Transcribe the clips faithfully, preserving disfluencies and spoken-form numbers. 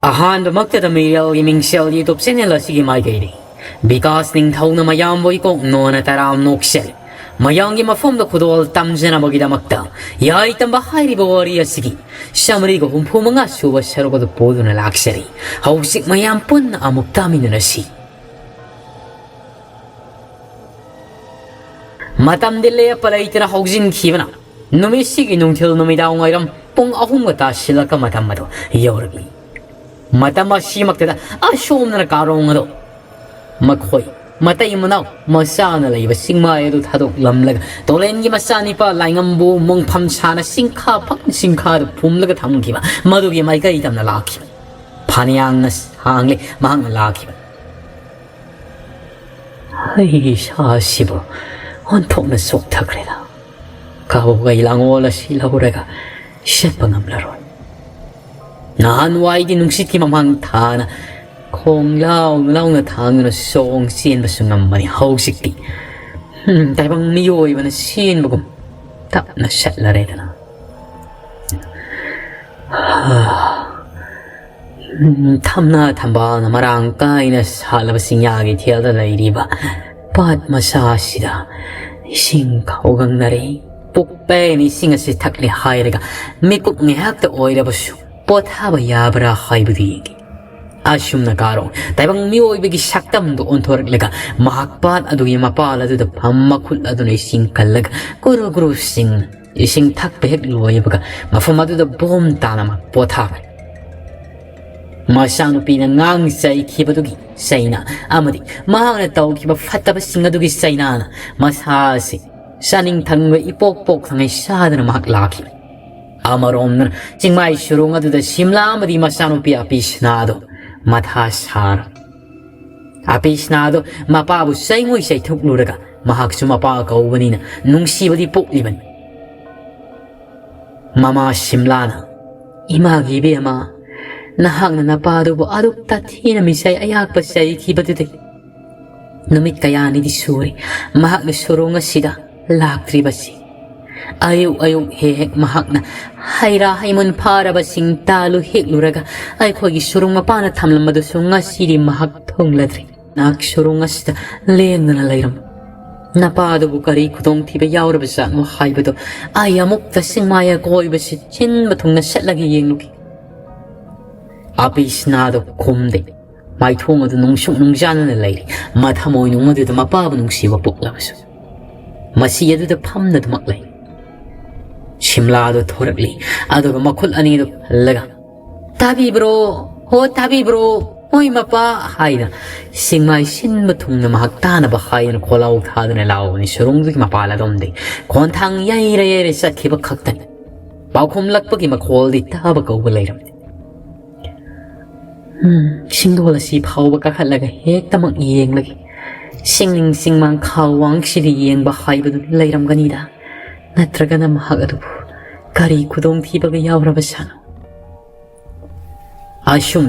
ꯑꯍꯥꯟꯕꯃꯛꯇꯗ ꯃꯤꯔꯦꯜꯒꯤ ꯃꯤꯡꯁꯦꯜ YouTube channel ꯑꯁꯤꯒꯤ ꯃꯥꯏꯀꯩꯗꯒꯤ ꯕꯤꯀꯥꯁ ꯅꯤꯡꯊꯧꯅ ꯃꯌꯥꯝꯕꯨ ꯏꯀꯣꯛ ꯅꯣꯟꯅ ꯇꯔꯥꯝ ꯅꯣꯛꯆꯔꯤ꯫ ꯃꯌꯥꯝꯒꯤ ꯃꯐꯝꯗ ꯈꯨꯗꯣꯜ ꯇꯝꯖꯅꯕꯒꯤꯗꯃꯛꯇ ꯌꯥꯏ ꯇꯝꯕ ꯍꯥꯏꯔꯤꯕ ꯋꯥꯔꯤ ꯑꯁꯤꯒꯤ ꯆꯥꯃꯔꯤꯒ ꯍꯨꯝꯐꯨ ꯃꯉꯥ ꯁꯨꯕ ꯁꯔꯨꯛ ꯑꯗꯨ ꯄꯨꯗꯨꯅ ꯂꯥꯛꯆꯔꯤ꯫ ꯍꯧꯖꯤꯛ ꯃꯌꯥꯝ ꯄꯨꯟꯅ ꯑꯃꯨꯛ ꯇꯥꯃꯤꯟꯅꯔꯁꯤ꯫ ꯃꯇꯝꯗꯤ ꯂꯦꯞꯄ ꯂꯩꯇꯅ ꯍꯧꯖꯤꯟꯈꯤꯕꯅ ꯅꯨꯃꯤꯠꯁꯤꯒꯤ ꯅꯨꯡꯊꯤꯜ ꯅꯨꯃꯤꯗꯥꯡ ꯋꯥꯏꯔꯝ ꯄꯨꯡ ꯑꯍꯨꯝꯒ ꯇꯥꯁꯤꯜꯂꯛꯄ ꯃꯇꯝ ꯑꯗꯨ ꯌꯧꯔꯛꯂꯤ꯫ ꯃꯇꯝ ꯑꯁꯤꯃꯛꯇꯗ ꯑꯁꯣꯝꯗꯅ ꯀꯥꯔꯣꯡ ꯑꯗꯨ ꯃꯈꯣꯏ ꯃꯇꯩ ꯃꯅꯥꯎ ꯃꯆꯥꯅ ꯂꯩꯕ ꯆꯤꯡꯃꯥꯏ ꯑꯗꯨ ꯊꯥꯗꯣꯛꯂꯝꯂꯒ ꯇꯣꯂꯦꯟꯒꯤ ꯃꯆꯥꯅꯤꯄꯥ ꯂꯥꯏꯉꯝꯕꯨ ꯃꯣꯡꯐꯝ ꯁꯥꯅ ꯆꯤꯡꯈꯥ ꯐꯝ ꯆꯤꯡꯈꯥꯗ ꯐꯨꯝꯂꯒ ꯊꯝꯈꯤꯕ ꯃꯗꯨꯒꯤ ꯃꯥꯏꯀꯩ ꯇꯝꯅ ꯂꯥꯛꯈꯤꯕ꯫ ꯐꯅꯌꯥꯝꯅ ꯁꯥꯡꯂꯦ ꯃꯍꯥꯛꯅ ꯂꯥꯛꯈꯤꯕ꯫ ꯑꯩꯒꯤ ꯏꯁꯥ ꯑꯁꯤꯕꯨ ꯑꯣꯟꯊꯣꯛꯅ ꯆꯣꯛꯊꯈ꯭ꯔꯦꯗ꯫ ꯀꯕꯣꯀꯩ ꯂꯥꯡꯑꯣꯜ ꯑꯁꯤ ꯂꯧꯔꯒ ꯆꯠꯄ ꯉꯝꯂꯔꯣꯏ꯫ ꯅꯍꯥꯟꯋꯥꯏꯗꯤ ꯅꯨꯡꯁꯤꯠꯀꯤ ꯃꯃꯥꯡ ꯊꯥꯅ ꯈꯣꯡ ꯂꯥꯎꯅ ꯂꯥꯎꯅ ꯊꯥꯡꯗꯨꯅ ꯆꯣꯡ ꯆꯦꯟꯕꯁꯨ ꯉꯝꯕꯅꯤ꯫ ꯍꯧꯖꯤꯛꯇꯤ, ꯎꯝ, ꯇꯥꯏꯕꯪ ꯃꯤꯑꯣꯏꯕꯅ ꯆꯦꯟꯕꯒꯨꯝ ꯇꯞꯅ ꯆꯠꯂꯔꯦꯗꯅ꯫ ꯊꯝꯅꯥ ꯊꯝꯕꯥꯜꯅ ꯃꯔꯥꯡ ꯀꯥꯏꯅ ꯁꯥꯠꯂꯕ ꯆꯤꯡꯌꯥꯒꯤ ꯏꯊꯦꯜꯗ ꯂꯩꯔꯤꯕ ꯄꯥꯠ ꯃꯆꯥ ꯑꯁꯤꯗ ꯏꯁꯤꯡ ꯈꯧꯒꯪꯅꯔꯦ꯫ ꯄꯨꯛ ꯄꯦꯟꯅ ꯏꯁꯤꯡ ꯑꯁꯤ ꯊꯛꯂꯦ ꯍꯥꯏꯔꯒ ꯃꯤꯀꯨꯞ ꯉꯥꯏꯍꯥꯛꯇ ꯑꯣꯏꯔꯕꯁꯨ ꯄꯣꯊꯥꯕ ꯌꯥꯕ꯭ꯔꯥ ꯍꯥꯏꯕꯗꯨ ꯌꯦꯡꯒꯦ꯫ ꯑꯁꯨꯝꯅ ꯀꯥꯔꯣ ꯇꯥꯏꯕꯪ ꯃꯤꯑꯣꯏꯕꯒꯤ ꯁꯛꯇꯝꯗꯨ ꯑꯣꯟꯊꯣꯔꯛꯂꯒ ꯃꯍꯥꯛ ꯄꯥꯠ ꯑꯗꯨꯒꯤ ꯃꯄꯥꯜ ꯑꯗꯨꯗ ꯐꯝ ꯃꯈꯨꯠ ꯑꯗꯨꯅ ꯏꯁꯤꯡ ꯀꯜꯂꯒ ꯀꯨꯔꯨ ꯀꯨꯔꯨ ꯆꯤꯡꯅ ꯏꯁꯤꯡ ꯊꯛꯄ ꯍꯦꯛ ꯂꯣꯏꯕꯒ ꯃꯐꯝ ꯑꯗꯨꯗ ꯕꯣꯝ ꯇꯥꯅ ꯃꯥ ꯄꯣꯊꯥꯈ꯭ꯔꯦ꯫ ꯃꯆꯥꯅꯨꯄꯤꯅ ꯉꯥꯡ ꯆꯩꯈꯤꯕꯗꯨꯒꯤ ꯆꯩꯅꯥ ꯑꯃꯗꯤ ꯃꯍꯥꯛꯅ ꯇꯧꯈꯤꯕ ꯐꯠꯇꯕꯁꯤꯡ ꯑꯗꯨꯒꯤ ꯆꯩꯅꯥꯅ ꯃꯁꯥ ꯑꯁꯤ ꯆꯥꯅꯤꯡ ꯊꯛꯅꯤꯡꯕ ꯏꯄꯣꯛ ꯄꯣꯛꯇꯉꯩ ꯆꯥꯗꯅ ꯃꯍꯥꯛ ꯂꯥꯛꯈꯤꯕꯅꯤ꯫ ꯑꯃꯔꯣꯝꯗꯅ ꯆꯤꯡꯃꯥꯏ ꯁꯨꯔꯣꯡ ꯑꯗꯨꯗ ꯁꯤꯝꯂꯥ ꯑꯃꯗꯤ ꯃꯆꯥꯅꯨꯄꯤ ꯑꯄꯤꯁꯅꯥꯗꯣ ꯃꯊꯥ ꯁꯥꯔ ꯑꯄꯤꯁꯅꯥꯗꯣ ꯃꯄꯥꯕꯨ ꯆꯩꯉꯣꯏ ꯆꯩꯊꯣꯛꯂꯨꯔꯒ ꯃꯍꯥꯛꯁꯨ ꯃꯄꯥ ꯀꯧꯕꯅꯤꯅ ꯅꯨꯡꯁꯤꯕꯗꯤ ꯄꯣꯛꯂꯤꯕꯅꯤ꯫ ꯃꯃꯥ ꯁꯤꯝꯂꯥꯅ, "ꯏꯃꯥꯒꯤ ꯏꯕꯦꯝꯃ, ꯅꯍꯥꯛꯅ ꯅꯄꯥꯗꯨꯕꯨ ꯑꯗꯨꯛ ꯇꯥꯊꯤꯅ ꯃꯤꯆꯩ ꯑꯌꯥꯛꯄ ꯆꯩꯈꯤꯕꯗꯨꯗꯒꯤ ꯅꯨꯃꯤꯠ ꯀꯌꯥꯅꯤꯗꯤ ꯁꯨꯔꯦ ꯃꯍꯥꯛꯅ ꯁꯨꯔꯣꯡ ꯑꯁꯤꯗ ꯂꯥꯛꯇ꯭ꯔꯤꯕꯁꯤ꯫ ꯑꯌꯨꯛ ꯑꯌꯨꯛ ꯍꯦꯛ ꯍꯦꯛ ꯃꯍꯥꯛꯅ ꯍꯩ ꯔꯥ ꯍꯩꯃꯨꯟ ꯐꯥꯔꯕꯁꯤꯡ ꯇꯥꯜꯂꯨ ꯍꯦꯛꯂꯨꯔꯒ ꯑꯩꯈꯣꯏꯒꯤ ꯁꯨꯔꯨꯡ ꯃꯄꯥꯟꯗ ꯊꯝꯂꯝꯕꯗꯨꯁꯨ ꯉꯁꯤꯗꯤ ꯃꯍꯥꯛ ꯊꯨꯡꯂꯗ꯭ꯔꯤ꯫ ꯅꯍꯥꯛ ꯁꯨꯔꯨꯡ ꯑꯁꯤꯗ ꯂꯦꯡꯗꯅ ꯂꯩꯔꯝꯃꯨ꯫ ꯅꯄꯥꯗꯨꯕꯨ ꯀꯔꯤ ꯈꯨꯗꯣꯡꯊꯤꯕ ꯌꯥꯎꯔꯕꯖꯥꯠꯅꯣ ꯍꯥꯏꯕꯗꯨ ꯑꯩ ꯑꯃꯨꯛꯇ ꯆꯤꯡꯃꯥꯏ ꯑꯀꯣꯏꯕꯁꯤ ꯁꯤꯟꯕ ꯊꯨꯡꯅ ꯆꯠꯂꯒ ꯌꯦꯡꯂꯨꯒꯦ꯫ ꯑꯄꯤꯁꯅꯥꯗꯨ ꯈꯨꯝꯗꯦ꯫ ꯃꯥꯏꯊꯣꯡ ꯑꯗꯨ ꯅꯨꯡꯁꯨꯛ ꯅꯨꯡꯖꯥꯅꯅ ꯂꯩꯔꯤ꯫ ꯃꯊꯃꯣꯏꯅꯨꯡ ꯑꯗꯨꯗ ꯃꯄꯥꯕꯨ ꯅꯨꯡꯁꯤꯕ ꯄꯣꯛꯂꯕꯁꯨ ꯃꯁꯤ ꯑꯗꯨꯗ ꯐꯝꯅꯗꯨꯃꯛ ꯂꯩ꯫ ꯁꯤꯝꯂꯥꯗꯨ ꯊꯣꯔꯛꯂꯤ꯫ ꯑꯗꯨꯒ ꯃꯈꯨꯠ ꯑꯅꯤꯗꯨ ꯐꯜꯂꯒ, "ꯇꯥꯕꯤꯕ꯭ꯔꯣ? ꯍꯣ, ꯇꯥꯕꯤꯕ꯭ꯔꯣ? ꯍꯣꯏ, ꯃꯄꯥ," ꯍꯥꯏꯅ ꯁꯤꯡꯃꯥꯏ ꯁꯤꯟꯕ ꯊꯨꯡꯅ ꯃꯍꯥꯛ ꯇꯥꯅꯕ ꯍꯥꯏꯗꯨꯅ ꯈꯣꯜꯂꯥꯎ ꯊꯥꯗꯨꯅ ꯂꯥꯎꯕꯅꯤ꯫ ꯁꯨꯔꯨꯡꯗꯨꯒꯤ ꯃꯄꯥꯜ ꯑꯗꯣꯝꯗꯒꯤ ꯈꯣꯟꯊꯥꯡ ꯌꯩꯔ ꯌꯩꯔ ꯆꯠꯈꯤꯕ ꯈꯛꯇꯅꯤ꯫ ꯄꯥꯎꯈꯨꯝꯂꯛꯄꯒꯤ ꯃꯈꯣꯜꯗꯤ ꯇꯥꯕ ꯀꯧꯕ ꯂꯩꯔꯝꯗꯦ꯫ ꯎꯝ, ꯁꯤꯡꯗꯣꯜ ꯑꯁꯤ ꯐꯥꯎꯕ ꯀꯥꯈꯠꯂꯒ ꯍꯦꯛꯇꯃꯛ ꯌꯦꯡꯂꯒꯦ꯫ ꯁꯤꯡꯅꯤꯡ ꯁꯤꯡꯃꯥꯡ ꯈꯥ ꯋꯥꯡꯁꯤꯗ ꯌꯦꯡꯕ ꯍꯥꯏꯕꯗꯨ ꯂꯩꯔꯝꯒꯅꯤꯗ꯫ ꯅꯠꯇ꯭ꯔꯒꯅ ꯃꯍꯥꯛ ꯑꯗꯨꯕꯨ ꯀꯔꯤ ꯈꯨꯗꯣꯡꯊꯤꯕꯒ ꯌꯥꯎꯔꯕ ꯁꯥꯅꯣ? ꯑꯁꯨꯝ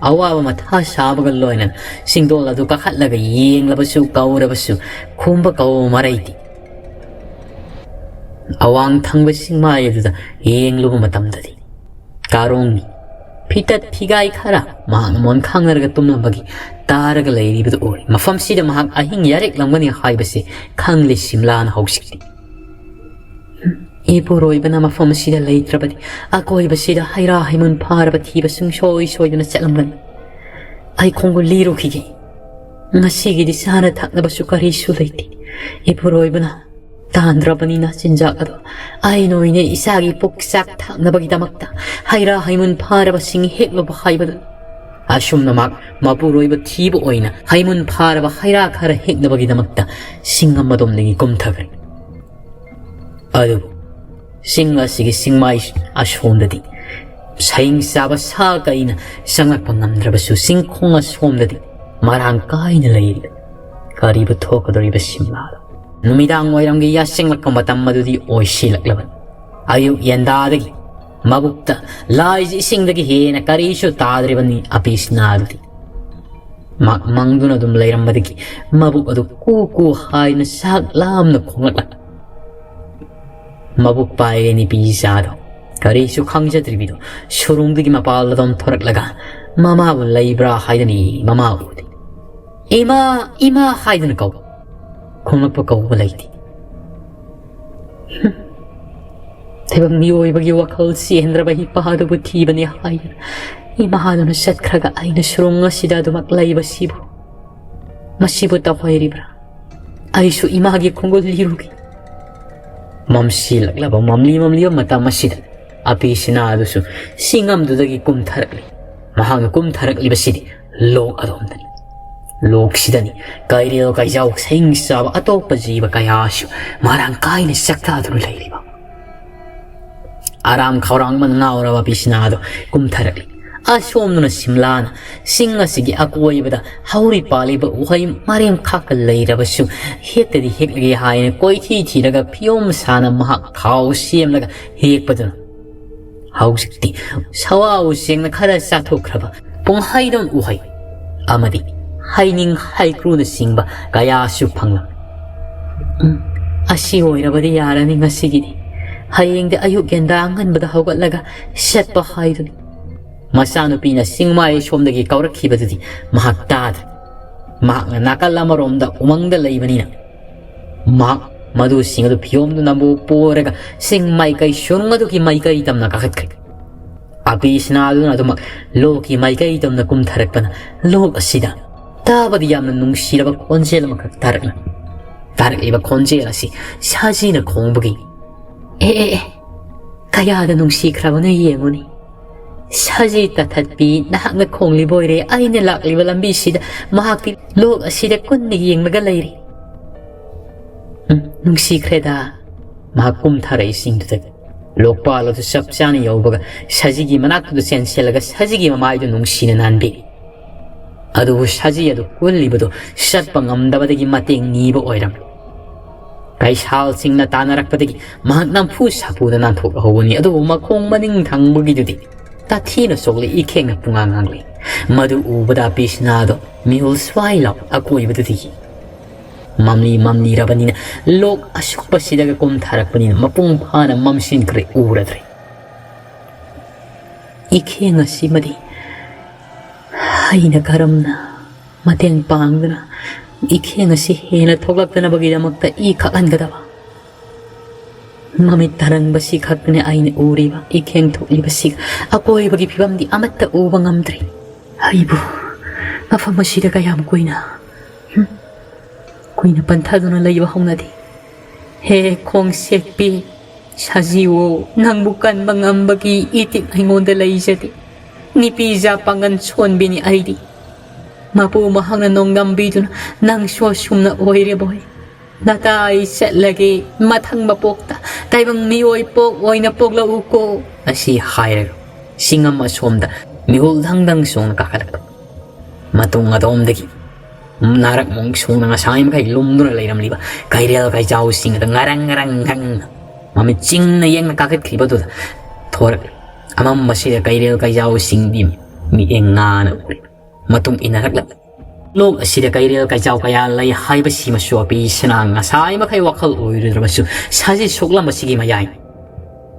ꯑꯋꯥꯕ ꯃꯊꯥ ꯁꯥꯕꯒ ꯂꯣꯏꯅꯅ ꯁꯤꯡꯗꯣꯜ ꯑꯗꯨ ꯀꯥꯈꯠꯂꯒ ꯌꯦꯡꯂꯕꯁꯨ ꯀꯧꯔꯕꯁꯨ ꯈꯨꯝꯕ ꯀꯧꯕ ꯃꯔꯩꯗꯤ꯫ ꯑꯋꯥꯡ ꯊꯪꯕ ꯆꯤꯡꯃꯥꯏ ꯑꯗꯨꯗ ꯌꯦꯡꯂꯨꯕ ꯃꯇꯝꯗꯗꯤ ꯀꯥꯔꯣꯡꯅꯤ꯫ ꯐꯤꯇꯠ ꯐꯤꯒꯥꯏ ꯈꯔ ꯃꯍꯥꯛꯅ ꯃꯣꯟ ꯈꯥꯡꯅꯔꯒ ꯇꯨꯝꯂꯝꯕꯒꯤ ꯇꯥꯔꯒ ꯂꯩꯔꯤꯕꯗꯨ ꯎꯔꯦ꯫ ꯃꯐꯝꯁꯤꯗ ꯃꯍꯥꯛ ꯑꯍꯤꯡ ꯌꯥꯔꯦꯛꯂꯝꯒꯅꯤ ꯍꯥꯏꯕꯁꯤ ꯈꯪꯂꯦ ꯁꯤꯝꯂꯥꯅ ꯍꯧꯖꯤꯛꯇꯤ꯫ ꯏꯄꯨꯔꯣꯏꯕꯅ ꯃꯐꯝ ꯑꯁꯤꯗ ꯂꯩꯇ꯭ꯔꯕꯗꯤ ꯑꯀꯣꯏꯕꯁꯤꯗ ꯍꯩꯔꯥ ꯍꯩꯃꯨꯟ ꯐꯥꯔꯕ ꯊꯤꯕ ꯁꯨꯡꯁꯣꯏ ꯁꯣꯏꯗꯅ ꯆꯠꯂꯝꯒꯅꯤ꯫ ꯑꯩ ꯈꯣꯡꯒꯨꯜ ꯂꯤꯔꯨꯈꯤꯒꯦ꯫ ꯉꯁꯤꯒꯤꯗꯤ ꯆꯥꯅ ꯊꯛꯅꯕꯁꯨ ꯀꯔꯤꯁꯨ ꯂꯩꯇꯦ꯫ ꯏꯄꯨꯔꯣꯏꯕꯅ ꯇꯥꯟꯗ꯭ꯔꯕꯅꯤꯅ ꯆꯤꯟꯖꯥꯛ ꯑꯗꯣ ꯑꯩꯅ ꯑꯣꯏꯅ ꯏꯆꯥꯒꯤ ꯄꯨꯛ ꯆꯥꯛ ꯊꯥꯛꯅꯕꯒꯤꯗꯃꯛꯇ ꯍꯩꯔꯥ ꯍꯩꯃꯨꯟ ꯐꯥꯔꯕꯁꯤꯡ ꯍꯦꯛꯂꯨꯕ ꯍꯥꯏꯕꯗꯨ꯫ ꯑꯁꯨꯝꯅ ꯃꯍꯥꯛ ꯃꯄꯨꯔꯣꯏꯕ ꯊꯤꯕ ꯑꯣꯏꯅ ꯍꯩꯃꯨꯟ ꯐꯥꯔꯕ ꯍꯩꯔꯥ ꯈꯔ ꯍꯦꯛꯅꯕꯒꯤꯗꯃꯛꯇ ꯆꯤꯡ ꯑꯃꯗꯣꯝꯗꯒꯤ ꯀꯨꯝꯊꯈ꯭ꯔꯦ꯫ ꯑꯗꯨꯕꯨ ꯆꯤꯡ ꯑꯁꯤꯒꯤ ꯆꯤꯡꯃꯥꯏ ꯑꯁꯣꯝꯗꯗꯤ ꯁꯌꯤꯡ ꯆꯥꯕ ꯁꯥ ꯀꯩꯅ ꯆꯪꯂꯛꯄ ꯉꯝꯗ꯭ꯔꯕꯁꯨ ꯆꯤꯡꯈꯣꯡ ꯑꯁꯣꯝꯗꯗꯤ ꯃꯔꯥꯡ ꯀꯥꯏꯅ ꯂꯩꯔꯤ꯫ ꯀꯔꯤꯕꯨ ꯊꯣꯛꯀꯗꯧꯔꯤꯕ ꯁꯤꯝꯂꯥꯗꯣ? ꯅꯨꯃꯤꯗꯥꯡ ꯋꯥꯏꯔꯝꯒꯤ ꯌꯥꯆꯪꯂꯛꯄ ꯃꯇꯝ ꯑꯗꯨꯗꯤ ꯑꯣꯏꯁꯤꯜꯂꯛꯂꯕꯅꯤ꯫ ꯑꯌꯨꯛ ꯌꯦꯟꯗꯥꯗꯒꯤ ꯃꯕꯨꯛꯇ ꯂꯥꯏꯁꯤ ꯏꯁꯤꯡꯗꯒꯤ ꯍꯦꯟꯅ ꯀꯔꯤꯁꯨ ꯇꯥꯗ꯭ꯔꯤꯕꯅꯤ꯫ ꯑꯄꯤꯁꯅꯥꯗꯨꯗꯤ ꯃ-, ꯃꯪꯗꯨꯅ ꯑꯗꯨꯝ ꯂꯩꯔꯝꯕꯗꯒꯤ ꯃꯕꯨꯛ ꯑꯗꯨ ꯀꯨ ꯀꯨ ꯍꯥꯏꯅ ꯆꯥꯛ ꯂꯥꯝꯅ ꯈꯣꯡꯂꯛꯂ ꯃꯕꯨꯛ ꯄꯥꯏꯔꯦ ꯅꯨꯄꯤ ꯏꯆꯥꯗꯣ꯫ ꯀꯔꯤꯁꯨ ꯈꯪꯖꯗ꯭ꯔꯤꯕꯤꯗꯣ ꯁꯨꯔꯨꯡꯗꯒꯤ ꯃꯄꯥꯜ ꯑꯗꯨꯝ ꯊꯣꯔꯛꯂꯒ ꯃꯃꯥꯕꯨ ꯂꯩꯕ꯭ꯔꯥ ꯍꯥꯏꯗꯅ ꯃꯃꯥ ꯎꯗꯦ꯫ "ꯏꯃꯥ, ꯏꯃꯥ" ꯍꯥꯏꯗꯨꯅ ꯀꯧ꯫ ꯈꯨꯝꯂꯛꯄ ꯀꯧꯕ ꯂꯩꯇꯦ꯫ ꯍꯨꯝ꯫ ꯊꯕꯛ ꯃꯤꯑꯣꯏꯕꯒꯤ ꯋꯥꯈꯜ ꯆꯦꯟꯗ꯭ꯔꯕ ꯏꯄꯥꯗꯨꯕꯨ ꯊꯤꯕꯅꯤ ꯍꯥꯏꯗꯅ ꯏꯃꯥꯗꯨꯅ ꯆꯠꯈ꯭ꯔꯒ ꯑꯩꯅ ꯁꯨꯔꯨꯡ ꯑꯁꯤꯗ ꯑꯗꯨꯃꯛ ꯂꯩꯕꯁꯤꯕꯨ, ꯃꯁꯤꯕꯨ ꯇꯧꯍꯩꯔꯤꯕ꯭ꯔꯥ? ꯑꯩꯁꯨ ꯏꯃꯥꯒꯤ ꯈꯣꯡꯒꯨꯜ ꯂꯤꯔꯨꯒꯦ꯫ ꯃꯝꯁꯤꯜꯂꯛꯂꯕ ꯃꯝꯂꯤ ꯃꯝꯂꯤꯕ ꯃꯇꯝ ꯑꯁꯤꯗ ꯑꯄꯤꯁꯤꯅꯥ ꯑꯗꯨꯁꯨ ꯆꯤꯡꯉꯝꯗꯨꯗꯒꯤ ꯀꯨꯝꯊꯔꯛꯂꯤ꯫ ꯃꯍꯥꯛꯅ ꯀꯨꯝꯊꯔꯛꯂꯤꯕꯁꯤꯗꯤ ꯂꯣꯛ ꯑꯗꯣꯝꯗꯅꯤ꯫ ꯂꯣꯛꯁꯤꯗꯅꯤ ꯀꯩꯔꯦꯜ ꯀꯩꯖꯥꯎ ꯁꯍꯤꯡ ꯆꯥꯕ ꯑꯇꯣꯞꯄ ꯖꯤꯕ ꯀꯌꯥꯁꯨ ꯃꯔꯥꯡ ꯀꯥꯏꯅ ꯆꯥꯛꯇꯥꯗꯨꯅ ꯂꯩꯔꯤꯕ꯫ ꯑꯔꯥꯝ ꯈꯧꯔꯥꯡꯕꯅ ꯉꯥꯎꯔꯕ ꯑꯄꯤꯁꯤꯅꯥ ꯑꯗꯨ ꯀꯨꯝꯊꯔꯛꯂꯤ꯫ ꯑꯁꯣꯝꯗꯅ ꯁꯤꯝꯂꯥꯅ ꯆꯤꯡ ꯑꯁꯤꯒꯤ ꯑꯀꯣꯏꯕꯗ ꯍꯧꯔꯤ ꯄꯥꯜꯂꯤꯕ ꯎꯍꯩ ꯃꯔꯦꯝ ꯈꯥꯛꯀ ꯂꯩꯔꯕꯁꯨ ꯍꯦꯛꯇꯗꯤ ꯍꯦꯛꯂꯒꯦ ꯍꯥꯏꯅ ꯀꯣꯏꯊꯤ ꯊꯤꯔꯒ ꯐꯤꯌꯣꯝ ꯁꯥꯅ ꯃꯍꯥꯛ ꯈꯥꯎ ꯁꯦꯝꯂꯒ ꯍꯦꯛꯄꯗꯨꯅ ꯍꯧꯖꯤꯛꯇꯤ ꯁꯋꯥ ꯎꯆꯦꯛꯅ ꯈꯔ ꯆꯥꯊꯣꯛꯈ꯭ꯔꯕ ꯄꯨꯡꯍꯩꯗꯣꯟ ꯎꯍꯩ ꯑꯃꯗꯤ ꯍꯩꯅꯤꯡ ꯍꯩꯀ꯭ꯔꯨꯅꯆꯤꯡꯕ ꯀꯌꯥꯁꯨ ꯐꯪꯂꯝꯃꯤ꯫ "ꯎꯝ, ꯑꯁꯤ ꯑꯣꯏꯔꯕꯗꯤ ꯌꯥꯔꯅꯤ ꯉꯁꯤꯒꯤꯗꯤ꯫ ꯍꯌꯦꯡꯗꯤ ꯑꯌꯨꯛ ꯉꯟꯇꯥ ꯑꯉꯟꯕꯗ ꯍꯧꯒꯠꯂꯒ ꯆꯠꯄ ꯍꯥꯏꯗꯨꯅꯤ"꯫ ꯃꯆꯥꯅꯨꯄꯤꯅ ꯆꯤꯡꯃꯥꯏ ꯁꯣꯝꯗꯒꯤ ꯀꯧꯔꯛꯈꯤꯕꯗꯨꯗꯤ ꯃꯍꯥꯛ ꯇꯥꯗ꯭ꯔꯦ꯫ ꯃꯍꯥꯛꯅ ꯅꯥꯀꯜ ꯑꯃꯔꯣꯝꯗ ꯎꯃꯪꯗ ꯂꯩꯕꯅꯤꯅ ꯃꯍꯥꯛ ꯃꯗꯨꯁꯤꯡ ꯑꯗꯨ ꯐꯤꯌꯣꯝꯗꯨꯅ ꯑꯃꯨꯛ ꯄꯣꯔꯒ ꯆꯤꯡ ꯃꯥꯏꯀꯩ ꯁꯨꯔꯨꯡ ꯑꯗꯨꯒꯤ ꯃꯥꯏꯀꯩ ꯇꯝꯅ ꯀꯥꯈꯠꯈ꯭ꯔꯦ꯫ ꯑꯄꯤꯁꯤꯅꯥꯗꯨꯅ ꯑꯗꯨꯃꯛ ꯂꯣꯛꯀꯤ ꯃꯥꯏꯀꯩ ꯇꯝꯅ ꯀꯨꯝꯊꯔꯛꯄꯅ ꯂꯣꯛ ꯑꯁꯤꯗ ꯇꯥꯕꯗ ꯌꯥꯝꯅ ꯅꯨꯡꯁꯤꯔꯕ ꯈꯣꯟꯖꯦꯜ ꯑꯃꯈꯛ ꯇꯥꯔꯛꯂꯤ꯫ ꯇꯥꯔꯛꯂꯤꯕ ꯈꯣꯟꯖꯦꯜ ꯑꯁꯤ ꯁꯖꯤꯅ ꯈꯣꯡꯕꯒꯤ, "ꯑꯦ, ꯑꯦ, ꯑꯦ, ꯀꯌꯥꯗ ꯅꯨꯡꯁꯤꯈ꯭ꯔꯕꯅꯣ ꯌꯦꯡꯉꯨꯅꯦ꯫ ꯁꯖꯤ ꯇꯥꯊꯠꯄꯤ ꯅꯍꯥꯛꯅ ꯈꯣꯡꯂꯤꯕ ꯑꯣꯏꯔꯦ꯫ ꯑꯩꯅ ꯂꯥꯛꯂꯤꯕ ꯂꯝꯕꯤꯁꯤꯗ ꯃꯍꯥꯛꯇꯤ ꯂꯣꯛ ꯑꯁꯤꯗ ꯀꯨꯟꯅ ꯌꯦꯡꯂꯒ ꯂꯩꯔꯤ꯫ ꯎꯝ, ꯅꯨꯡꯁꯤꯈ꯭ꯔꯦꯗ"꯫ ꯃꯍꯥꯛ ꯀꯨꯝꯊꯔꯛꯏꯁꯤꯡꯗꯨꯗ ꯂꯣꯛꯄꯥꯜ ꯑꯗꯨ ꯆꯞ ꯆꯥꯅ ꯌꯧꯕꯒ ꯁꯖꯤꯒꯤ ꯃꯅꯥꯛꯇꯨꯗ ꯆꯦꯟꯁꯤꯜꯂꯒ ꯁꯖꯤꯒꯤ ꯃꯃꯥꯏꯗꯨ ꯅꯨꯡꯁꯤꯅ ꯅꯥꯟꯕꯤ꯫ ꯑꯗꯨꯕꯨ ꯁꯖꯤ ꯑꯗꯨ ꯀꯨꯜꯂꯤꯕꯗꯨ ꯆꯠꯄ ꯉꯝꯗꯕꯗꯒꯤ ꯃꯇꯦꯡ ꯅꯤꯕ ꯑꯣꯏꯔꯝꯃꯤ꯫ ꯀꯩꯁꯥꯜꯁꯤꯡꯅ ꯇꯥꯟꯅꯔꯛꯄꯗꯒꯤ ꯃꯍꯥꯛ ꯅꯝꯐꯨ ꯁꯥꯐꯨꯗ ꯅꯥꯟꯊꯣꯛꯍꯧꯕꯅꯤ, ꯑꯗꯨꯕꯨ ꯃꯈꯣꯡ ꯃꯅꯤꯡ ꯊꯪꯕꯒꯤꯗꯨꯗꯤ ꯇꯥꯊꯤꯅ ꯁꯣꯛꯂꯤ, ꯏꯈꯦꯡꯅ ꯄꯨꯡꯉꯥꯡ ꯉꯥꯡꯂꯤ꯫ ꯃꯗꯨ ꯎꯕꯗ ꯑꯄꯤꯁꯤꯅꯥꯗꯣ ꯃꯤꯍꯨꯜ ꯁ꯭ꯋꯥꯏ ꯂꯥꯎ ꯑꯀꯣꯏꯕꯗꯨꯗꯒꯤ ꯃꯝꯂꯤ ꯃꯝꯂꯤꯔꯕꯅꯤꯅ, ꯂꯣꯛ ꯑꯁꯨꯛꯄꯁꯤꯗꯒ ꯀꯨꯝꯊꯔꯛꯄꯅꯤꯅ ꯃꯄꯨꯡ ꯐꯥꯅ ꯃꯝꯁꯤꯟꯈ꯭ꯔꯦ, ꯎꯔꯗ꯭ꯔꯦ꯫ ꯏꯈꯦꯡ ꯑꯁꯤꯃꯗꯤ ꯑꯩꯅ ꯀꯔꯝꯅ ꯃꯇꯦꯡ ꯄꯥꯡꯗꯨꯅ ꯏꯈꯦꯡ ꯑꯁꯤ ꯍꯦꯟꯅ ꯊꯣꯛꯂꯛꯇꯅꯕꯒꯤꯗꯃꯛꯇ ꯏ ꯈꯛꯍꯟꯒꯗꯕ? ꯃꯃꯤꯠ ꯇꯥꯔꯪꯕꯁꯤ ꯈꯛꯇꯅꯤ ꯑꯩꯅ ꯎꯔꯤꯕ, ꯏꯈꯦꯡ ꯊꯣꯛꯂꯤꯕꯁꯤ꯫ ꯑꯀꯣꯏꯕꯒꯤ ꯐꯤꯕꯝꯗꯤ ꯑꯃꯠꯇ ꯎꯕ ꯉꯝꯗ꯭ꯔꯤ꯫ ꯑꯩꯕꯨ ꯃꯐꯝ ꯑꯁꯤꯗ ꯀꯌꯥꯝ ꯀꯨꯏꯅ, ꯍꯨꯝ, ꯀꯨꯏꯅ ꯄꯟꯊꯗꯨꯅ ꯂꯩꯕ ꯍꯧꯅꯗꯦ꯫ ꯍꯦ ꯈꯣꯡꯁꯦꯛꯄꯤ, ꯁꯖꯤꯋꯣ, ꯅꯪꯕꯨ ꯀꯟꯕ ꯉꯝꯕꯒꯤ ꯏꯇꯤꯛ ꯑꯩꯉꯣꯟꯗ ꯂꯩꯖꯗꯦ꯫ ꯅꯨꯄꯤꯖꯥ ꯄꯥꯡꯒꯟ ꯁꯣꯟꯕꯤꯅꯤ ꯑꯩꯗꯤ꯫ ꯃꯄꯨ ꯃꯍꯥꯛꯅ ꯅꯣꯡꯗꯝꯕꯤꯗꯨꯅ ꯅꯪꯁꯨ ꯑꯁꯨꯝꯅ ꯑꯣꯏꯔꯦꯕꯣꯏ꯫ ꯅꯇꯥꯏ ꯆꯠꯂꯒꯦ, ꯃꯊꯪ ꯃꯄꯣꯛꯇ ꯇꯥꯏꯕꯪ ꯃꯤꯑꯣꯏ ꯄꯣꯛ ꯑꯣꯏꯅ ꯄꯣꯛꯂꯛꯎꯀꯣ꯫ ꯑꯁꯤ ꯍꯥꯏꯔꯒ ꯆꯤꯡꯉꯝ ꯑꯁꯣꯝꯗ ꯃꯤꯍꯨꯜ ꯗꯪ ꯗꯪ ꯆꯣꯡꯅ ꯀꯥꯈꯠꯂꯛꯄ꯫ ꯃꯇꯨꯡ ꯑꯗꯣꯝꯗꯒꯤ ꯅꯥꯔꯛ ꯃꯣꯡ ꯁꯣꯡꯅ ꯉꯁꯥꯏ ꯃꯈꯩ ꯂꯨꯝꯗꯨꯅ ꯂꯩꯔꯝꯂꯤꯕ ꯀꯩꯔꯦꯜ ꯀꯩꯖꯥꯎꯁꯤꯡ ꯑꯗꯨ ꯉꯔꯪ ꯉꯔꯪ ꯉꯪꯅ ꯃꯃꯤꯠ ꯆꯤꯡꯅ ꯌꯦꯡꯅ ꯀꯥꯈꯠꯈꯤꯕꯗꯨꯗ ꯊꯣꯔꯛꯂꯤ꯫ ꯑꯃꯝꯕꯁꯤꯗ ꯀꯩꯔꯦꯜ ꯀꯩꯖꯥꯎꯁꯤꯡꯗꯤ ꯃꯤꯠꯌꯦꯡ ꯉꯥꯅ ꯎꯔꯤ꯫ ꯃꯇꯨꯡ ꯏꯟꯅꯔꯛꯂꯛꯂꯤ꯫ ꯂꯣꯛ ꯑꯁꯤꯗ ꯀꯩꯔꯦꯜ ꯀꯩꯖꯥꯎ ꯀꯌꯥ ꯂꯩ ꯍꯥꯏꯕꯁꯤꯃꯁꯨ ꯑꯄꯤ ꯁꯅꯥ ꯉꯁꯥꯏ ꯃꯈꯩ ꯋꯥꯈꯜ ꯑꯣꯏꯔꯨꯗ꯭ꯔꯕꯁꯨ ꯁꯥꯖꯤ ꯁꯣꯛꯂꯝꯕꯁꯤꯒꯤ ꯃꯌꯥꯏ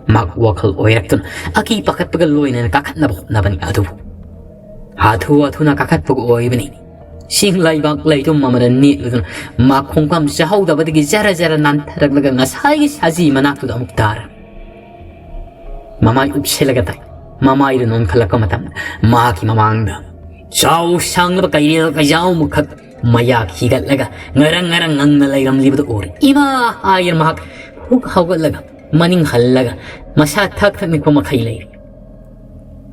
ꯃꯍꯥꯛ ꯋꯥꯈꯜ ꯑꯣꯏꯔꯛꯇꯨꯅ ꯑꯀꯤ ꯄꯥꯈꯠꯄꯒ ꯂꯣꯏꯅꯅ ꯀꯥꯈꯠꯅꯕ ꯍꯣꯠꯅꯕꯅꯤ꯫ ꯑꯗꯨꯕꯨ ꯍꯥꯊꯨ ꯍꯥꯊꯨꯅ ꯀꯥꯈꯠꯄꯒ ꯑꯣꯏꯕꯅꯤ꯫ ꯆꯤꯡ ꯂꯩꯕꯥꯛ ꯂꯩꯇꯨꯝ ꯑꯃꯗ ꯅꯦꯠꯂꯨꯗꯨꯅ ꯃꯥ ꯈꯣꯡꯐꯝ ꯆꯥꯍꯧꯗꯕꯗꯒꯤ ꯖꯔ ꯖꯔ ꯅꯥꯟꯊꯔꯛꯂꯒ ꯉꯁꯥꯏꯒꯤ ꯁꯥꯖꯤ ꯃꯅꯥꯛꯇꯨꯗ ꯑꯃꯨꯛ ꯇꯥꯔꯦ꯫ ꯃꯃꯥꯏ ꯎꯞꯁꯤꯜꯂꯒ ꯇꯥꯏ꯫ ꯃꯃꯥꯏꯗꯨ ꯅꯣꯟꯈꯠꯂꯛꯄ ꯃꯇꯝꯗ ꯃꯍꯥꯛꯀꯤ ꯃꯃꯥꯡꯗ ꯆꯥꯎ ꯁꯥꯡꯂꯕ ꯀꯩꯔꯦꯜ ꯀꯩꯖꯥꯎ ꯑꯃꯈꯛ ꯃꯌꯥ ꯈꯤꯒꯠꯂꯒ ꯉꯔꯪ ꯉꯔꯪ ꯉꯪꯅ ꯂꯩꯔꯝꯂꯤꯕꯗꯨ ꯎꯔꯦ꯫ "ꯏꯃꯥ!" ꯍꯥꯏꯗꯨꯅ ꯃꯍꯥꯛ ꯍꯨꯛ ꯍꯧꯒꯠꯂꯒ ꯃꯅꯤꯡ ꯍꯜꯂꯒ ꯃꯁꯥ ꯊꯛ ꯊꯛ ꯅꯤꯛꯄ ꯃꯈꯩ ꯂꯩꯔꯦ꯫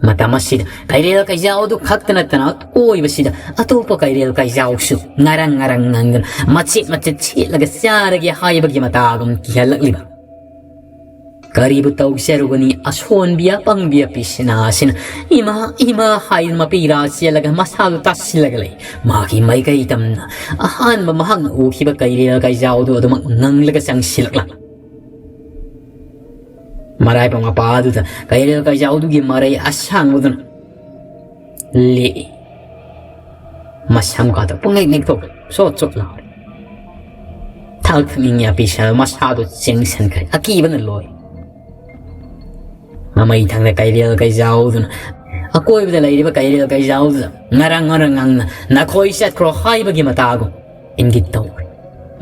ꯃꯇꯝ ꯑꯁꯤꯗ ꯀꯩꯔꯦꯜ ꯀꯩꯖꯥꯎ ꯑꯗꯨ ꯈꯛꯇ ꯅꯠꯇꯅ ꯑꯀꯣꯏꯕꯁꯤꯗ ꯑꯇꯣꯞꯄ ꯀꯩꯔꯦꯜ ꯀꯩꯖꯥꯎꯁꯨ ꯉꯔꯪ ꯉꯔꯪ ꯉꯪꯗꯨꯅ ꯃꯆꯦꯠ ꯃꯆꯦꯠ ꯁꯦꯠꯂꯒ ꯆꯥꯔꯒꯦ ꯍꯥꯏꯕꯒꯤ ꯃꯇꯥꯒꯨꯝ ꯀꯤꯍꯜꯂꯛꯂꯤꯕ꯫ ꯀꯔꯤꯕꯨ ꯇꯧꯖꯔꯨꯒꯅꯤ, ꯑꯁꯣꯟꯕꯤ ꯑꯄꯪꯕꯤ ꯑꯄꯤꯁꯤꯅꯥ ꯑꯁꯤꯅ "ꯏꯃꯥ, ꯏꯃꯥ" ꯍꯥꯏꯗꯨꯅ ꯃꯄꯤꯔꯥ ꯆꯦꯜꯂꯒ ꯃꯁꯥꯗꯨ ꯇꯥꯁꯤꯜꯂꯒ ꯂꯩ꯫ ꯃꯍꯥꯛꯀꯤ ꯃꯥꯏꯀꯩ ꯇꯝꯅ ꯑꯍꯥꯟꯕ ꯃꯍꯥꯛꯅ ꯎꯈꯤꯕ ꯀꯩꯔꯦꯜ ꯀꯩꯖꯥꯎꯗꯨ ꯑꯗꯨꯃꯛ ꯉꯪꯂꯒ ꯆꯪꯁꯤꯜꯂꯛꯂꯝꯃꯤ꯫ ꯃꯔꯥꯏꯕꯛ ꯃꯄꯥꯗꯨꯗ ꯀꯩꯔꯦꯜ ꯀꯩꯖꯥꯎꯗꯨꯒꯤ ꯃꯔꯩ ꯑꯁꯥꯡꯕꯗꯨꯅ ꯂꯦꯛꯏ꯫ ꯃꯁꯝ ꯀꯥꯗ ꯄꯨꯡꯅꯦꯛ ꯅꯦꯛꯊꯣꯛ ꯆꯣꯠ ꯆꯣꯠ ꯂꯥꯎꯔꯦ꯫ ꯊꯛ ꯊꯛꯅꯤꯡꯉꯤ ꯑꯄꯤ ꯁꯤꯅꯥꯗꯣ ꯃꯁꯥꯗꯣ ꯆꯦꯡꯁꯤꯟꯈ꯭ꯔꯦ꯫ ꯑꯀꯤꯕꯅ ꯂꯣꯏ꯫ ꯃꯃꯩ ꯊꯪꯗ ꯀꯩꯔꯦꯜ ꯀꯩꯖꯥꯎꯗꯨꯅ, ꯑꯀꯣꯏꯕꯗ ꯂꯩꯔꯤꯕ ꯀꯩꯔꯦꯜ ꯀꯩꯖꯥꯎꯗꯨꯗ ꯉꯔꯪ ꯉꯔꯪ ꯉꯪꯅ "ꯅꯈꯣꯏ ꯆꯠꯈ꯭ꯔꯣ" ꯍꯥꯏꯕꯒꯤ ꯃꯇꯥꯒꯨꯝ ꯏꯪꯒꯤꯠ ꯇꯧꯈ꯭ꯔꯦ꯫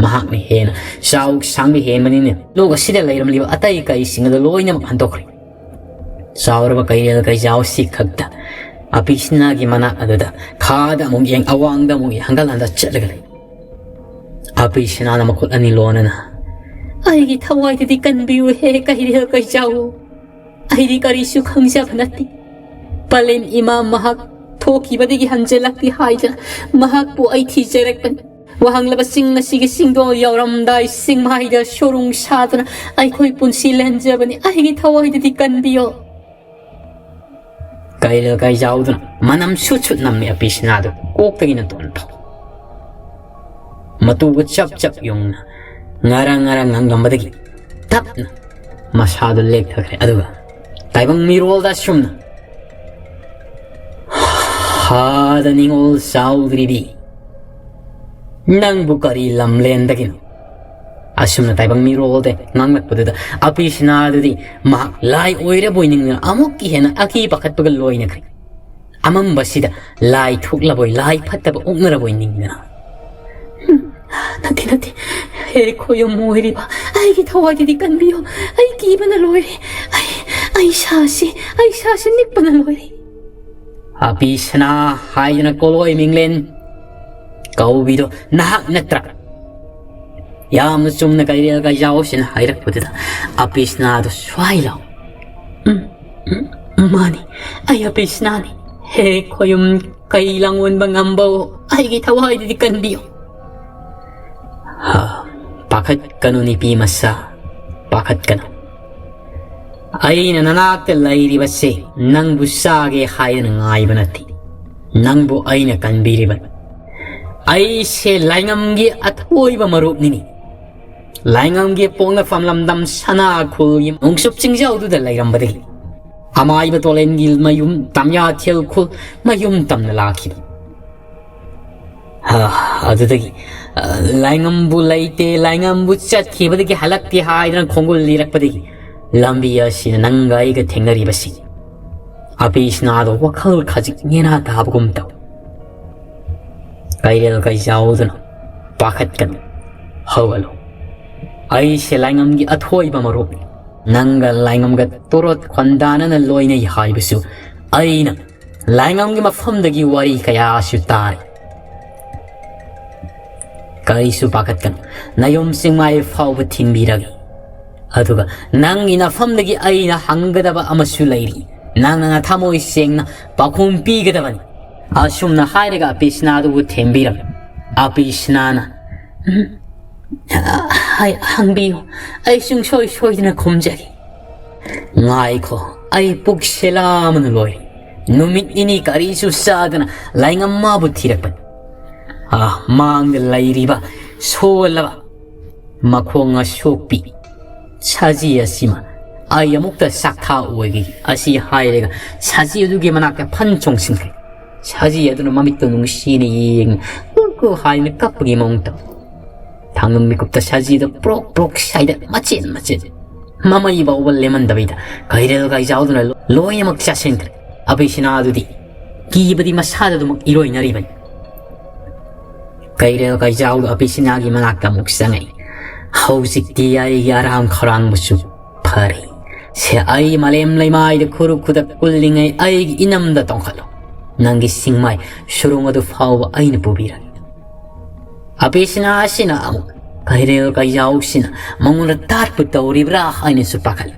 ꯃꯍꯥꯛꯅ ꯍꯦꯟꯅ ꯆꯥꯎ ꯁꯥꯡꯕ ꯍꯦꯟꯕꯅꯤꯅ ꯂꯣꯛ ꯑꯁꯤꯗ ꯂꯩꯔꯝꯂꯤꯕ ꯑꯇꯩ ꯀꯩꯁꯤꯡ ꯑꯗꯨ ꯂꯣꯏꯅꯃꯛ ꯍꯟꯗꯣꯛꯈ꯭ꯔꯦ꯫ ꯆꯥꯎꯔꯕ ꯀꯩꯔꯦꯜ ꯀꯩꯖꯥꯎ ꯑꯁꯤ ꯈꯛꯇ ꯑꯄꯤ ꯁꯤꯅꯥꯒꯤ ꯃꯅꯥꯛ ꯑꯗꯨꯗ ꯈꯥꯗ ꯑꯃꯨꯛ ꯌꯦꯡ, ꯑꯋꯥꯡꯗ ꯑꯃꯨꯛ ꯌꯦꯡ, ꯍꯪꯒꯠ ꯍꯟꯗ ꯆꯠꯂꯒ ꯂꯩ꯫ ꯑꯄꯤ ꯁꯤꯅꯥꯅ ꯃꯈꯨꯠ ꯑꯅꯤ ꯂꯣꯟꯅꯅ, "ꯑꯩꯒꯤ ꯊꯋꯥꯏꯗꯗꯤ ꯀꯟꯕꯤꯌꯨ ꯍꯦ ꯀꯩꯔꯦꯜ ꯀꯩꯖꯥꯎ꯫ ꯑꯩꯗꯤ ꯀꯔꯤꯁꯨ ꯈꯪꯖꯕ ꯅꯠꯇꯦ꯫ ꯄꯂꯦꯝ ꯏꯃꯥ ꯃꯍꯥꯛ ꯊꯣꯛꯈꯤꯕꯗꯒꯤ ꯍꯟꯖꯤꯜꯂꯛꯇꯦ ꯍꯥꯏꯗꯅ ꯃꯍꯥꯛꯄꯨ ꯑꯩ ꯊꯤꯖꯔꯛꯄꯅꯤ꯫ ꯋꯥꯍꯪꯂꯕ ꯆꯤꯡ ꯑꯁꯤꯒꯤ ꯆꯤꯡꯗꯣꯜ ꯌꯧꯔꯝꯗꯥꯏ ꯆꯤꯡꯃꯥꯏꯗ ꯁꯣꯔꯨꯡ ꯁꯥꯗꯨꯅ ꯑꯩꯈꯣꯏ ꯄꯨꯟꯁꯤ ꯂꯦꯟꯖꯕꯅꯤ꯫ ꯑꯩꯒꯤ ꯊꯋꯥꯏꯗꯗꯤ ꯀꯟꯕꯤꯌꯣ"꯫ ꯀꯩꯔꯦꯜ ꯀꯩꯖꯥꯎꯗꯨꯅ ꯃꯅꯝ ꯁꯨꯠ ꯁꯨꯠ ꯅꯝꯃꯤ ꯑꯄꯤ ꯁꯤꯅꯥꯗꯨ ꯀꯣꯛꯇꯒꯤꯅ ꯇꯣꯟ ꯐꯥꯎ꯫ ꯃꯇꯨꯒ ꯆꯞ ꯆꯞ ꯌꯨꯡꯅ ꯉꯔꯪ ꯉꯔꯪ ꯉꯪꯂꯝꯕꯗꯒꯤ ꯇꯞꯅ ꯃꯁꯥꯗꯨ ꯂꯦꯛꯊꯈ꯭ꯔꯦ꯫ ꯑꯗꯨꯒ ꯇꯥꯏꯕꯪ ꯃꯤꯔꯣꯜꯗ ꯑꯁꯨꯝꯅ, "ꯍꯥꯗ ꯅꯤꯡꯉꯣꯜ ꯆꯥꯎꯗ꯭ꯔꯤꯕꯤ, ꯅꯪꯕꯨ ꯀꯔꯤ ꯂꯝꯂꯦꯟꯗꯒꯤꯅꯣ?" ꯑꯁꯨꯝꯅ ꯇꯥꯏꯕꯪ ꯃꯤꯔꯣꯜꯗ ꯉꯥꯡꯂꯛꯄꯗꯨꯗ ꯑꯄꯤ ꯁꯤꯅꯥꯗꯨꯗꯤ ꯃꯍꯥꯛ ꯂꯥꯏ ꯑꯣꯏꯔꯕꯣꯏ ꯅꯤꯡꯗꯨꯅ ꯑꯃꯨꯛꯀ ꯍꯦꯟꯅ ꯑꯀꯤ ꯄꯥꯈꯠꯄꯒ ꯂꯣꯏꯅꯈ꯭ꯔꯦ꯫ ꯑꯃꯝꯕꯁꯤꯗ ꯂꯥꯏ ꯊꯣꯛꯂꯕꯣꯏ, ꯂꯥꯏ ꯐꯠꯇꯕ ꯑꯣꯛꯅꯔꯕꯣꯏ ꯅꯤꯡꯗꯅ, "ꯅꯠꯇꯦ, ꯅꯠꯇꯦ, ꯍꯦ ꯈꯣꯌꯨꯝ ꯑꯣꯏꯔꯤꯕ, ꯑꯩꯒꯤ ꯊꯋꯥꯏꯗꯗꯤ ꯀꯟꯕꯤꯌꯨ꯫ ꯑꯩ ꯀꯤꯕꯅ ꯂꯣꯏꯔꯦ꯫ ꯑꯩ, ꯑꯩ ꯁꯥꯁꯤ, ꯑꯩ ꯁꯥꯁꯤ ꯅꯤꯛꯄꯅ ꯂꯣꯏꯔꯦ"꯫ "ꯑꯄꯤ ꯁꯅꯥ" ꯍꯥꯏꯗꯨꯅ ꯀꯣꯂꯣꯏ ꯃꯤꯡꯂꯦꯟ ꯀꯧꯕꯤꯗꯣ ꯅꯍꯥꯛ ꯅꯠꯇ꯭ꯔꯥ? ꯌꯥꯝꯅ ꯆꯨꯝꯅ ꯀꯩꯔꯦꯜ ꯀꯩꯖꯥꯎꯁꯤꯅ ꯍꯥꯏꯔꯛꯄꯗꯨꯗ ꯑꯄꯤ ꯁꯅꯥꯗꯣ ꯁ꯭ꯋꯥꯏ ꯂꯥꯎ, "ꯎꯝ, ꯎꯝ, ꯎꯝ, ꯃꯥꯅꯤ, ꯑꯩ ꯑꯄꯤ ꯁꯅꯥꯅꯤ꯫ ꯍꯦ ꯈꯣꯌꯨꯝ, ꯀꯩ ꯂꯥꯡꯑꯣꯟꯕ ꯉꯝꯕꯧ, ꯑꯩꯒꯤ ꯊꯋꯥꯏꯗꯗꯤ ꯀꯟꯕꯤꯌꯨ"꯫ "ꯍꯥ, ꯄꯥꯈꯠꯀꯅꯨ ꯅꯨꯄꯤ ꯃꯆꯥ, ꯄꯥꯈꯠꯀꯅꯨ꯫ ꯑꯩꯅ ꯅꯅꯥꯛꯇ ꯂꯩꯔꯤꯕꯁꯦ ꯅꯪꯕꯨ ꯆꯥꯒꯦ ꯍꯥꯏꯗꯅ ꯉꯥꯏꯕ ꯅꯠꯇꯦ꯫ ꯅꯪꯕꯨ ꯑꯩꯅ ꯀꯟꯕꯤꯔꯤꯕꯅꯤ꯫ ꯑꯩꯁꯦ ꯂꯥꯏꯉꯝꯒꯤ ꯑꯊꯣꯏꯕ ꯃꯔꯨꯞꯅꯤꯅꯤ꯫ ꯂꯥꯏꯉꯝꯒꯤ ꯄꯣꯛꯅꯐꯝ ꯂꯝꯗꯝ ꯁꯅꯥ ꯈꯨꯜꯒꯤ ꯅꯣꯡꯆꯨꯞ ꯆꯤꯡꯖꯥꯎꯗꯨꯗ ꯂꯩꯔꯝꯕꯗꯒꯤ ꯑꯃꯥꯏꯕ ꯇꯣꯂꯦꯟꯒꯤ ꯃꯌꯨꯝ ꯇꯝꯌꯥꯊꯦꯜ ꯈꯨꯜ ꯃꯌꯨꯝ ꯇꯝꯅ ꯂꯥꯛꯈꯤꯕ꯫ ꯑ, ꯑꯗꯨꯗꯒꯤ, ꯑ, "ꯂꯥꯏꯉꯝꯕꯨ ꯂꯩꯇꯦ, ꯂꯥꯏꯉꯝꯕꯨ ꯆꯠꯈꯤꯕꯗꯒꯤ ꯍꯜꯂꯛꯇꯦ" ꯍꯥꯏꯗꯅ ꯈꯣꯡꯒꯨꯜ ꯂꯤꯔꯛꯄꯗꯒꯤ ꯂꯝꯕꯤ ꯑꯁꯤꯗ ꯅꯪꯒ ꯑꯩꯒ ꯊꯦꯡꯅꯔꯤꯕꯁꯤ ꯑꯕꯤꯁꯅꯥꯗꯣ ꯋꯥꯈꯜ ꯈꯖꯤꯛ ꯅꯦꯅꯥ ꯇꯥꯕꯒꯨꯝ ꯇꯧ꯫ ꯀꯩꯔꯦꯜ ꯀꯩꯖꯥꯎꯗꯨꯅ, "ꯄꯥꯈꯠꯀꯅꯨ, ꯍꯧꯒꯠꯂꯨ꯫ ꯑꯩꯁꯦ ꯂꯥꯏꯉꯝꯒꯤ ꯑꯊꯣꯏꯕ ꯃꯔꯨꯞꯅꯤ꯫ ꯅꯪꯒ ꯂꯥꯏꯉꯝꯒ ꯇꯣꯔꯣꯠ ꯈꯣꯟꯗꯥꯅꯅ ꯂꯣꯏꯅꯩ ꯍꯥꯏꯕꯁꯨ ꯑꯩꯅ ꯂꯥꯏꯉꯝꯒꯤ ꯃꯐꯝꯗꯒꯤ ꯋꯥꯔꯤ ꯀꯌꯥꯁꯨ ꯇꯥꯔꯦ꯫ ꯀꯔꯤꯁꯨ ꯄꯥꯈꯠꯀꯅꯨ, ꯅꯌꯨꯝ ꯆꯤꯡꯃꯥꯏ ꯐꯥꯎꯕ ꯊꯤꯟꯕꯤꯔꯒꯦ꯫ ꯑꯗꯨꯒ ꯅꯪꯒꯤ ꯅꯐꯝꯗꯒꯤ ꯑꯩꯅ ꯍꯪꯒꯗꯕ ꯑꯃꯁꯨ ꯂꯩꯔꯤ꯫ ꯅꯪꯅ ꯅꯊꯃꯣꯏ ꯁꯦꯡꯅ ꯄꯥꯎꯈꯨꯝ ꯄꯤꯒꯗꯕꯅꯤ꯫" ꯑꯁꯨꯝꯅ ꯍꯥꯏꯔꯒ ꯑꯄꯤꯁꯅꯥꯗꯨꯕꯨ ꯊꯦꯝꯕꯤꯔꯝꯃꯤ꯫ ꯑꯄꯤꯁꯅꯥꯅ, "ꯎꯝ, ꯍꯥꯏ-, ꯍꯪꯕꯤꯌꯨ, ꯑꯩ ꯁꯨꯡꯁꯣꯏ ꯁꯣꯏꯗꯅ ꯈꯨꯝꯖꯒꯦ꯫" "ꯉꯥꯏꯈꯣ, ꯑꯩ ꯄꯨꯛꯁꯦ ꯂꯥꯝꯕꯅ ꯂꯣꯏꯔꯦ꯫ ꯅꯨꯃꯤꯠ ꯅꯤꯅꯤ ꯀꯔꯤꯁꯨ ꯆꯥꯗꯅ ꯂꯥꯏꯉꯝ ꯃꯥꯕꯨ ꯊꯤꯔꯛꯄꯅꯤ꯫ ꯑꯥ, ꯃꯥꯡꯗ ꯂꯩꯔꯤꯕ ꯁꯣꯜꯂꯕ ꯃꯈꯣꯡ ꯑꯁꯣꯛꯄꯤ ꯁꯖꯤ ꯑꯁꯤꯃ ꯑꯩ ꯑꯃꯨꯛꯇ ꯆꯥꯛꯊꯥ ꯑꯣꯏꯒꯦ꯫" ꯑꯁꯤ ꯍꯥꯏꯔꯒ ꯁꯖꯤ ꯑꯗꯨꯒꯤ ꯃꯅꯥꯛꯇ ꯐꯟ ꯆꯣꯡꯁꯤꯟꯈ꯭ꯔꯦ꯫ ꯁꯖꯤ ꯑꯗꯨꯅ ꯃꯃꯤꯠꯇꯨ ꯅꯨꯡꯁꯤꯅ ꯌꯦꯡ ꯀꯨ ꯀꯨ ꯍꯥꯏꯅ ꯀꯞꯄꯒꯤ ꯃꯑꯣꯡ ꯇꯧ꯫ ꯊꯥꯡꯂꯨꯝ ꯃꯤꯀꯨꯞꯇ ꯁꯖꯤꯗꯨ ꯄ꯭ꯔꯣꯛ ꯄ꯭ꯔꯣꯛ ꯁꯥꯏꯗ ꯃꯆꯦꯠ ꯃꯆꯦꯠ ꯃꯃꯩ ꯐꯥꯎꯕ ꯂꯦꯝꯍꯟꯗꯕꯤꯗ ꯀꯩꯔꯦꯜ ꯀꯩꯖꯥꯎꯗꯨꯅ ꯂꯣꯏꯅꯃꯛ ꯆꯥꯁꯤꯟꯈ꯭ꯔꯦ꯫ ꯑꯕꯤꯁꯤꯅꯥ ꯑꯗꯨꯗꯤ ꯀꯤꯕꯗꯤ ꯃꯁꯥꯗ ꯑꯗꯨꯃꯛ ꯏꯔꯣꯏꯅꯔꯤꯕꯅꯤ꯫ ꯀꯩꯔꯦꯜ ꯀꯩꯖꯥꯎꯗꯨ ꯑꯕꯤꯁꯤꯅꯥꯒꯤ ꯃꯅꯥꯛꯇ ꯑꯃꯨꯛ ꯆꯪꯉꯛꯏ꯫ "ꯍꯧꯖꯤꯛꯇꯤ ꯑꯩꯒꯤ ꯑꯔꯥꯝ ꯈꯧꯔꯥꯡꯕꯁꯨ ꯐꯔꯦ꯫ ꯁꯦ, ꯑꯩ ꯃꯥꯂꯦꯝ ꯂꯩꯃꯥꯏꯗ ꯈꯨꯔꯨ ꯈꯨꯗꯛ ꯀꯨꯜꯂꯤꯉꯩ ꯑꯩꯒꯤ ꯏꯅꯝꯗ ꯇꯣꯡꯈꯠꯂꯨ꯫ ꯅꯪꯒꯤ ꯁꯤꯡꯃꯥꯏ ꯁꯨꯔꯨꯡ ꯑꯗꯨ ꯐꯥꯎꯕ ꯑꯩꯅ ꯄꯨꯕꯤꯔꯒꯦ꯫" ꯑꯕꯤꯁꯤꯅꯥ ꯑꯁꯤꯅ ꯑꯃꯨꯛ ꯀꯩꯔꯦꯜ ꯀꯩꯖꯥꯎꯁꯤꯅ ꯃꯉꯣꯟꯗ ꯇꯥꯠꯄꯨ ꯇꯧꯔꯤꯕ꯭ꯔꯥ ꯍꯥꯏꯅꯁꯨ ꯄꯥꯈꯠꯂꯤ꯫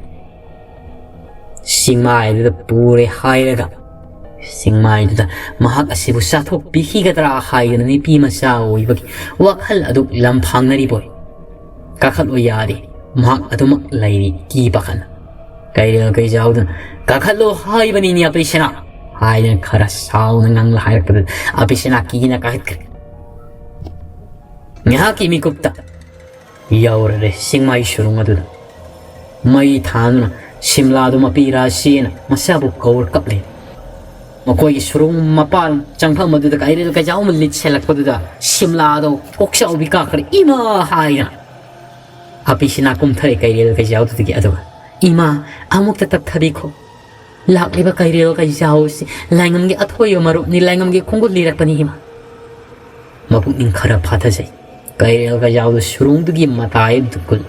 ꯆꯤꯡꯃꯥꯏꯗꯨꯗ ꯄꯨꯔꯦ ꯍꯥꯏꯔꯒ ꯆꯤꯡꯃꯥꯏꯗꯨꯗ ꯃꯍꯥꯛ ꯑꯁꯤꯕꯨ ꯆꯥꯊꯣꯛꯄꯤꯈꯤꯒꯗ꯭ꯔꯥ ꯍꯥꯏꯗꯅ ꯅꯨꯄꯤ ꯃꯆꯥ ꯑꯣꯏꯕꯒꯤ ꯋꯥꯈꯜ ꯑꯗꯨ ꯂꯝꯐꯥꯡꯅꯔꯤꯕꯣꯏ꯫ "ꯀꯥꯈꯠꯂꯨ ꯌꯥꯗꯦ, ꯃꯍꯥꯛ ꯑꯗꯨꯃꯛ ꯂꯩꯔꯤ ꯀꯤ ꯄꯥꯈꯠꯅ꯫" ꯀꯩꯔꯦꯜ ꯀꯩꯖꯥꯎꯗꯨꯅ, "ꯀꯥꯈꯠꯂꯣ ꯍꯥꯏꯕꯅꯤꯅꯦ ꯑꯕꯤꯁꯤꯅꯥ" ꯍꯥꯏꯗꯅ ꯈꯔ ꯁꯥꯎꯅ ꯉꯥꯡꯂ ꯍꯥꯏꯔꯛꯄꯗꯨꯗ ꯑꯕꯤꯁꯤꯅꯥ ꯀꯤꯅ ꯀꯥꯈꯠꯈ꯭ꯔꯦ꯫ ꯉꯥꯏꯍꯥꯛꯀꯤ ꯃꯤꯀꯨꯞꯇ ꯌꯧꯔꯔꯦ ꯆꯤꯡꯃꯥꯏ ꯁꯨꯔꯨꯡ ꯑꯗꯨꯗ꯫ ꯃꯩ ꯊꯥꯗꯨꯅ ꯁꯤꯝꯂꯥꯗꯨ ꯃꯄꯤ ꯔꯥꯁꯤꯅ ꯃꯁꯥꯕꯨ ꯀꯧꯔ ꯀꯞꯂꯤ꯫ ꯃꯈꯣꯏꯒꯤ ꯁꯨꯔꯨꯡ ꯃꯄꯥꯟ ꯆꯪꯐꯝ ꯑꯗꯨꯗ ꯀꯩꯔꯦꯜ ꯀꯩꯖꯥꯎ ꯑꯃ ꯂꯤꯠꯁꯤꯜꯂꯛꯄꯗꯨꯗ ꯁꯤꯝꯂꯥꯗꯣ ꯀꯣꯛꯆꯥꯎꯕꯤ ꯀꯥꯈ꯭ꯔꯦ꯫ "ꯏꯃꯥ!" ꯍꯥꯏꯅ ꯑꯄꯤꯁꯤꯅꯥ ꯀꯨꯝꯊꯔꯦ ꯀꯩꯔꯦꯜ ꯀꯩꯖꯥꯎꯗꯨꯗꯒꯤ꯫ ꯑꯗꯨꯒ, "ꯏꯃꯥ, ꯑꯃꯨꯛꯇ ꯇꯞꯊꯕꯤꯈꯣ꯫ ꯂꯥꯛꯂꯤꯕ ꯀꯩꯔꯦꯜ ꯀꯩꯖꯥꯎꯁꯤ ꯂꯥꯏꯉꯝꯒꯤ ꯑꯊꯣꯏꯕ ꯃꯔꯨꯞꯅꯤ, ꯂꯥꯏꯉꯝꯒꯤ ꯈꯣꯡꯒꯨꯜ ꯂꯤꯔꯛꯄꯅꯤ ꯏꯃꯥ꯫ ꯃꯄꯨꯛꯅꯤꯡ ꯈꯔ ꯐꯥꯊꯖꯩ"꯫ ꯀꯩꯔꯦꯜ ꯀꯩꯖꯥꯎꯗꯨ ꯁꯨꯔꯨꯡꯗꯨꯒꯤ ꯃꯇꯥꯏ ꯑꯗꯨꯗ ꯀꯨꯜꯂꯤ꯫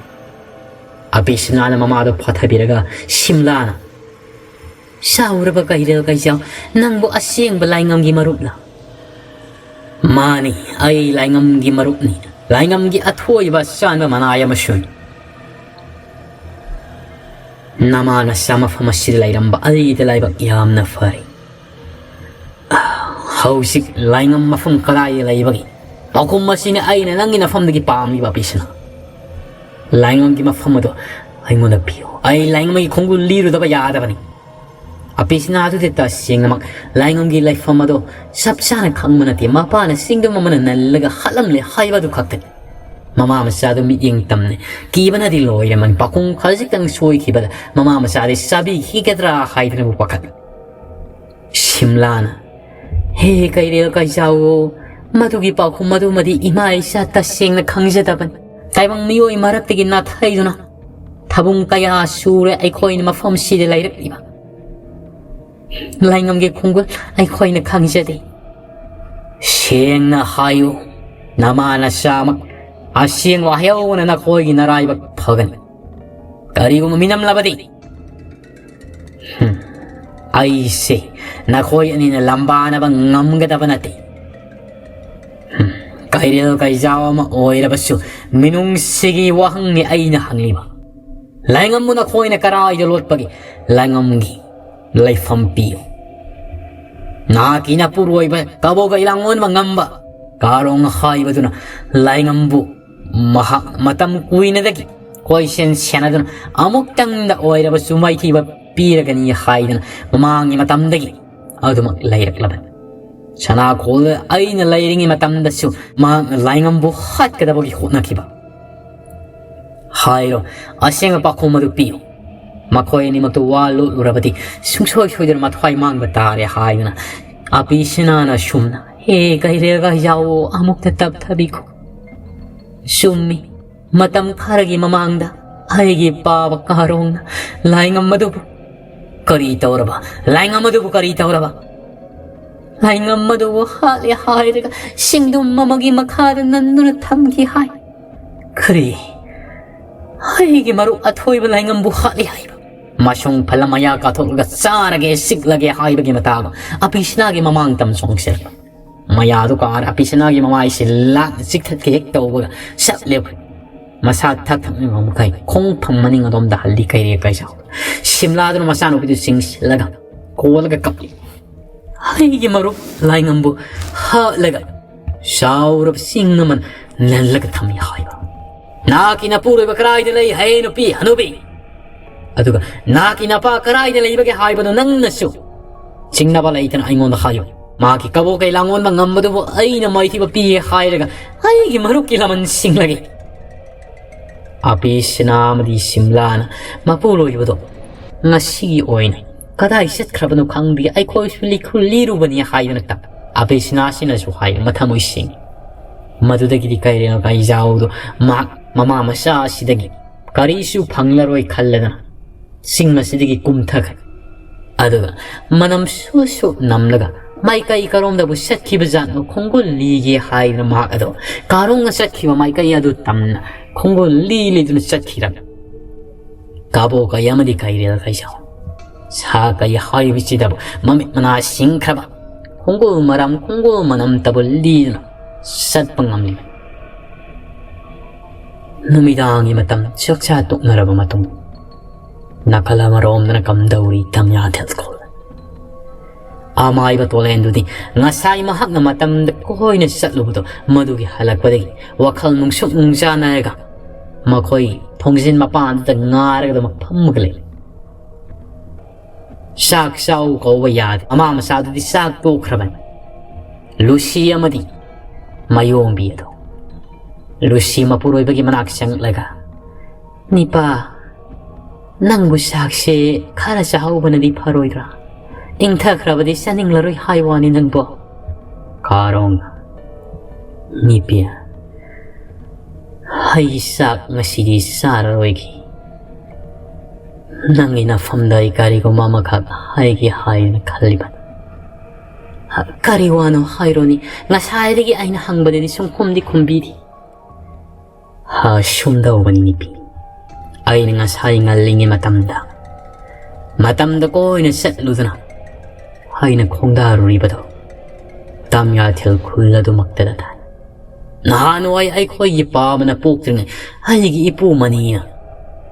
ꯑꯄꯤꯁꯤꯅꯥꯅ ꯃꯃꯥꯗꯨ ꯐꯥꯊꯕꯤꯔꯒ ꯁꯤꯝꯂꯥꯅ, "ꯆꯥꯎꯔꯕ ꯀꯩꯔꯦꯜ ꯀꯩꯖꯥꯎ, ꯅꯪꯕꯨ ꯑꯁꯦꯡꯕ ꯂꯥꯏꯉꯝꯒꯤ ꯃꯔꯨꯞꯂ?" "ꯃꯥꯅꯤ, ꯑꯩ ꯂꯥꯏꯉꯝꯒꯤ ꯃꯔꯨꯞꯅꯤ, ꯂꯥꯏꯉꯝꯒꯤ ꯑꯊꯣꯏꯕ ꯆꯥꯟꯕ ꯃꯅꯥꯏ ꯑꯃꯁꯨꯅꯤ꯫ ꯅꯃꯥ ꯅꯆꯥ ꯃꯐꯝ ꯑꯁꯤꯗ ꯂꯩꯔꯝꯕ ꯑꯩꯗ ꯂꯥꯏꯕꯛ ꯌꯥꯝꯅ ꯐꯔꯦ꯫ ꯍꯧꯖꯤꯛ ꯂꯥꯏꯉꯝ ꯃꯐꯝ ꯀꯗꯥꯏꯗ ꯂꯩꯕꯒꯦ? ꯄꯥꯎꯈꯨꯝ ꯑꯁꯤꯅꯤ ꯑꯩꯅ ꯅꯪꯒꯤ ꯅꯐꯝꯗꯒꯤ ꯄꯥꯝꯂꯤꯕ ꯑꯄꯤꯁꯤꯅꯥ꯫ ꯂꯥꯏꯉꯝꯒꯤ ꯃꯐꯝ ꯑꯗꯣ ꯑꯩꯉꯣꯟꯗ ꯄꯤꯌꯨ꯫ ꯑꯩ ꯂꯥꯏꯉꯝꯒꯤ ꯈꯣꯡꯒꯨꯜ ꯂꯤꯔꯨꯗꯕ ꯌꯥꯗꯕꯅꯤ"꯫ ꯑꯄꯤꯁꯤꯅꯥ ꯑꯗꯨꯗꯤ ꯇꯁꯦꯡꯅꯃꯛ ꯂꯥꯏꯉꯝꯒꯤ ꯂꯩꯐꯝ ꯑꯗꯣ ꯆꯞ ꯆꯥꯅ ꯈꯪꯕ ꯅꯠꯇꯦ꯫ ꯃꯄꯥꯅ ꯆꯤꯡꯗꯨꯝ ꯑꯃꯅ ꯅꯜꯂꯒ ꯍꯥꯠꯂꯝꯂꯦ ꯍꯥꯏꯕꯗꯨ ꯈꯛꯇꯅꯤ꯫ ꯃꯃꯥ ꯃꯆꯥꯗꯨ ꯃꯤꯠꯌꯦꯡ ꯇꯝꯅꯩ꯫ ꯀꯤꯕꯅꯗꯤ ꯂꯣꯏꯔꯦ꯫ ꯃꯅꯤ ꯄꯥꯎꯈꯨꯝ ꯈꯖꯤꯛꯇꯪ ꯁꯣꯏꯈꯤꯕꯗ ꯃꯃꯥ ꯃꯆꯥꯗꯤ ꯆꯥꯕꯤꯈꯤꯒꯗ꯭ꯔꯥ ꯍꯥꯏꯗꯨꯅꯕꯨ ꯄꯥꯈꯠꯂꯤ꯫ ꯁꯤꯝꯂꯥꯅ, "ꯍꯦ ꯀꯩꯔꯦꯜ ꯀꯩꯖꯥꯎꯑꯣ, ꯃꯗꯨꯒꯤ ꯄꯥꯎꯈꯨꯝ ꯑꯗꯨꯃꯗꯤ ꯏꯃꯥ ꯏꯆꯥ ꯇꯁꯦꯡꯅ ꯈꯪꯖꯗꯕꯅꯤ꯫ ꯇꯥꯏꯕꯪ ꯃꯤꯑꯣꯏ ꯃꯔꯛꯇꯒꯤ ꯅꯥꯊꯩꯗꯨꯅ ꯊꯥꯕꯨꯡ ꯀꯌꯥ ꯁꯨꯔꯦ ꯑꯩꯈꯣꯏꯅ ꯃꯐꯝꯁꯤꯗ ꯂꯩꯔꯛꯂꯤꯕ꯫ ꯂꯥꯏꯉꯝꯒꯤ ꯈꯣꯡꯒꯨꯜ ꯑꯩꯈꯣꯏꯅ ꯈꯪꯖꯗꯦ"꯫ "ꯁꯦꯡꯅ ꯍꯥꯏꯌꯨ, ꯅꯃꯥ ꯅꯆꯥꯃꯛ ꯑꯁꯦꯡꯕ ꯍꯥꯏꯍꯧꯕꯅ ꯅꯈꯣꯏꯒꯤ ꯅꯔꯥꯏꯕꯛ ꯐꯒꯅꯤ꯫ ꯀꯔꯤꯒꯨꯝꯕ ꯃꯤꯅꯝꯂꯕꯗꯤ, ꯍꯨꯝ, ꯑꯩꯁꯦ ꯅꯈꯣꯏ ꯑꯅꯤꯅ ꯂꯝꯕꯥꯅꯕ ꯉꯝꯒꯗꯕ ꯅꯠꯇꯦ꯫ ꯍꯨꯝ, ꯀꯩꯔꯦꯜ ꯀꯩꯖꯥꯎ ꯑꯃ ꯑꯣꯏꯔꯕꯁꯨ ꯃꯤꯅꯨꯡꯁꯤꯒꯤ ꯋꯥꯍꯪꯅꯤ ꯑꯩꯅ ꯍꯪꯂꯤꯕ꯫ ꯂꯥꯏꯉꯝꯕꯨ ꯅꯈꯣꯏꯅ ꯀꯔꯥꯏꯗ ꯂꯣꯠꯄꯒꯦ? ꯂꯥꯏꯉꯝꯒꯤ ꯂꯩꯐꯝ ꯄꯤꯌꯨ꯫ ꯅꯍꯥꯛꯀꯤ ꯅꯄꯨꯔꯣꯏꯕ ꯀꯕꯣꯛꯀ ꯂꯥꯡꯑꯣꯟꯕ ꯉꯝꯕ ꯀꯥꯔꯣꯡ ꯍꯥꯏꯕꯗꯨꯅ ꯂꯥꯏꯉꯝꯕꯨ ꯃꯍꯥꯛ ꯃꯇꯝ ꯀꯨꯏꯅꯗꯒꯤ ꯀꯣꯏꯁꯦꯟ ꯁꯦꯟꯅꯗꯨꯅ ꯑꯃꯨꯛꯇꯪꯗ ꯑꯣꯏꯔꯕꯁꯨ ꯃꯥꯏꯊꯤꯕ ꯄꯤꯔꯒꯅꯤ ꯍꯥꯏꯗꯨꯅ ꯃꯃꯥꯡꯒꯤ ꯃꯇꯝꯗꯒꯤ ꯑꯗꯨꯃꯛ ꯂꯩꯔꯛꯂꯕꯅꯤ꯫ ꯁꯅꯥꯈꯣꯜꯗ ꯑꯩꯅ ꯂꯩꯔꯤꯉꯩ ꯃꯇꯝꯗꯁꯨ ꯃꯍꯥꯛꯅ ꯂꯥꯏꯉꯝꯕꯨ ꯍꯥꯠꯀꯗꯕꯒꯤ ꯍꯣꯠꯅꯈꯤꯕ꯫ ꯍꯥꯏꯔꯣ, ꯑꯁꯦꯡꯕ ꯄꯥꯎꯈꯨꯝ ꯑꯗꯨ ꯄꯤꯌꯨ"꯫ ꯃꯈꯣꯏ ꯑꯅꯤꯃꯛꯇꯨ ꯋꯥ ꯂꯣꯠꯂꯨꯔꯕꯗꯤ ꯁꯨꯡꯁꯣꯏ ꯁꯣꯏꯗꯅ ꯃꯊ꯭ꯋꯥꯏ ꯃꯥꯡꯕ ꯇꯥꯔꯦ ꯍꯥꯏꯗꯨꯅ ꯑꯄꯤꯁꯤꯅꯥꯅ ꯁꯨꯝꯅ, "ꯍꯦ ꯀꯩꯔꯦꯜ ꯀꯩꯖꯥꯎꯑꯣ, ꯑꯃꯨꯛꯇ ꯇꯞꯊꯕꯤꯈꯣ꯫ ꯆꯨꯝꯃꯤ, ꯃꯇꯝ ꯈꯔꯒꯤ ꯃꯃꯥꯡꯗ ꯑꯩꯒꯤ ꯄꯥꯕ ꯀꯥꯔꯣꯡꯅ ꯂꯥꯏꯉꯝ ꯑꯗꯨꯕꯨ ꯀꯔꯤ ꯇꯧꯔꯕ? ꯂꯥꯏꯉꯝ ꯑꯗꯨꯕꯨ ꯀꯔꯤ ꯇꯧꯔꯕ? ꯂꯥꯏꯉꯝ ꯑꯗꯨꯕꯨ ꯍꯥꯠꯂꯦ ꯍꯥꯏꯔꯒ ꯁꯤꯡꯗꯨꯝ ꯑꯃꯒꯤ ꯃꯈꯥꯗ ꯅꯟꯗꯨꯅ ꯊꯝꯈꯤ ꯍꯥꯏ꯫ ꯀꯔꯤ? ꯑꯩꯒꯤ ꯃꯔꯨꯞ ꯑꯊꯣꯏꯕ ꯂꯥꯏꯉꯝꯕꯨ ꯍꯥꯠꯂꯦ ꯍꯥꯏꯕ?" ꯃꯁꯨꯡ ꯐꯜꯂ ꯃꯌꯥ ꯀꯥꯊꯣꯛꯂꯒ ꯆꯥꯔꯒꯦ, ꯁꯤꯛꯂꯒꯦ ꯍꯥꯏꯕꯒꯤ ꯃꯇꯥꯒ ꯑꯄꯤꯁꯤꯅꯥꯒꯤ ꯃꯃꯥꯡ ꯇꯝ ꯆꯣꯡꯁꯤꯜꯂꯛꯄ꯫ ꯃꯌꯥꯗꯨ ꯀꯥꯔ ꯑꯄꯤꯁꯤꯅꯥꯒꯤ ꯃꯃꯥꯏꯁꯤ ꯂꯥꯛꯅ ꯆꯤꯛꯊꯠꯀꯦ ꯍꯦꯛ ꯇꯧꯕꯒ ꯆꯠꯂꯦ꯫ ꯃꯁꯥ ꯊꯛ ꯊꯛꯅ ꯃꯈꯩ ꯈꯣꯡꯐꯝ ꯃꯅꯤꯡ ꯑꯗꯣꯝꯗ ꯍꯜꯂꯤ ꯀꯩꯔꯦ ꯀꯩꯁꯥꯎ꯫ ꯁꯤꯝꯂꯥꯗꯨꯅ ꯃꯆꯥꯅꯨꯄꯤꯗꯨ ꯆꯤꯡꯁꯤꯜꯂꯒ ꯀꯣꯜꯂꯒ ꯀꯞꯂꯤ꯫ ꯑꯩꯒꯤ ꯃꯔꯨꯞ ꯂꯥꯏꯉꯝꯕꯨ ꯍꯥꯠꯂꯒ ꯆꯥꯎꯔꯕ ꯆꯤꯡ ꯑꯃ ꯅꯜꯂꯒ ꯊꯝꯃꯤ ꯍꯥꯏꯕ꯫ ꯅꯍꯥꯛꯀꯤ ꯅꯄꯨꯔꯣꯏꯕ ꯀꯗꯥꯏꯗ ꯂꯩ, ꯍꯦ ꯅꯨꯄꯤ ꯍꯅꯨꯕꯤ? ꯑꯗꯨꯒ ꯅꯍꯥꯛꯀꯤ ꯅꯄꯥ ꯀꯗꯥꯏꯗ ꯂꯩꯕꯒꯦ ꯍꯥꯏꯕꯗꯨ ꯅꯪꯅꯁꯨ ꯆꯤꯡꯅꯕ ꯂꯩꯇꯅ ꯑꯩꯉꯣꯟꯗ ꯍꯥꯏꯌꯨ꯫ ꯃꯍꯥꯛꯀꯤ ꯀꯕꯣꯀꯩ ꯂꯥꯡꯑꯣꯟꯕ ꯉꯝꯕꯗꯨꯕꯨ ꯑꯩꯅ ꯃꯥꯏꯊꯤꯕ ꯄꯤꯌꯦ ꯍꯥꯏꯔꯒ ꯑꯩꯒꯤ ꯃꯔꯨꯞꯀꯤ ꯂꯃꯟ ꯁꯤꯡꯂꯒꯦ꯫ ꯑꯄꯤꯁꯤꯅꯥ ꯑꯃꯗꯤ ꯁꯤꯝꯂꯥꯅ ꯃꯄꯨꯔꯣꯏꯕꯗꯣ ꯉꯁꯤꯒꯤ ꯑꯣꯏꯅ ꯀꯗꯥꯏ ꯆꯠꯈ꯭ꯔꯕꯅꯣ ꯈꯪꯗꯦ, ꯑꯩꯈꯣꯏꯁꯨ ꯂꯤꯈꯨ ꯂꯤꯔꯨꯕꯅꯤ ꯍꯥꯏꯗꯨꯅ ꯇꯞ ꯑꯄꯤꯁꯤꯅꯥꯁꯤꯅꯁꯨ ꯍꯥꯏ ꯃꯊꯃꯣꯏ ꯁꯦꯡꯉꯤ꯫ ꯃꯗꯨꯗꯒꯤꯗꯤ ꯀꯩꯔꯦꯜ ꯀꯩꯖꯥꯎꯗꯣ ꯃꯍꯥꯛ ꯃꯃꯥ ꯃꯆꯥ ꯑꯁꯤꯗꯒꯤ ꯀꯔꯤꯁꯨ ꯐꯪꯂꯔꯣꯏ ꯈꯜꯂꯗꯅ ꯆꯤꯡ ꯑꯁꯤꯗꯒꯤ ꯀꯨꯝꯊꯈ꯭ꯔꯦ꯫ ꯑꯗꯨꯒ ꯃꯅꯝ ꯁꯨ ꯁꯨ ꯅꯝꯂꯒ ꯃꯥꯏꯀꯩ ꯀꯔꯣꯝꯗꯕꯨ ꯆꯠꯈꯤꯕ ꯖꯥꯠꯅꯣ ꯈꯣꯡꯒꯨꯜ ꯂꯤꯒꯦ ꯍꯥꯏꯗꯅ ꯃꯍꯥꯛ ꯑꯗꯣ ꯀꯥꯔꯣꯡꯅ ꯆꯠꯈꯤꯕ ꯃꯥꯏꯀꯩ ꯑꯗꯨ ꯇꯝꯅ ꯈꯣꯡꯒꯨꯜ ꯂꯤ ꯂꯤꯗꯨꯅ ꯆꯠꯈꯤꯔꯝꯃꯤ꯫ ꯀꯥꯕꯣ ꯀꯩ ꯑꯃꯗꯤ ꯀꯩꯔꯦꯜ ꯀꯩꯁꯥꯎ ꯁꯥ ꯀꯩ ꯍꯥꯏꯕꯁꯤꯗꯕꯨ ꯃꯃꯤꯠ ꯃꯅꯥ ꯁꯤꯡꯈ꯭ꯔꯕ ꯈꯣꯡꯒꯨꯜ ꯃꯔꯝ ꯈꯣꯡꯒꯨꯜ ꯃꯅꯝꯇꯕꯨ ꯂꯤꯗꯨꯅ ꯆꯠꯄ ꯉꯝꯂꯤꯕꯅꯤ꯫ ꯅꯨꯃꯤꯗꯥꯡꯒꯤ ꯃꯇꯝ ꯆꯥꯛꯆꯥ ꯇꯣꯛꯅꯔꯕ ꯃꯇꯨꯡ ꯅꯥꯀꯜ ꯑꯃꯔꯣꯝꯗꯅ ꯀꯝꯗꯧꯔꯤ ꯇꯝꯌꯥꯊꯦꯜ ꯈꯣꯜ꯫ ꯑꯃꯥꯏꯕ ꯇꯣꯂꯦꯟꯗꯨꯗꯤ ꯉꯁꯥꯏ ꯃꯍꯥꯛꯅ ꯃꯇꯝꯗ ꯀꯣꯏꯅ ꯆꯠꯂꯨꯕꯗꯣ ꯃꯗꯨꯒꯤ ꯍꯜꯂꯛꯄꯗꯒꯤ ꯋꯥꯈꯜ ꯅꯨꯡꯁꯨꯛ ꯅꯨꯡꯖꯥꯅꯔꯒ ꯃꯈꯣꯏ ꯊꯣꯡꯖꯤꯟ ꯃꯄꯥꯟꯗꯨꯗ ꯉꯥꯔꯒ ꯑꯗꯨꯃꯛ ꯐꯝꯃꯒ ꯂꯩ꯫ ꯆꯥꯛ ꯆꯥꯎ ꯀꯧꯕ ꯌꯥꯗꯦ꯫ ꯑꯃꯥ ꯃꯆꯥꯗꯨꯗꯤ ꯆꯥꯛ ꯇꯣꯛꯈ꯭ꯔꯕꯅꯤ꯫ ꯂꯨꯁꯤ ꯑꯃꯗꯤ ꯃꯌꯣꯝꯕꯤ ꯑꯗꯣ꯫ ꯂꯨꯁꯤ ꯃꯄꯨꯔꯣꯏꯕꯒꯤ ꯃꯅꯥꯛ ꯆꯪꯂꯒ, "ꯅꯤꯄꯥ, "ꯅꯪꯕꯨ ꯆꯥꯛꯁꯦ ꯈꯔ ꯆꯥꯍꯧꯕꯅꯗꯤ ꯐꯔꯣꯏꯗ꯭ꯔꯥ? ꯏꯪꯊꯈ꯭ꯔꯕꯗꯤ ꯆꯥꯅꯤꯡꯂꯔꯣꯏ ꯍꯥꯏ ꯋꯥꯅꯤ ꯅꯪꯕꯣ꯫" ꯀꯥꯔꯣꯡ, "ꯅꯤꯄꯤ, ꯑꯩ ꯆꯥꯛ ꯉꯁꯤꯗꯤ ꯆꯥꯔꯔꯣꯏꯒꯦ꯫ ꯅꯪꯒꯤ ꯅꯐꯝꯗ ꯑꯩ ꯀꯔꯤꯒꯨꯝꯕ ꯑꯃꯈꯛ ꯍꯥꯏꯒꯦ ꯍꯥꯏꯅ ꯈꯜꯂꯤꯕꯅꯤ꯫" "ꯀꯔꯤ ꯋꯥꯅꯣ ꯍꯥꯏꯔꯣꯅꯤ? ꯉꯁꯥꯏꯗꯒꯤ ꯑꯩꯅ ꯍꯪꯕꯗꯗꯤ ꯁꯨꯝ ꯈꯨꯝꯗꯤ ꯈꯨꯝꯕꯤꯗꯦ꯫" "ꯍꯥ, ꯁꯨꯝ ꯇꯧꯕꯅꯤ ꯅꯤꯄꯤ꯫ ꯑꯩꯅ ꯉꯁꯥꯏ ꯉꯜꯂꯤꯉꯩ ꯃꯇꯝꯗ, ꯃꯇꯝꯗ ꯀꯣꯏꯅ ꯆꯠꯂꯨꯗꯨꯅ ꯑꯩꯅ ꯈꯣꯡꯗꯥꯔꯨꯔꯤꯕꯗꯣ ꯇꯝꯌꯥꯊꯦꯜ ꯈꯨꯜ ꯑꯗꯨꯃꯛꯇꯗ ꯇꯥꯏ꯫ ꯅꯍꯥꯟꯋꯥꯏ ꯑꯩꯈꯣꯏꯒꯤ ꯄꯥꯕꯅ ꯄꯣꯛꯇ꯭ꯔꯤꯉꯩ ꯑꯩꯒꯤ ꯏꯄꯨ ꯃꯅꯤꯅ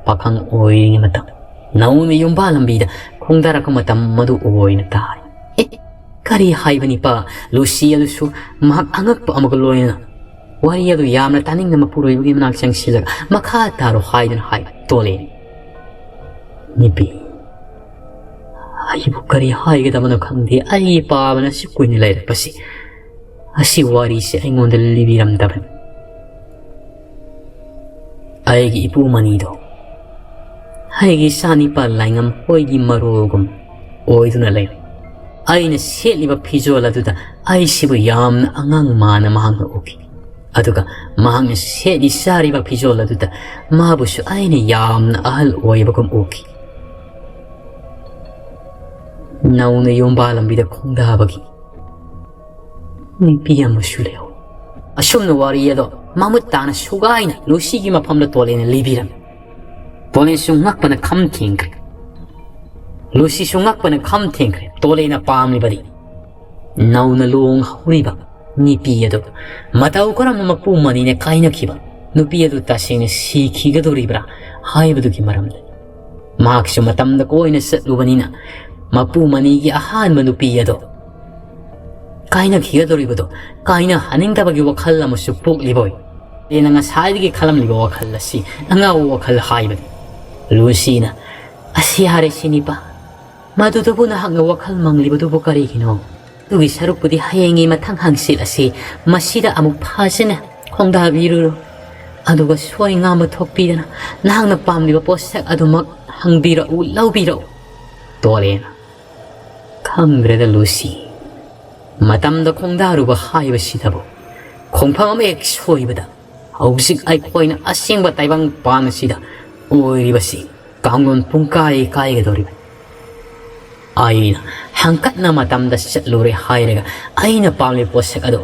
ꯄꯥꯈꯪ ꯑꯣꯏꯔꯤꯉꯩ ꯃꯇꯝ, ꯅꯧꯅ ꯌꯨꯝꯕꯥ ꯂꯝꯕꯤꯗ ꯈꯣꯡꯗꯥꯔꯛꯄ ꯃꯇꯝ ꯃꯗꯨ ꯑꯣꯏꯅ ꯇꯥꯏ꯫" "ꯑꯦ, ꯀꯔꯤ ꯍꯥꯏꯕꯅꯤꯄꯥ?" ꯂꯨꯁꯤ ꯑꯗꯨꯁꯨ ꯃꯍꯥꯛ ꯑꯉꯛꯄ ꯑꯃꯒ ꯂꯣꯏꯅꯅ ꯋꯥꯔꯤ ꯑꯗꯨ ꯌꯥꯝꯅ ꯇꯥꯅꯤꯡꯅ ꯃꯄꯨꯔꯣꯏꯕꯒꯤ ꯃꯅꯥꯛ ꯆꯪꯁꯤꯜꯂꯒ, "ꯃꯈꯥ ꯇꯥꯔꯣ" ꯍꯥꯏꯗꯨꯅ ꯍꯥꯏ꯫ ꯇꯣꯂꯦ, "ꯅꯤꯄꯤ, ꯑꯩꯕꯨ ꯀꯔꯤ ꯍꯥꯏꯒꯗꯕꯅꯣ ꯈꯪꯗꯦ꯫ ꯑꯩꯒꯤ ꯄꯥꯕꯅ ꯑꯁꯨꯛ ꯀꯨꯏꯅ ꯂꯩꯔꯛꯄꯁꯤ, ꯑꯁꯤ ꯋꯥꯔꯤꯁꯦ ꯑꯩꯉꯣꯟꯗ ꯂꯤꯕꯤꯔꯝꯗꯕꯅꯤ꯫ ꯑꯩꯒꯤ ꯏꯄꯨ ꯃꯅꯤꯗꯣ ꯑꯩꯒꯤ ꯏꯆꯥꯅꯤꯄꯥ ꯂꯥꯏꯉꯝ ꯍꯣꯏꯒꯤ ꯃꯔꯣꯜꯒꯨꯝ ꯑꯣꯏꯗꯨꯅ ꯂꯩꯔꯦ꯫ ꯑꯩꯅ ꯁꯦꯠꯂꯤꯕ ꯐꯤꯖꯣꯜ ꯑꯗꯨꯗ ꯑꯩꯁꯤꯕꯨ ꯌꯥꯝꯅ ꯑꯉꯥꯡ ꯃꯥꯟꯅ ꯃꯍꯥꯛꯅ ꯎꯈꯤ꯫ ꯑꯗꯨꯒ ꯃꯍꯥꯛꯅ ꯁꯦꯠꯂꯤ ꯆꯥꯔꯤꯕ ꯐꯤꯖꯣꯜ ꯑꯗꯨꯗ ꯃꯥꯕꯨꯁꯨ ꯑꯩꯅ ꯌꯥꯝꯅ ꯑꯍꯜ ꯑꯣꯏꯕꯒꯨꯝ ꯎꯈꯤ꯫ ꯅꯧꯅ ꯌꯨꯝꯕꯥ ꯂꯝꯕꯤꯗ ꯈꯣꯡꯗꯥꯕꯒꯤ ꯅꯨꯄꯤ ꯑꯃꯁꯨ ꯂꯩꯍꯧꯏ꯫" ꯑꯁꯨꯝꯅ ꯋꯥꯔꯤ ꯑꯗꯣ ꯃꯃꯨꯠ ꯇꯥꯅ ꯁꯨꯒꯥꯏꯅ ꯂꯨꯁꯤꯒꯤ ꯃꯐꯝꯗ ꯇꯣꯂꯦꯅ ꯂꯤꯕꯤꯔꯝꯃꯤ꯫ ꯇꯣꯂꯦꯁꯨ ꯉꯛꯄꯅ ꯈꯝ ꯊꯦꯡꯈ꯭ꯔꯦ꯫ ꯂꯨꯁꯤꯁꯨ ꯉꯛꯄꯅ ꯈꯝ ꯊꯦꯡꯈ꯭ꯔꯦ꯫ ꯇꯣꯂꯦꯅ ꯄꯥꯝꯂꯤꯕꯗꯤ ꯅꯧꯅ ꯂꯨꯍꯣꯡꯍꯧꯔꯤꯕ ꯅꯨꯄꯤ ꯑꯗꯨ ꯃꯇꯧ ꯀꯔꯝꯅ ꯃꯄꯨ ꯃꯅꯤꯅ ꯀꯥꯏꯅꯈꯤꯕ ꯅꯨꯄꯤ ꯑꯗꯨ ꯇꯁꯦꯡꯅ ꯁꯤꯈꯤꯒꯗꯧꯔꯤꯕ꯭ꯔꯥ ꯍꯥꯏꯕꯗꯨꯒꯤ ꯃꯔꯝꯗ꯫ ꯃꯍꯥꯛꯁꯨ ꯃꯇꯝꯗ ꯀꯣꯏꯅ ꯆꯠꯂꯨꯕꯅꯤꯅ ꯃꯄꯨ ꯃꯅꯤꯒꯤ ꯑꯍꯥꯟꯕ ꯅꯨꯄꯤ ꯑꯗꯣ ꯀꯥꯏꯅꯈꯤꯒꯗꯧꯔꯤꯕꯗꯣ ꯀꯥꯏꯅꯍꯟꯅꯤꯡꯗꯕꯒꯤ ꯋꯥꯈꯜ ꯑꯃꯁꯨ ꯄꯣꯛꯂꯤꯕ ꯑꯣꯏ꯫ ꯑꯩꯅ ꯉꯁꯥꯏꯗꯒꯤ ꯈꯜꯂꯝꯂꯤꯕ ꯋꯥꯈꯜ ꯑꯁꯤ ꯑꯉꯥꯎꯕ ꯋꯥꯈꯜ ꯍꯥꯏꯕꯅꯤ꯫ ꯂꯨꯁꯤꯅ, "ꯑꯁꯤ ꯌꯥꯔꯦ ꯁꯤꯅꯤꯄꯥ, ꯃꯗꯨꯗꯕꯨ ꯅꯍꯥꯛꯅ ꯋꯥꯈꯜ ꯃꯪꯂꯤꯕꯗꯨꯕꯨ ꯀꯔꯤꯒꯤꯅꯣ? ꯑꯗꯨꯒꯤ ꯁꯔꯨꯛꯄꯨꯗꯤ ꯍꯌꯦꯡꯒꯤ ꯃꯊꯪ ꯍꯪꯆꯤꯠ ꯑꯁꯤ ꯃꯁꯤꯗ ꯑꯃꯨꯛ ꯐꯖꯅ ꯈꯣꯡꯗꯥꯕꯤꯔꯨꯔꯣ꯫ ꯑꯗꯨꯒ ꯁꯣꯏ ꯉꯥꯝꯕ ꯊꯣꯛꯄꯤꯗꯅ ꯅꯍꯥꯛꯅ ꯄꯥꯝꯂꯤꯕ ꯄꯣꯠꯁꯛ ꯑꯗꯨꯃꯛ ꯍꯪꯕꯤꯔꯛꯎ, ꯂꯧꯕꯤꯔꯛꯎ꯫ ꯇꯣꯂꯦꯅ, ꯈꯪꯗ꯭ꯔꯦꯗ ꯂꯨꯁꯤ, ꯃꯇꯝꯗ ꯈꯣꯡꯗꯥꯔꯨꯕ ꯍꯥꯏꯕꯁꯤꯗꯕꯨ ꯈꯣꯡꯐꯝ ꯑꯃ ꯍꯦꯛ ꯁꯣꯏꯕꯗ ꯍꯧꯖꯤꯛ ꯑꯩꯈꯣꯏꯅ ꯑꯁꯦꯡꯕ ꯇꯥꯏꯕꯪ ꯄꯥꯟ ꯑꯁꯤꯗ ꯑꯣꯏꯔꯤꯕꯁꯤ ꯀꯥꯡꯂꯣꯟ ꯄꯨꯡꯀꯥꯏ ꯀꯥꯏꯒꯗꯧꯔꯤꯕꯅꯤ꯫ ꯑꯩꯅ ꯍꯪꯀꯠꯅ ꯃꯇꯝꯗ ꯆꯠꯂꯨꯔꯦ ꯍꯥꯏꯔꯒ ꯑꯩꯅ ꯄꯥꯝꯂꯤꯕ ꯄꯣꯠꯁꯛ ꯑꯗꯨ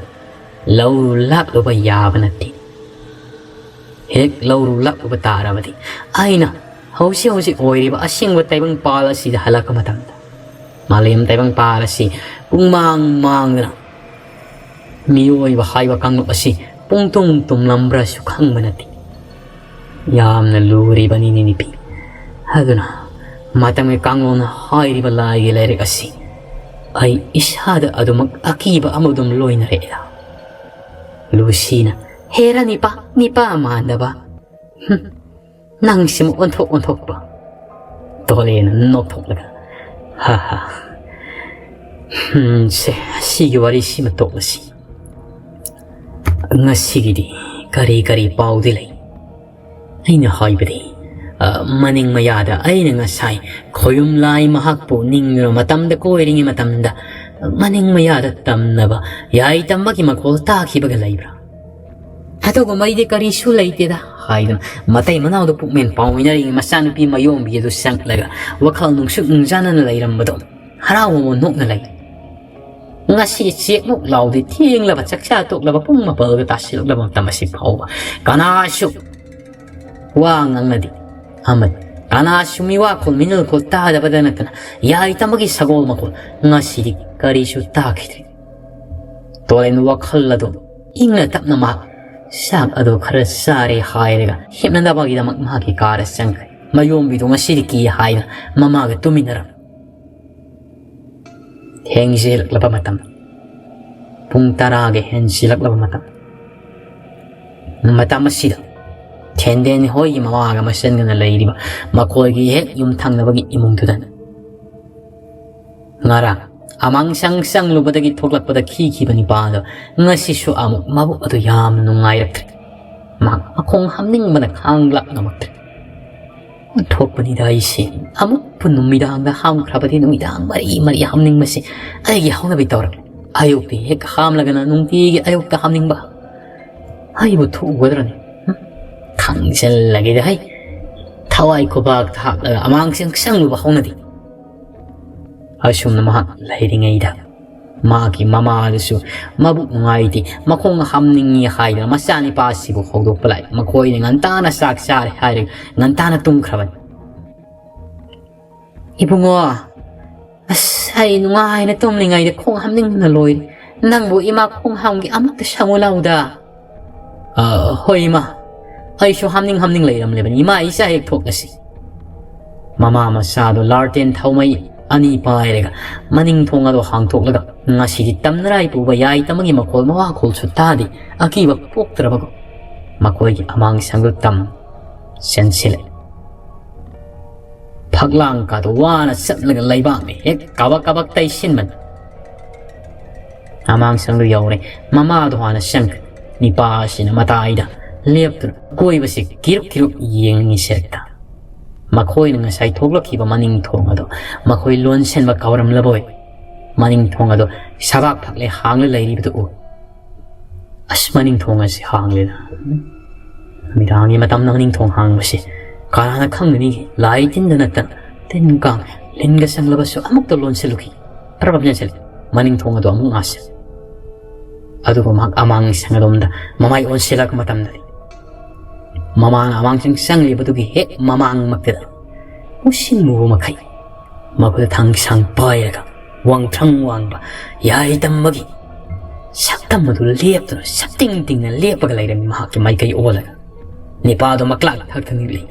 ꯂꯧꯔꯨ ꯂꯥꯛꯂꯨꯕ ꯌꯥꯕ ꯅꯠꯇꯦ꯫ ꯍꯦꯛ ꯂꯧꯔꯨ ꯂꯥꯛꯂꯨꯕ ꯇꯥꯔꯕꯗꯤ ꯑꯩꯅ ꯍꯧꯖꯤꯛ ꯍꯧꯖꯤꯛ ꯑꯣꯏꯔꯤꯕ ꯑꯁꯦꯡꯕ ꯇꯥꯏꯕꯪꯄꯥꯜ ꯑꯁꯤꯗ ꯍꯜꯂꯛꯄ ꯃꯇꯝꯗ ꯃꯥꯂꯦꯝ ꯇꯥꯏꯕꯪꯄꯥꯜ ꯑꯁꯤ ꯄꯨꯡꯃꯥꯡ ꯃꯥꯡꯗꯅ ꯃꯤꯑꯣꯏꯕ ꯍꯥꯏꯕ ꯀꯥꯡꯂꯨꯞ ꯑꯁꯤ ꯄꯨꯡꯇꯨꯝ ꯇꯨꯝꯂꯝꯕ꯭ꯔꯥꯁꯨ ꯈꯪꯕ ꯅꯠꯇꯦ꯫ ꯌꯥꯝꯅ ꯂꯨꯔꯤꯕꯅꯤꯅꯦ ꯅꯨꯄꯤ꯫ ꯑꯗꯨꯅ ꯃꯇꯝꯒꯤ ꯀꯥꯡꯂꯣꯟ ꯍꯥꯏꯔꯤꯕ ꯂꯥꯏꯒꯤ ꯂꯥꯏꯔꯤꯛ ꯑꯁꯤ ꯑꯩ ꯏꯁꯥꯗ ꯑꯗꯨꯃꯛ ꯑꯀꯤꯕ ꯑꯃ ꯑꯗꯨꯝ ꯂꯣꯏꯅꯔꯛꯏꯗ꯫ ꯂꯨꯁꯤꯅ, "ꯍꯦꯔꯥ ꯅꯤꯄꯥ, ꯅꯤꯄꯥ ꯃꯥꯟꯗꯕ꯫ ꯍꯨꯝ, ꯅꯪꯁꯤꯃ ꯑꯣꯟꯊꯣꯛ ꯑꯣꯟꯊꯣꯛꯄ꯫" ꯇꯣꯂꯦꯅ ꯅꯣꯛꯊꯣꯛꯂꯒ, "ꯍꯥ ꯍꯥ꯫ ꯍꯨꯝ, ꯁꯦ, ꯁꯤꯒꯤ ꯋꯥꯔꯤꯁꯤꯃ ꯇꯣꯛꯂꯁꯤ꯫ ꯉꯁꯤꯒꯤꯗꯤ ꯀꯔꯤ ꯀꯔꯤ ꯄꯥꯎꯗꯤ ꯂꯩ?" ꯑꯩꯅ ꯍꯥꯏꯕꯗꯤ, ꯑ, ꯃꯅꯤꯡ ꯃꯌꯥꯗ ꯑꯩꯅ ꯉꯁꯥꯏ ꯈꯣꯌꯨꯝ ꯂꯥꯏ ꯃꯍꯥꯛꯄꯨ ꯅꯤꯡꯂꯨꯔ ꯃꯇꯝꯗ, ꯀꯣꯏꯔꯤꯉꯩ ꯃꯇꯝꯗ, ꯃꯅꯤꯡ ꯃꯌꯥꯗ ꯇꯝꯅꯕ ꯌꯥꯏ ꯇꯝꯕꯒꯤ ꯃꯈꯣꯜ ꯇꯥꯈꯤꯕꯒ ꯂꯩꯕ꯭ꯔꯥ? "ꯑꯗꯨꯒꯨꯝꯕꯩꯗꯤ ꯀꯔꯤꯁꯨ ꯂꯩꯇꯦꯗ" ꯍꯥꯏꯗꯨꯅ ꯃꯇꯩ ꯃꯅꯥꯎꯗ ꯄꯨꯛꯃꯦꯟ ꯄꯥꯎꯃꯤꯟꯅꯔꯤꯉꯩ ꯃꯆꯥꯅꯨꯄꯤ ꯃꯌꯣꯝꯕꯤ ꯑꯗꯨ ꯆꯪꯂꯒ ꯋꯥꯈꯜ ꯅꯨꯡꯁꯨꯛ ꯅꯨꯡꯖꯥꯅꯅ ꯂꯩꯔꯝꯕꯗꯣ ꯍꯔꯥꯎ ꯃꯃꯣꯟ ꯅꯣꯛꯅ ꯂꯩ꯫ ꯉꯁꯤ ꯆꯦꯛꯃꯨꯛ ꯂꯥꯎꯗꯦ, ꯊꯦꯡꯂꯕ ꯆꯥꯛꯆꯥ ꯇꯣꯛꯂꯕ ꯄꯨꯡ ꯃꯥꯄꯜꯒ ꯇꯥꯁꯤꯜꯂꯛꯂꯕ ꯃꯇꯝ ꯑꯁꯤ ꯐꯥꯎꯕ ꯀꯅꯥꯁꯨ ꯋꯥ ꯉꯥꯡꯅꯗꯦ꯫ ꯑꯃꯗꯤ ꯀꯅꯥꯁꯨ ꯃꯤꯋꯥꯈꯣꯜ ꯃꯤꯅꯣꯜꯈꯣꯜ ꯇꯥꯗꯕꯗ ꯅꯠꯇꯅ ꯌꯥꯏ ꯇꯝꯕꯒꯤ ꯁꯒꯣꯜ ꯃꯈꯣꯜ ꯉꯁꯤꯗꯤ ꯀꯔꯤꯁꯨ ꯇꯥꯈꯤꯗ꯭ꯔꯦ꯫ ꯇꯣꯔꯦꯟ ꯋꯥꯈꯜ ꯑꯗꯨ ꯏꯪꯅ ꯇꯞꯅ ꯃꯍꯥꯛ ꯆꯥꯛ ꯑꯗꯨ ꯈꯔ ꯆꯥꯔꯦ ꯍꯥꯏꯔꯒ ꯍꯤꯞꯅꯅꯕꯒꯤꯗꯃꯛ ꯃꯍꯥꯛꯀꯤ ꯀꯥꯗ ꯆꯪꯈ꯭ꯔꯦ꯫ ꯃꯌꯣꯝꯕꯤꯗꯨ ꯉꯁꯤꯗꯤ ꯀꯤ ꯍꯥꯏꯅ ꯃꯃꯥꯒ ꯇꯨꯃꯤꯟꯅꯔꯝꯃꯤ꯫ ꯊꯦꯡꯖꯤꯜꯂꯛꯂꯕ ꯃꯇꯝ, ꯄꯨꯡ ꯇꯔꯥꯒ ꯍꯦꯟꯖꯤꯜꯂꯛꯂꯕ ꯃꯇꯝ, ꯃꯇꯝ ꯑꯁꯤꯗ ꯊꯦꯟꯗꯦꯟ ꯍꯣꯏꯒꯤ ꯃꯃꯥꯒ ꯃꯆꯟꯒꯅ ꯂꯩꯔꯤꯕ ꯃꯈꯣꯏꯒꯤ ꯍꯦꯛ ꯌꯨꯝ ꯊꯪꯅꯕꯒꯤ ꯏꯃꯨꯡꯗꯨꯗ ꯉꯔꯥꯡ ꯑꯃꯥꯡꯁꯪ ꯆꯪꯂꯨꯕꯗꯒꯤ ꯊꯣꯛꯂꯛꯄꯗ ꯈꯤꯈꯤꯕ ꯅꯤꯄꯥꯗꯣ ꯉꯁꯤꯁꯨ ꯑꯃꯨꯛ ꯃꯕꯨꯛ ꯑꯗꯨ ꯌꯥꯝꯅ ꯅꯨꯡꯉꯥꯏꯔꯛꯇ꯭ꯔꯦ꯫ ꯃꯍꯥꯛ ꯃꯈꯣꯡ ꯍꯥꯝꯅꯤꯡꯕꯅ ꯈꯥꯡ ꯂꯥꯛ ꯉꯝꯃꯛꯇ꯭ꯔꯦ꯫ ꯊꯣꯛꯄꯅꯤꯗ ꯑꯩꯁꯦ꯫ ꯑꯃꯨꯛꯄꯨ ꯅꯨꯃꯤꯗꯥꯡꯗ ꯍꯥꯝꯈ꯭ꯔꯕꯗꯤ ꯅꯨꯃꯤꯗꯥꯡ ꯃꯔꯤ ꯃꯔꯤ ꯍꯥꯝꯅꯤꯡꯕꯁꯦ ꯑꯩꯒꯤ ꯍꯧꯅꯕꯤ ꯇꯧꯔꯦ꯫ ꯑꯌꯨꯛꯇꯤ ꯍꯦꯛ ꯍꯥꯝꯂꯒꯅ ꯅꯨꯡꯇꯤꯒꯤ ꯑꯌꯨꯛꯇ ꯍꯥꯝꯅꯤꯡꯕ꯫ ꯑꯩꯕꯨ ꯊꯣꯛꯎꯒꯗ꯭ꯔꯅꯦ? ꯍꯨꯝ? ꯈꯪꯖꯜꯂꯒꯦꯗ ꯍꯩ꯫ ꯊꯋꯥꯏ ꯈꯨꯕꯥꯛꯇ ꯍꯥꯞꯂꯒ ꯑꯃꯥꯡꯁꯪ ꯁꯪꯂꯨꯕ ꯍꯧꯅꯗꯦ꯫ ꯑꯁꯨꯝꯅ ꯃꯍꯥꯛ ꯂꯩꯔꯤꯉꯩꯗ ꯃꯥꯒꯤ ꯃꯃꯥꯗꯨꯁꯨ ꯃꯕꯨꯛ ꯅꯨꯡꯉꯥꯏꯇꯦ, ꯃꯈꯣꯡ ꯍꯥꯝꯅꯤꯡꯉꯤ ꯍꯥꯏꯗꯅ ꯃꯆꯥꯅꯤꯄꯥꯁꯤꯕꯨ ꯍꯧꯗꯣꯛꯄ ꯂꯥꯛꯏ꯫ ꯃꯈꯣꯏꯅ ꯉꯟꯇꯥꯅ ꯆꯥꯛ ꯆꯥꯔꯦ ꯍꯥꯏꯔꯒ ꯉꯟꯇꯥꯅ ꯇꯨꯝꯈ꯭ꯔꯕꯅꯤ꯫ "ꯏꯕꯨꯡꯉꯣ, ꯑꯁ, ꯑꯩ ꯅꯨꯡꯉꯥꯏꯅ ꯇꯨꯝꯂꯤꯉꯩꯗ ꯈꯣꯡ ꯍꯥꯝꯅꯤꯡꯕꯅ ꯂꯣꯏꯔꯦ꯫ ꯅꯪꯕꯨ ꯏꯃꯥ ꯈꯣꯡ ꯍꯥꯝꯒꯦ ꯑꯃꯨꯛꯇ ꯁꯪꯉꯨ ꯂꯥꯎꯗ꯫" "ꯑ, ꯍꯣꯏ ꯏꯃꯥ, ꯑꯩꯁꯨ ꯍꯥꯝꯅꯤꯡ ꯍꯥꯝꯅꯤꯡ ꯂꯩꯔꯝꯂꯦꯕꯅꯤ꯫ ꯏꯃꯥ, ꯏꯆꯥ ꯍꯦꯛ ꯊꯣꯛꯂꯁꯤ꯫" ꯃꯃꯥ ꯃꯆꯥꯗꯣ ꯂꯥꯔꯇꯦꯟ ꯊꯥꯎꯃꯩ ꯑꯅꯤ ꯄꯥꯏꯔꯒ ꯃꯅꯤꯡ ꯊꯣꯡ ꯑꯗꯣ ꯍꯥꯡꯊꯣꯛꯂꯒ ꯉꯁꯤꯗꯤ ꯇꯝꯅꯔꯥꯏ ꯄꯨꯕ ꯌꯥꯏ ꯇꯝꯃꯒꯤ ꯃꯈꯣꯜ ꯃꯋꯥꯈꯣꯜꯁꯨ ꯇꯥꯗꯦ꯫ ꯑꯀꯤꯕ ꯄꯣꯛꯇ꯭ꯔꯕꯒꯨꯝ ꯃꯈꯣꯏꯒꯤ ꯑꯃꯥꯡ ꯁꯪꯗꯨ ꯇꯝ ꯆꯦꯟꯁꯤꯜꯂꯦ꯫ ꯐꯛꯂꯥꯡ ꯀꯥꯗꯣ ꯋꯥꯅ ꯆꯠꯂꯒ ꯂꯩꯕꯥꯛꯅ ꯍꯦꯛ ꯀꯕꯛ ꯀꯕꯛ ꯇꯩꯁꯤꯟꯕꯅꯤ꯫ ꯑꯃꯥꯡ ꯁꯪꯗꯨ ꯌꯧꯔꯦ꯫ ꯃꯃꯥꯗꯣ ꯍꯥꯟꯅ ꯆꯪꯈ꯭ꯔꯦ꯫ ꯅꯤꯄꯥ ꯑꯁꯤꯅ ꯃꯇꯥꯏꯗ ꯂꯦꯞꯇꯨꯅ ꯀꯣꯏꯕꯁꯤ ꯀꯤꯔꯨꯛ ꯀꯤꯔꯨꯛ ꯌꯦꯡꯉꯤ ꯁꯦꯔꯦꯛꯇ꯫ ꯃꯈꯣꯏꯅ ꯉꯁꯥꯏ ꯊꯣꯛꯂꯛꯈꯤꯕ ꯃꯅꯤꯡ ꯊꯣꯡ ꯑꯗꯣ ꯃꯈꯣꯏ ꯂꯣꯟꯁꯤꯟꯕ ꯀꯥꯎꯔꯝꯂꯕꯣꯏ꯫ ꯃꯅꯤꯡ ꯊꯣꯡ ꯑꯗꯣ ꯁꯕꯥꯛ ꯐꯛꯂꯦ ꯍꯥꯡꯂ ꯂꯩꯔꯤꯕꯗꯨ ꯎ꯫ "ꯑꯁ, ꯃꯅꯤꯡ ꯊꯣꯡ ꯑꯁꯤ ꯍꯥꯡꯂꯦꯗ꯫ ꯅꯨꯃꯤꯗꯥꯡꯒꯤ ꯃꯇꯝꯗ ꯃꯅꯤꯡ ꯊꯣꯡ ꯍꯥꯡꯕꯁꯤ ꯀꯅꯥꯅ ꯈꯪꯒꯅꯤ? ꯂꯥꯏ ꯇꯤꯟꯗ ꯅꯠꯇꯅ ꯇꯤꯟ ꯀꯥꯡ ꯂꯤꯟꯒ ꯆꯪꯂꯕꯁꯨ ꯑꯃꯨꯛꯇ ꯂꯣꯟꯁꯤꯜꯂꯨꯈꯤ꯫" ꯄ꯭ꯔꯞ ꯄ꯭ꯔꯞ ꯆꯦꯟꯁꯤꯜꯂꯤ꯫ ꯃꯅꯤꯡ ꯊꯣꯡ ꯑꯗꯨ ꯑꯃꯨꯛ ꯉꯥꯁꯤꯜꯂꯤ꯫ ꯑꯗꯨꯒ ꯃꯍꯥꯛ ꯑꯃꯥꯡ ꯁꯪꯂꯣꯝꯗ ꯃꯃꯥꯏ ꯑꯣꯟꯁꯤꯜꯂꯛꯄ ꯃꯇꯝꯗꯗꯤ ꯃꯃꯥꯅ ꯑꯃꯥꯡꯁꯪ ꯆꯪꯂꯤꯕꯗꯨꯒꯤ ꯍꯦꯛ ꯃꯃꯥꯡꯃꯛꯇꯗ ꯃꯨꯁꯤꯟ ꯃꯨꯕ ꯃꯈꯩ ꯃꯈꯨꯠꯇ ꯊꯥꯡꯁꯥꯡ ꯄꯥꯏꯔꯒ ꯋꯥꯡꯊ꯭ꯔꯪ ꯋꯥꯡꯕ ꯌꯥꯏ ꯇꯝꯕꯒꯤ ꯁꯛꯇꯝ ꯑꯗꯨ ꯂꯦꯞꯇꯨꯅ ꯁꯛꯇꯤꯡ ꯇꯤꯡꯅ ꯂꯦꯞꯄꯒ ꯂꯩꯔꯝꯃꯤ ꯃꯍꯥꯛꯀꯤ ꯃꯥꯏꯀꯩ ꯑꯣꯜꯂꯒ꯫ ꯅꯤꯄꯥꯗꯣ ꯃꯀ꯭ꯂꯥꯛ ꯊꯛꯇ ꯅꯤꯛꯂꯤ꯫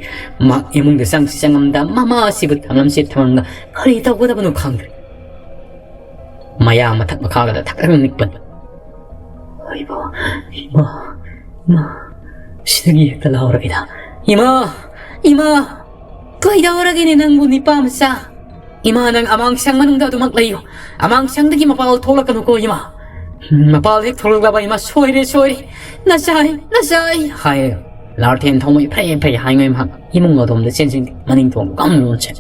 ꯃꯍꯥꯛ ꯏꯃꯨꯡꯗ ꯆꯪꯁꯤ ꯆꯪꯉꯝꯗ ꯃꯃꯥ ꯑꯁꯤꯕꯨ ꯊꯝꯂꯝꯁꯤ ꯊꯝꯂꯝꯗ ꯀꯔꯤ ꯇꯧꯒꯗꯕꯅꯣ ꯈꯪꯗ꯭ꯔꯦ꯫ ꯃꯌꯥ ꯃꯊꯛ ꯃꯈꯥꯒꯗ ꯊꯛꯇꯛ ꯅꯤꯛꯄꯅꯤ꯫ "ꯏꯃꯥ, ꯏꯃꯥ, ꯏꯃꯥ, ꯁꯤꯗꯒꯤ ꯍꯦꯛꯇ ꯂꯥꯎꯔꯒꯦꯗ꯫ ꯏꯃꯥ, ꯏꯃꯥ, ꯀꯩꯗꯧꯔꯒꯦꯅꯦ ꯅꯪꯕꯨ ꯅꯤꯄꯥ ꯃꯆꯥ? ꯏꯃꯥ, ꯅꯪ ꯑꯃꯥꯡꯁꯪ ꯃꯅꯨꯡꯗ ꯑꯗꯨꯃꯛ ꯂꯩꯌꯨ꯫ ꯑꯃꯥꯡꯁꯪꯗꯒꯤ ꯃꯄꯥꯜ ꯊꯣꯛꯂꯛꯀꯅꯨꯀꯣ ꯏꯃꯥ꯫ ꯃꯄꯥꯜ ꯍꯦꯛ ꯊꯣꯛꯂꯛꯂꯕ ꯏꯃꯥ, ꯁꯣꯏꯔꯦ, ꯁꯣꯏꯔꯦ꯫ ꯅꯆꯥꯏ, ꯅꯆꯥꯏ," ꯍꯥꯏꯔꯒ ꯂꯥꯔꯊꯦꯟ ꯊꯧꯃꯩ ꯐꯩ ꯐꯩ ꯍꯥꯏꯉꯩ ꯃꯍꯥꯛ ꯏꯃꯨꯡ ꯑꯗꯣꯝꯗ ꯆꯦꯟꯁꯤꯟꯈꯤ꯫ ꯃꯅꯤꯡ ꯊꯣꯡ ꯀꯝ ꯂꯣꯟꯁꯦ꯫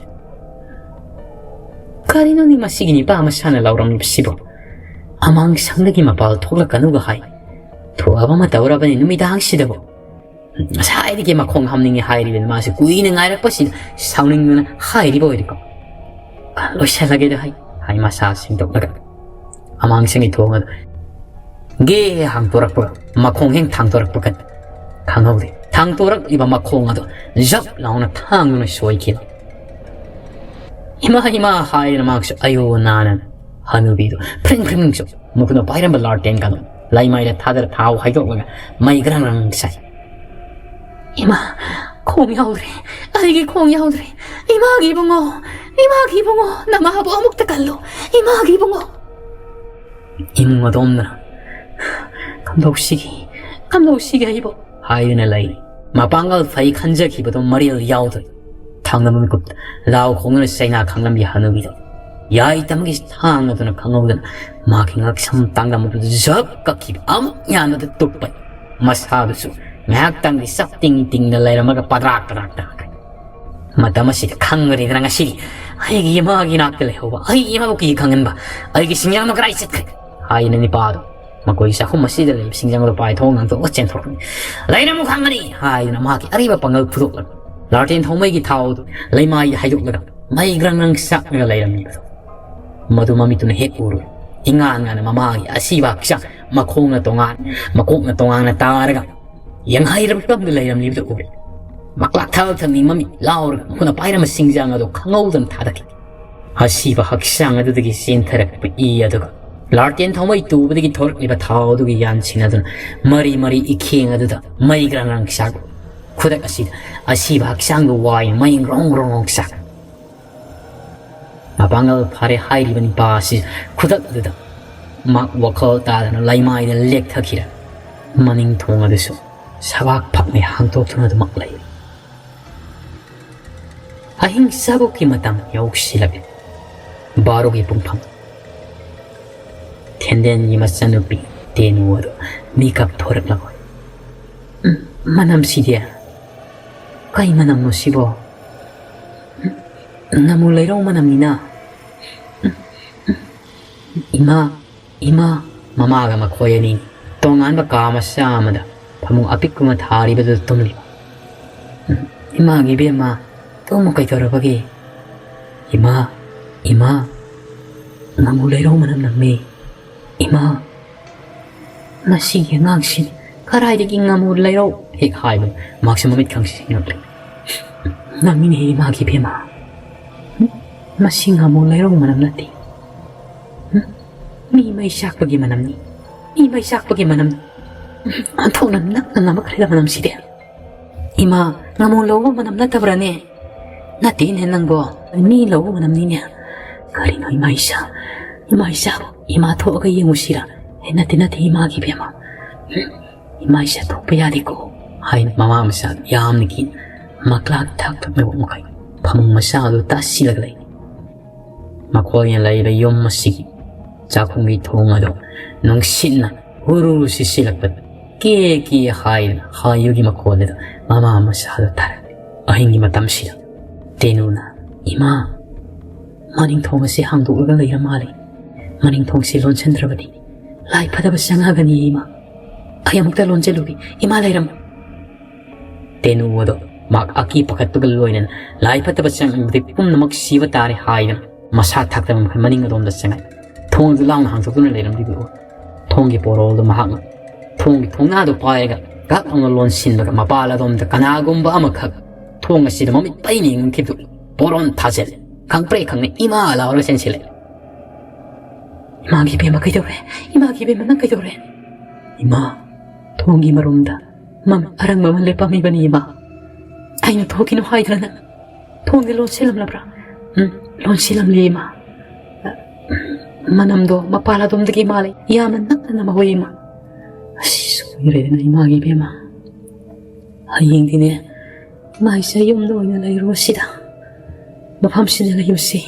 "ꯀꯔꯤꯅꯣꯅꯦ ꯃꯁꯤꯒꯤ ꯅꯤꯄꯥ ꯃꯁꯥꯅ ꯂꯥꯎꯔꯝꯂꯤꯕꯁꯤꯕꯣ? ꯑꯃꯥꯡ ꯁꯪꯗꯒꯤ ꯃꯄꯥꯜ ꯊꯣꯛꯂꯛꯀꯅꯨꯒ ꯍꯥꯏ꯫ ꯊꯣꯛꯑꯕ ꯑꯃ ꯇꯧꯔꯕꯅꯤ ꯅꯨꯃꯤꯗꯥꯡꯁꯤꯗꯕꯨ꯫ ꯉꯁꯥꯏꯗꯒꯤ ꯃꯈꯣꯡ ꯍꯥꯝꯅꯤꯡꯉꯤ ꯍꯥꯏꯔꯤꯕꯅꯤ ꯃꯥꯁꯦ꯫ ꯀꯨꯏꯅ ꯉꯥꯏꯔꯛꯄꯁꯤꯗ ꯁꯥꯎꯅꯤꯡꯗꯨꯅ ꯍꯥꯏꯔꯤꯕ ꯑꯣꯏꯔꯦꯀꯣ꯫ "ꯂꯣꯏꯁꯤꯜꯂꯒꯦꯗ ꯍꯥꯏ", ꯍꯥꯏ ꯃꯁꯥ ꯁꯦꯡꯗꯣꯛꯂꯒ꯫ ꯑꯃꯥꯡꯁꯪꯒꯤ ꯊꯣꯡ ꯑꯗꯨ ꯒꯦ ꯍꯥꯡꯗꯣꯔꯛꯄꯒ ꯃꯈꯣꯡ ꯍꯦꯛ ꯊꯥꯡꯗꯣꯔꯛꯄꯒ ꯈꯪꯍꯧꯗꯦ꯫ ꯊꯥꯡꯗꯣꯔꯛꯂꯤꯕ ꯃꯈꯣꯡ ꯑꯗꯨ ꯖꯞ ꯂꯥꯎꯅ ꯊꯥꯡꯗꯨꯅ ꯁꯣꯏꯈꯤ꯫ "ꯏꯃꯥ, ꯏꯃꯥ" ꯍꯥꯏꯗꯨꯅ ꯃꯍꯥꯛꯁꯨ ꯑꯌꯣ ꯅꯥꯅ ꯍꯅꯨꯕꯤꯗꯨ ꯐ꯭ꯔꯤꯡ ꯐ꯭ꯔꯤꯡꯁꯨ ꯃꯈꯨꯠꯅ ꯄꯥꯏꯔꯝꯕ ꯂꯥꯔꯇꯦꯟ ꯀꯥꯗꯣ ꯂꯩꯃꯥꯏꯗ ꯊꯥꯗꯔ ꯊꯥꯎ ꯍꯩꯗꯣꯛꯂꯒ ꯃꯩ ꯒ꯭ꯔꯪ ꯒ꯭ꯔꯪ ꯁꯥꯏ꯫ "ꯏꯃꯥ, ꯈꯣꯡ ꯌꯥꯎꯗ꯭ꯔꯦ, ꯑꯩꯒꯤ ꯈꯣꯡ ꯌꯥꯎꯗ꯭ꯔꯦ꯫ ꯏꯃꯥꯒꯤ ꯏꯕꯨꯡꯉꯣ, ꯏꯃꯥꯒꯤ ꯏꯕꯨꯡꯉꯣ, ꯅꯃꯥꯕꯨ ꯑꯃꯨꯛꯇ ꯀꯜꯂꯨ, ꯏꯃꯥꯒꯤ ꯏꯕꯨꯡꯉꯣ"꯫ ꯏꯃꯨꯡ ꯑꯗꯣꯝꯗꯅ "ꯀꯝꯗꯧꯁꯤꯒꯦ, ꯀꯝꯗꯧꯁꯤꯒꯦ ꯑꯩꯕꯨ?" ꯍꯥꯏꯗꯨꯅ ꯂꯩ꯫ ꯃꯄꯥꯡꯒꯜ ꯐꯩ ꯈꯟꯖꯈꯤꯕꯗꯣ ꯃꯔꯦꯜ ꯌꯥꯎꯗ꯭ꯔꯦ꯫ ꯊꯥꯡꯗ ꯃꯃꯤꯠꯀꯨꯞ ꯂꯥꯎ ꯈꯣꯡꯗꯨꯅ ꯆꯩꯅꯥ ꯈꯥꯡꯂꯝꯕꯤ ꯍꯅꯨꯕꯤꯗꯣ ꯌꯥꯏ ꯇꯝꯒꯤ ꯊꯥꯡ ꯑꯗꯨꯅ ꯈꯪꯍꯧꯗꯅ ꯃꯍꯥꯛꯀꯤ ꯉꯛꯁꯝ ꯇꯥꯡꯂꯝꯕꯗꯨ ꯖꯞ ꯀꯛꯈꯤꯕ ꯑꯃꯨꯛ ꯌꯥꯟꯕꯗ ꯇꯨꯞꯄ ꯃꯁꯥꯗꯨꯁꯨ ꯉꯥꯏꯍꯥꯛꯇꯪꯗꯤ ꯆꯞ ꯇꯤꯡ ꯇꯤꯡꯅ ꯂꯩꯔꯝꯃꯒ ꯄꯗ꯭ꯔꯥꯛ ꯄꯗ꯭ꯔꯥꯛ ꯇꯥꯈ꯭ꯔꯦ꯫ ꯃꯇꯝ ꯑꯁꯤꯗ ꯈꯪꯒꯅꯤꯗꯅ ꯉꯁꯤꯗꯤ ꯑꯩꯒꯤ ꯏꯃꯥꯒꯤ ꯅꯥꯛꯇ ꯂꯩꯍꯧꯕ ꯑꯩꯒꯤ ꯏꯃꯥꯕꯨ ꯀꯤ ꯈꯪꯍꯟꯕ ꯑꯩꯒꯤ ꯁꯤꯡꯌꯥꯡꯗꯣ ꯀꯗꯥꯏ ꯆꯠꯈ꯭ꯔꯦ ꯍꯥꯏꯅ ꯅꯤꯄꯥꯗꯣ ꯃꯈꯣꯏ ꯆꯥꯛꯈꯨꯝ ꯑꯁꯤꯗ ꯂꯩꯕ ꯁꯤꯡꯖꯪꯗꯣ ꯄꯥꯏꯊꯣꯛ ꯉꯥꯡꯊꯣꯛꯑꯒ ꯆꯦꯟꯊꯣꯔꯛꯄꯅꯤ꯫ "ꯂꯩꯔꯝꯃꯨ ꯈꯪꯒꯅꯤ" ꯍꯥꯏꯗꯨꯅ ꯃꯍꯥꯛꯀꯤ ꯑꯔꯤꯕ ꯄꯥꯡꯒꯜ ꯐꯨꯗꯣꯛꯂꯒ ꯂꯥꯔꯇꯦꯟ ꯊꯧꯃꯩꯒꯤ ꯊꯥꯎꯗꯨ ꯂꯩꯃꯥꯏꯗ ꯍꯩꯗꯣꯛꯂꯒ ꯃꯩ ꯒ꯭ꯔꯪ ꯒ꯭ꯔꯪ ꯆꯥꯛꯂꯒ ꯂꯩꯔꯝꯃꯤꯕꯗꯣ ꯃꯗꯨ ꯃꯃꯤꯠꯇꯨꯅ ꯍꯦꯛ ꯎꯔꯨꯏ꯫ ꯏꯉꯥꯟ ꯉꯥꯟꯅ ꯃꯃꯥꯒꯤ ꯑꯁꯤꯕ ꯍꯛꯆꯥꯡ ꯃꯈꯣꯡꯅ ꯇꯣꯉꯥꯟ ꯃꯀꯣꯛꯅ ꯇꯣꯉꯥꯟꯅ ꯇꯥꯔꯒ ꯌꯦꯡꯍꯩꯔꯝ ꯀꯝꯗ ꯂꯩꯔꯝꯂꯤꯕꯗꯨ ꯎꯔꯦ꯫ ꯃꯀ꯭ꯂꯥꯛ ꯊꯛ ꯊꯛꯅꯤ ꯃꯃꯤꯠ ꯂꯥꯎꯔꯒ ꯃꯈꯨꯠꯅ ꯄꯥꯏꯔꯝꯕ ꯁꯤꯡꯖꯥꯡ ꯑꯗꯨ ꯈꯪꯍꯧꯗꯅ ꯊꯥꯗꯈꯤ꯫ ꯑꯁꯤꯕ ꯍꯛꯆꯥꯡ ꯑꯗꯨꯗꯒꯤ ꯆꯦꯟꯊꯔꯛꯄ ꯏ ꯑꯗꯨꯒ ꯂꯥꯔꯇꯦꯟ ꯊꯧꯃꯩ ꯇꯨꯕꯗꯒꯤ ꯊꯣꯔꯛꯂꯤꯕ ꯊꯥꯎ ꯑꯗꯨꯒꯤ ꯌꯥꯟꯁꯤꯡ ꯑꯗꯨꯅ ꯃꯔꯤ ꯃꯔꯤ ꯏꯈꯦꯡ ꯑꯗꯨꯗ ꯃꯩ ꯒ꯭ꯔꯪ ꯒ꯭ꯔꯪ ꯆꯥꯛ꯫ ꯈꯨꯗꯛ ꯑꯁꯤꯗ ꯑꯁꯤꯕ ꯍꯛꯆꯥꯡꯗꯨ ꯋꯥꯏ ꯃꯩ ꯒ꯭ꯔꯣꯡ ꯒ꯭ꯔꯣꯡ ꯒ꯭ꯔꯣꯡ ꯆꯥꯛ꯫ ꯃꯄꯥꯡꯒꯜ ꯐꯔꯦ ꯍꯥꯏꯔꯤꯕ ꯅꯤꯄꯥ ꯑꯁꯤ ꯈꯨꯗꯛ ꯑꯗꯨꯗ ꯃꯍꯥꯛ ꯋꯥꯈꯜ ꯇꯥꯗꯅ ꯂꯩꯃꯥꯏꯗ ꯂꯦꯛꯊꯈꯤꯔꯦ꯫ ꯃꯅꯤꯡ ꯊꯣꯡ ꯑꯗꯨꯁꯨ ꯁꯕꯥꯛ ꯐꯛꯅ ꯍꯥꯡꯗꯣꯛꯇꯨꯅ ꯑꯗꯨꯃꯛ ꯂꯩ꯫ ꯑꯍꯤꯡ ꯆꯥꯕꯣꯛꯀꯤ ꯃꯇꯝ ꯌꯧꯁꯤꯜꯂꯛꯂꯦ꯫ ꯕꯥꯔꯣꯒꯤ ꯄꯨꯡꯐꯝ꯫ ꯊꯦꯟꯗꯦꯟꯒꯤ ꯃꯆꯟꯅꯨꯄꯤ ꯇꯦꯅꯨ ꯑꯗꯨ ꯃꯤꯀꯞ ꯊꯣꯔꯛꯂꯝꯃꯤ꯫ "ꯎꯝ, ꯃꯅꯝꯁꯤꯗꯤ? ꯀꯩ ꯃꯅꯝꯅꯣ ꯁꯤꯕꯣ? ꯉꯥꯃꯨ ꯂꯩꯔꯧ ꯃꯅꯝꯅꯤꯅ꯫ ꯏꯃꯥ, ꯏꯃꯥ꯫ ꯃꯃꯥꯒ ꯃꯈꯣꯏ ꯑꯅꯤ ꯇꯣꯉꯥꯟꯕ ꯀꯥ ꯃꯆꯥ ꯑꯃꯗ ꯐꯃꯨꯡ ꯑꯄꯤꯛꯄ ꯑꯃ ꯊꯥꯔꯤꯕꯗꯨꯗ ꯇꯨꯝꯂꯤꯕ꯫ ꯏꯃꯥꯒꯤ ꯏꯕꯦꯝꯃ, ꯇꯨꯝꯃꯨ, ꯀꯩꯗꯧꯔꯕꯒꯦ? ꯏꯃꯥ, ꯏꯃꯥ, ꯉꯥꯃꯨ ꯂꯩꯔꯧ ꯃꯅꯝ ꯅꯝꯃꯦ꯫ ꯏꯃꯥ, ꯃꯁꯤꯒꯤ ꯑꯉꯥꯡꯁꯤ ꯀꯗꯥꯏꯗꯒꯤ ꯉꯥꯃꯨ ꯂꯩꯔꯧ ꯍꯦꯛ ꯍꯥꯏꯕ, ꯃꯍꯥꯛꯁꯨ ꯃꯃꯤꯠ ꯈꯪꯁꯤꯡꯂꯛꯂꯦ꯫ ꯉꯝꯃꯤꯅꯦ ꯏꯃꯥꯒꯤ ꯏꯕꯦꯝꯃ꯫ ꯃꯁꯤ ꯉꯥꯃꯨ ꯂꯩꯔꯧ ꯃꯅꯝ ꯅꯠꯇꯦ꯫ ꯃꯤ ꯃꯩ ꯆꯥꯛꯄꯒꯤ ꯃꯅꯝꯅꯤ꯫ ꯃꯤ ꯃꯩ ꯆꯥꯛꯄꯒꯤ ꯃꯅꯝ꯫ ꯑꯣꯟꯊꯣꯛꯅ ꯅꯛꯅ ꯉꯝꯃꯛꯈ꯭ꯔꯦꯗ ꯃꯅꯝꯁꯤꯗꯤ꯫ ꯏꯃꯥ, ꯉꯥꯃꯨ ꯂꯧꯕ ꯃꯅꯝ ꯅꯠꯇꯕ꯭ꯔꯥꯅꯦ? ꯅꯠꯇꯦꯅꯦ ꯅꯪꯕꯣ, ꯃꯤ ꯂꯧꯕ ꯃꯅꯝꯅꯤꯅꯦ꯫ ꯀꯔꯤꯅꯣ ꯏꯃꯥ ꯏꯆꯥ? ꯏꯃꯥ ꯏꯆꯥꯕꯨ ꯏꯃꯥ ꯊꯣꯛꯑꯒ ꯌꯦꯡꯉꯨꯁꯤꯔ? ꯑꯦ, ꯅꯠꯇꯦ, ꯅꯠꯇꯦ, ꯏꯃꯥꯒꯤ ꯏꯕꯦꯝꯃ꯫ ꯏꯃꯥ ꯏꯆꯥ ꯊꯣꯛꯄ ꯌꯥꯗꯦꯀꯣ, ꯍꯥꯏꯅ ꯃꯃꯥ ꯃꯆꯥ ꯌꯥꯝꯅ ꯀꯤꯅ ꯃꯀ꯭ꯂꯥꯛ ꯊꯥꯛ ꯊꯛꯅꯕ ꯃꯈꯩ ꯐꯃꯨꯡ ꯃꯆꯥ ꯑꯗꯨ ꯇꯥꯁꯤꯜꯂꯒ ꯂꯩ꯫ ꯃꯈꯣꯏꯅ ꯂꯩꯕ ꯌꯨꯝ ꯑꯁꯤꯒꯤ ꯆꯥꯛꯈꯨꯝꯒꯤ ꯊꯣꯡ ꯑꯗꯨ ꯅꯨꯡꯁꯤꯠꯅ ꯍꯨꯔꯨ ꯁꯤꯠꯆꯤꯜꯂꯛꯄꯗ ꯀꯦ ꯀꯦ ꯍꯥꯏꯗꯨꯅ ꯍꯥꯏꯕꯒꯤ ꯃꯈꯣꯜ ꯑꯗꯨ ꯃꯃꯥ ꯃꯆꯥꯗ ꯇꯥꯔꯛꯂꯤ꯫ ꯑꯍꯤꯡꯒꯤ ꯃꯇꯝꯁꯤꯗ ꯇꯦꯅꯨꯅ, "ꯏꯃꯥ, ꯃꯅꯤꯡ ꯊꯣꯡ ꯑꯁꯤ ꯍꯥꯡꯗꯣꯛꯂꯒ ꯂꯩꯔ ꯃꯥꯜꯂꯦ꯫ ꯃꯅꯤꯡ ꯊꯣꯡꯁꯤ ꯂꯣꯟꯁꯤꯟꯗ꯭ꯔꯕꯗꯤ ꯂꯥꯏ ꯐꯠꯇꯕ ꯆꯪꯉꯛꯑꯒꯅꯤ ꯏꯃꯥ꯫ ꯑꯩ ꯑꯃꯨꯛꯇ ꯂꯣꯟꯁꯤꯜꯂꯨꯒꯦ꯫ ꯏꯃꯥ ꯂꯩꯔꯝꯃꯣ꯫" ꯇꯦꯅꯨ ꯑꯗꯣ ꯃꯍꯥꯛ ꯑꯀꯤ ꯄꯥꯈꯠꯄꯒ ꯂꯣꯏꯅꯅ ꯂꯥꯏ ꯐꯠꯇꯕ ꯆꯪꯉꯛꯂꯕꯗꯤ ꯄꯨꯝꯅꯃꯛ ꯁꯤꯕ ꯇꯥꯔꯦ ꯍꯥꯏꯗꯨꯅ ꯃꯁꯥ ꯊꯥꯛꯇꯕ ꯃꯈꯩ ꯃꯅꯤꯡ ꯑꯗꯣꯝꯗ ꯆꯪꯉꯛꯏ꯫ ꯊꯣꯡꯗꯨ ꯂꯥꯎꯅ ꯍꯥꯡꯗꯣꯛꯇꯨꯅ ꯂꯩꯔꯝꯂꯤꯕꯗꯨ ꯎꯏ꯫ ꯊꯣꯡꯒꯤ ꯄꯣꯔꯣꯜꯗꯨ ꯃꯍꯥꯛꯅ ꯊꯣꯡꯒꯤ ꯊꯣꯡꯅꯥꯗꯨ ꯄꯥꯏꯔꯒ ꯒꯛ ꯂꯥꯎꯅ ꯂꯣꯟꯁꯤꯟꯕꯒ ꯃꯄꯥꯜ ꯑꯗꯣꯝꯗ ꯀꯅꯥꯒꯨꯝꯕ ꯑꯃꯈꯛ ꯊꯣꯡ ꯑꯁꯤꯗ ꯃꯃꯤꯠ ꯄꯩꯅ ꯌꯦꯡꯈꯤꯕꯗꯨ ꯄꯣꯔꯣꯟ ꯊꯥꯖꯤꯜꯂꯦ꯫ ꯈꯪꯄ꯭ꯔꯦꯛ ꯈꯪꯅ "ꯏꯃꯥ!" ꯂꯥꯎꯔꯒ ꯆꯦꯟꯁꯤꯜꯂꯦ꯫ "ꯏꯃꯥꯒꯤ ꯏꯕꯦꯝꯃ ꯀꯩꯗꯧꯔꯦ? ꯏꯃꯥꯒꯤ ꯏꯕꯦꯝꯃ ꯅꯪ ꯀꯩꯗꯧꯔꯦ?" "ꯏꯃꯥ, ꯊꯣꯡꯒꯤ ꯃꯔꯨꯝꯗ ꯃꯃꯤꯠ ꯑꯔꯪꯕ ꯑꯃ ꯂꯦꯞꯄꯝꯃꯤꯕꯅꯤ ꯏꯃꯥ꯫ ꯑꯩꯅ ꯊꯣꯛꯈꯤꯅꯨ ꯍꯥꯏꯗ꯭ꯔꯅ ꯊꯣꯡꯗꯤ ꯂꯣꯟꯁꯤꯜꯂꯝꯂꯕ꯭ꯔꯥ?" "ꯎꯝ, ꯂꯣꯟꯁꯤꯜꯂꯝꯂꯦ ꯏꯃꯥ꯫ ꯃꯅꯝꯗꯣ ꯃꯄꯥꯜ ꯑꯗꯣꯝꯗꯒꯤ ꯃꯥꯜꯂꯦ꯫ ꯌꯥꯝꯅ ꯅꯛꯅ ꯅꯝꯍꯧꯋꯦ ꯏꯃꯥ꯫" ꯑꯁ, ꯁꯣꯏꯔꯦꯗꯅ ꯏꯃꯥꯒꯤ ꯏꯕꯦꯝꯃ꯫ ꯍꯌꯦꯡꯗꯤꯅꯦ ꯏꯃꯥ ꯏꯆꯥ ꯌꯨꯝꯗ ꯑꯣꯏꯅ ꯂꯩꯔꯨꯔꯣ ꯁꯤꯗ꯫ ꯃꯐꯝꯁꯤꯗ ꯂꯩꯕꯁꯤ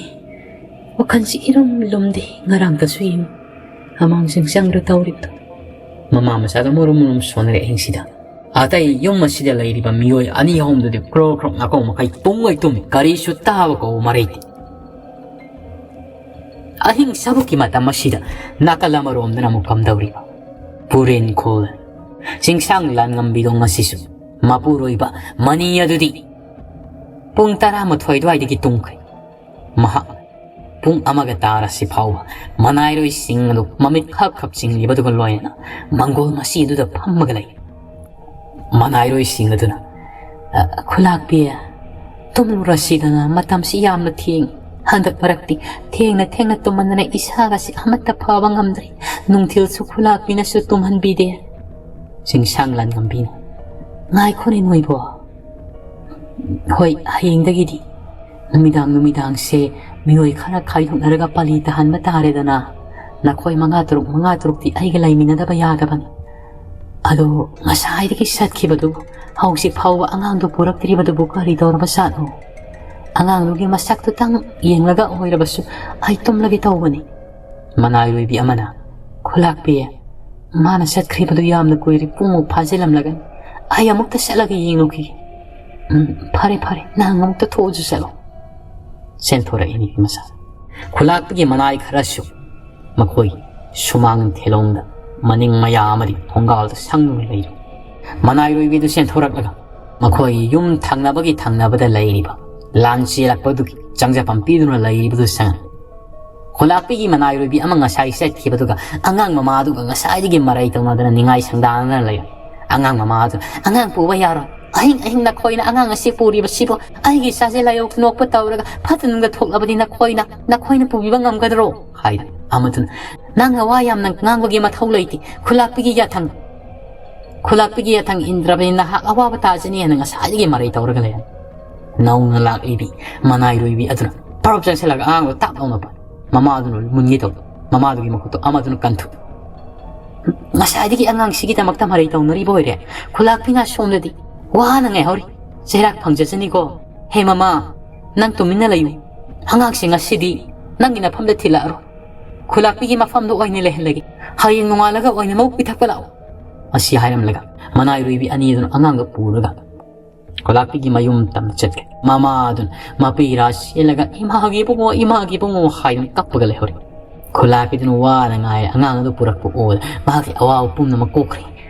ꯋꯥꯈꯜꯁꯤ ꯏꯔꯨꯝ ꯂꯨꯝꯗꯦ꯫ ꯉꯔꯥꯡꯗꯁꯨ ꯌꯦꯡꯉꯨ, ꯑꯃꯥꯡꯁꯤꯡ ꯆꯪꯗ꯭ꯔ ꯇꯧꯔꯤꯕꯗꯣ꯫ ꯃꯃꯥ ꯃꯆꯥꯗ ꯃꯔꯨꯝ ꯃꯔꯨꯝ ꯁꯣꯟꯅꯔꯦ ꯑꯍꯤꯡꯁꯤꯗ꯫ ꯑꯇꯩ ꯌꯨꯝ ꯑꯁꯤꯗ ꯂꯩꯔꯤꯕ ꯃꯤꯑꯣꯏ ꯑꯅꯤ ꯑꯍꯨꯝꯗꯨꯗꯤ ꯀ꯭ꯔꯣꯛ ꯀ꯭ꯔꯣꯛ ꯅꯥꯀꯧ ꯃꯈꯩ ꯇꯨꯡ ꯑꯣꯏ ꯇꯨꯝꯃꯤ, ꯀꯔꯤꯁꯨ ꯇꯥꯕ ꯀꯧꯕ ꯃꯔꯩꯇꯦ꯫ ꯑꯍꯤꯡ ꯁꯕꯨꯛꯀꯤ ꯃꯇꯝ ꯑꯁꯤꯗ ꯅꯥꯀꯜ ꯑꯃꯔꯣꯝꯗꯅ ꯑꯃꯨꯛ ꯀꯝꯗꯧꯔꯤꯕ? ꯄꯨꯔꯦꯟ ꯈꯣꯜ꯫ ꯆꯤꯡꯁꯥꯡ ꯂꯥꯟꯉꯝꯕꯤꯗꯣ ꯉꯁꯤꯁꯨ ꯃꯄꯨꯔꯣꯏꯕ ꯃꯅꯤ ꯑꯗꯨꯗꯤ ꯄꯨꯡ ꯇꯔꯥꯃꯥꯊꯣꯏ ꯑꯗꯨꯋꯥꯏꯗꯒꯤ ꯇꯨꯝꯈ꯭ꯔꯦ꯫ ꯃꯍꯥꯛ ꯄꯨꯡ ꯑꯃꯒ ꯇꯥꯔꯁꯤ ꯐꯥꯎꯕ ꯃꯅꯥꯏꯔꯣꯏꯁꯤꯡ ꯑꯗꯨ ꯃꯃꯤꯠ ꯈꯞ ꯈꯞ ꯆꯤꯡꯂꯤꯕꯗꯨꯒ ꯂꯣꯏꯅꯅ ꯃꯪꯒꯣꯜ ꯃꯁꯤ ꯑꯗꯨꯗ ꯐꯝꯃꯒ ꯂꯩ꯫ ꯃꯅꯥꯏꯔꯣꯏꯁꯤꯡ ꯑꯗꯨꯅ, "ꯑ, ꯈꯨꯂꯥꯛꯄꯤ, ꯇꯨꯝꯂꯨꯔꯁꯤꯗꯅ, ꯃꯇꯝꯁꯤ ꯌꯥꯝꯅ ꯊꯦꯡ꯫ ꯍꯟꯗꯛ ꯃꯔꯛꯇꯤ ꯊꯦꯡꯅ ꯊꯦꯡꯅ ꯇꯨꯝꯃꯟꯗꯅ ꯏꯁꯥꯒꯁꯤ ꯑꯃꯠꯇ ꯐꯕ ꯉꯝꯗ꯭ꯔꯦ꯫ ꯅꯨꯡꯊꯤꯜꯁꯨ ꯈꯨꯂꯥꯛꯄꯤꯅꯁꯨ ꯇꯨꯝꯍꯟꯕꯤꯗꯦ꯫" ꯆꯤꯡꯁꯥꯡ ꯂꯥꯟꯉꯝꯕꯤꯅ, "ꯉꯥꯏꯈꯣꯅꯦ ꯅꯣꯏꯕꯣ꯫ ꯍꯣꯏ, ꯍꯌꯦꯡꯗꯒꯤꯗꯤ ꯅꯨꯃꯤꯗꯥꯡ ꯅꯨꯃꯤꯗꯥꯡꯁꯦ ꯃꯤꯑꯣꯏ ꯈꯔ ꯈꯥꯏꯗꯣꯛꯅꯔꯒ ꯄꯥꯂꯤ ꯇꯥꯍꯟꯕ ꯇꯥꯔꯦꯗꯅ꯫ ꯅꯈꯣꯏ ꯃꯉꯥ ꯇꯔꯨꯛ, ꯃꯉꯥ ꯇꯔꯨꯛꯇꯤ ꯑꯩꯒ ꯂꯩꯃꯤꯟꯅꯗꯕ ꯌꯥꯗꯕꯅꯤ꯫ ꯑꯗꯣ ꯉꯁꯥꯏꯗꯒꯤ ꯆꯠꯈꯤꯕꯗꯨꯕꯨ ꯍꯧꯖꯤꯛ ꯐꯥꯎꯕ ꯑꯉꯥꯡꯗꯨ ꯄꯨꯔꯛꯇ꯭ꯔꯤꯕꯗꯨꯕꯨ ꯀꯔꯤ ꯇꯧꯔꯕ ꯖꯥꯠꯅꯣ? ꯑꯉꯥꯡꯗꯨꯒꯤ ꯃꯁꯛꯇꯨꯇꯪ ꯌꯦꯡꯂꯒ ꯑꯣꯏꯔꯕꯁꯨ ꯑꯩ ꯇꯨꯝꯂꯒꯦ ꯇꯧꯕꯅꯤ꯫" ꯃꯅꯥꯏꯔꯣꯏꯕꯤ ꯑꯃꯅ, "ꯈꯨꯂꯥꯛꯄꯤ, ꯃꯥꯅ ꯆꯠꯈ꯭ꯔꯤꯕꯗꯨ ꯌꯥꯝꯅ ꯀꯨꯏꯔꯦ, ꯄꯨꯡꯃꯨꯛ ꯐꯥꯖꯤꯜꯂꯝꯂꯒꯅꯤ꯫ ꯑꯩ ꯑꯃꯨꯛꯇ ꯆꯠꯂꯒ ꯌꯦꯡꯂꯨꯈꯤꯒꯦ꯫" "ꯎꯝ, ꯐꯔꯦ, ꯐꯔꯦ, ꯅꯪ ꯑꯃꯨꯛꯇ ꯊꯣꯛꯎꯁꯨ ꯆꯠꯂꯣ꯫" ꯆꯦꯟꯊꯣꯔꯛꯏ ꯅꯨꯄꯤ ꯃꯆꯥ꯫ ꯈꯨꯂꯥꯛꯄꯤꯒꯤ ꯃꯅꯥꯏ ꯈꯔꯁꯨ ꯃꯈꯣꯏꯒꯤ ꯁꯨꯃꯥꯡ ꯊꯦꯂꯣꯡꯗ ꯃꯅꯤꯡ ꯃꯌꯥ ꯑꯃꯗꯤ ꯊꯣꯡꯒꯥꯜꯗ ꯁꯪꯗꯨꯅ ꯂꯩꯔꯤ꯫ ꯃꯅꯥꯏꯔꯣꯏꯕꯤꯗꯨ ꯆꯦꯟꯊꯣꯔꯛꯂꯒ ꯃꯈꯣꯏꯒꯤ ꯌꯨꯝ ꯊꯪꯅꯕꯒꯤ ꯊꯪꯅꯕꯗ ꯂꯩꯔꯤꯕ ꯂꯥꯟ ꯆꯦꯜꯂꯛꯄꯗꯨꯒꯤ ꯆꯪꯖꯐꯝ ꯄꯤꯗꯨꯅ ꯂꯩꯔꯤꯕꯗꯨ ꯆꯪꯉꯛꯏ꯫ ꯈꯨꯂꯥꯛꯄꯤꯒꯤ ꯃꯅꯥꯏꯔꯣꯏꯕꯤ ꯑꯃ ꯉꯁꯥꯏ ꯆꯠꯈꯤꯕꯗꯨꯒ ꯑꯉꯥꯡ ꯃꯃꯥꯗꯨꯒ ꯉꯁꯥꯏꯗꯒꯤ ꯃꯔꯩ ꯇꯧꯅꯗꯅ ꯅꯤꯡꯉꯥꯏ ꯁꯪꯗꯥꯅꯗꯅ ꯂꯩꯔꯝꯃꯤ꯫ ꯑꯉꯥꯡ ꯃꯃꯥꯗꯨ, "ꯑꯉꯥꯡ ꯄꯨꯕ ꯌꯥꯔꯣꯏ꯫ ꯑꯍꯤꯡ ꯑꯍꯤꯡ ꯅꯈꯣꯏꯅ ꯑꯉꯥꯡ ꯑꯁꯤ ꯄꯨꯔꯤꯕꯁꯤꯕꯨ ꯑꯩꯒꯤ ꯏꯆꯥꯁꯦ ꯂꯥꯏꯑꯣ ꯅꯣꯛꯄ ꯇꯧꯔꯒ ꯐꯠꯇ ꯅꯨꯡꯗ ꯊꯣꯛꯂꯕꯗꯤ ꯅꯈꯣꯏꯅ, ꯅꯈꯣꯏꯅ ꯄꯨꯕꯤꯕ ꯉꯝꯒꯗ꯭ꯔꯣ?" ꯍꯥꯏꯗꯅ꯫ ꯑꯃꯗꯨꯅ, "ꯅꯪꯅ ꯋꯥ ꯌꯥꯝꯅ ꯉꯥꯡꯕꯒꯤ ꯃꯊꯧ ꯂꯩꯇꯦ꯫ ꯈꯨꯂꯥꯛꯄꯤꯒꯤ ꯌꯥꯊꯪ, ꯈꯨꯂꯥꯛꯄꯤꯒꯤ ꯌꯥꯊꯪ ꯏꯟꯗ꯭ꯔꯕꯅꯤ, ꯅꯍꯥꯛ ꯑꯋꯥꯕ ꯇꯥꯖꯅꯤ" ꯍꯥꯏꯅ ꯉꯁꯥꯏꯗꯒꯤ ꯃꯔꯩ ꯇꯧꯔꯒ ꯂꯩꯔꯝꯃꯤ꯫ ꯅꯧꯅ ꯂꯥꯛꯂꯤꯕꯤ ꯃꯅꯥꯏꯔꯣꯏꯕꯤ ꯑꯗꯨꯅ ꯄꯔꯞ ꯆꯪꯁꯤꯜꯂꯒ ꯑꯉꯥꯡꯗꯣ ꯇꯥꯞ ꯂꯥꯎꯅ ꯄꯥꯏ꯫ ꯃꯃꯥꯗꯨꯅ ꯃꯨꯟꯒꯦ ꯇꯧ꯫ ꯃꯃꯥꯗꯨꯒꯤ ꯃꯈꯨꯠꯇꯣ ꯑꯃꯗꯨꯅ ꯀꯟꯊꯨ꯫ "ꯉꯁꯥꯏꯗꯒꯤ ꯑꯉꯥꯡꯁꯤꯒꯤꯗꯃꯛꯇ ꯃꯔꯩ ꯇꯧꯅꯔꯤꯕ ꯑꯣꯏꯔꯦ꯫ ꯈꯨꯂꯥꯛꯄꯤꯅ ꯁꯣꯝꯗꯗꯤ ꯋꯥꯅ ꯉꯥꯏꯍꯧꯔꯤ꯫ ꯆꯩꯔꯥꯛ ꯐꯪꯖꯁꯅꯤꯀꯣ꯫ ꯍꯦ ꯃꯃꯥ, ꯅꯪ ꯇꯨꯃꯤꯟꯅ ꯂꯩꯌꯨ꯫ ꯑꯉꯥꯡꯁꯦ ꯉꯁꯤꯗꯤ ꯅꯪꯒꯤ ꯅꯐꯝꯗ ꯊꯤꯜꯂꯛꯑꯔꯣꯏ꯫ ꯈꯨꯂꯥꯛꯄꯤꯒꯤ ꯃꯐꯝꯗ ꯑꯣꯏꯅ ꯂꯩꯍꯜꯂꯒꯦ꯫ ꯍꯌꯦꯡ ꯅꯣꯡꯉꯥꯜꯂꯒ ꯑꯣꯏꯅ ꯃꯕꯨꯛ ꯄꯤꯊꯛꯄ ꯂꯥꯛꯑꯣ꯫" ꯑꯁꯤ ꯍꯥꯏꯔꯝꯂꯒ ꯃꯅꯥꯏꯔꯣꯏꯕꯤ ꯑꯅꯤ ꯑꯗꯨꯅ ꯑꯉꯥꯡꯗꯨ ꯄꯨꯔꯒ ꯈꯨꯂꯥꯛꯄꯤꯒꯤ ꯃꯌꯨꯝ ꯇꯝꯅ ꯆꯠꯈ꯭ꯔꯦ꯫ ꯃꯃꯥ ꯑꯗꯨꯅ ꯃꯄꯤꯔꯥ ꯆꯦꯜꯂꯒ "ꯏꯃꯥꯒꯤ ꯏꯕꯨꯡꯉꯣ, ꯏꯃꯥꯒꯤ ꯏꯕꯨꯡꯉꯣ" ꯍꯥꯏꯗꯨꯅ ꯀꯞꯄꯒ ꯂꯩꯍꯧꯔꯦ꯫ ꯈꯨꯂꯥꯛꯄꯤꯗꯨꯅ ꯋꯥꯅ ꯉꯥꯏ ꯑꯉꯥꯡ ꯑꯗꯨ ꯄꯨꯔꯛꯄ ꯎꯕꯗ ꯃꯍꯥꯛꯀꯤ ꯑꯋꯥꯕ ꯄꯨꯝꯅꯃꯛ ꯀꯣꯛꯈ꯭ꯔꯦ꯫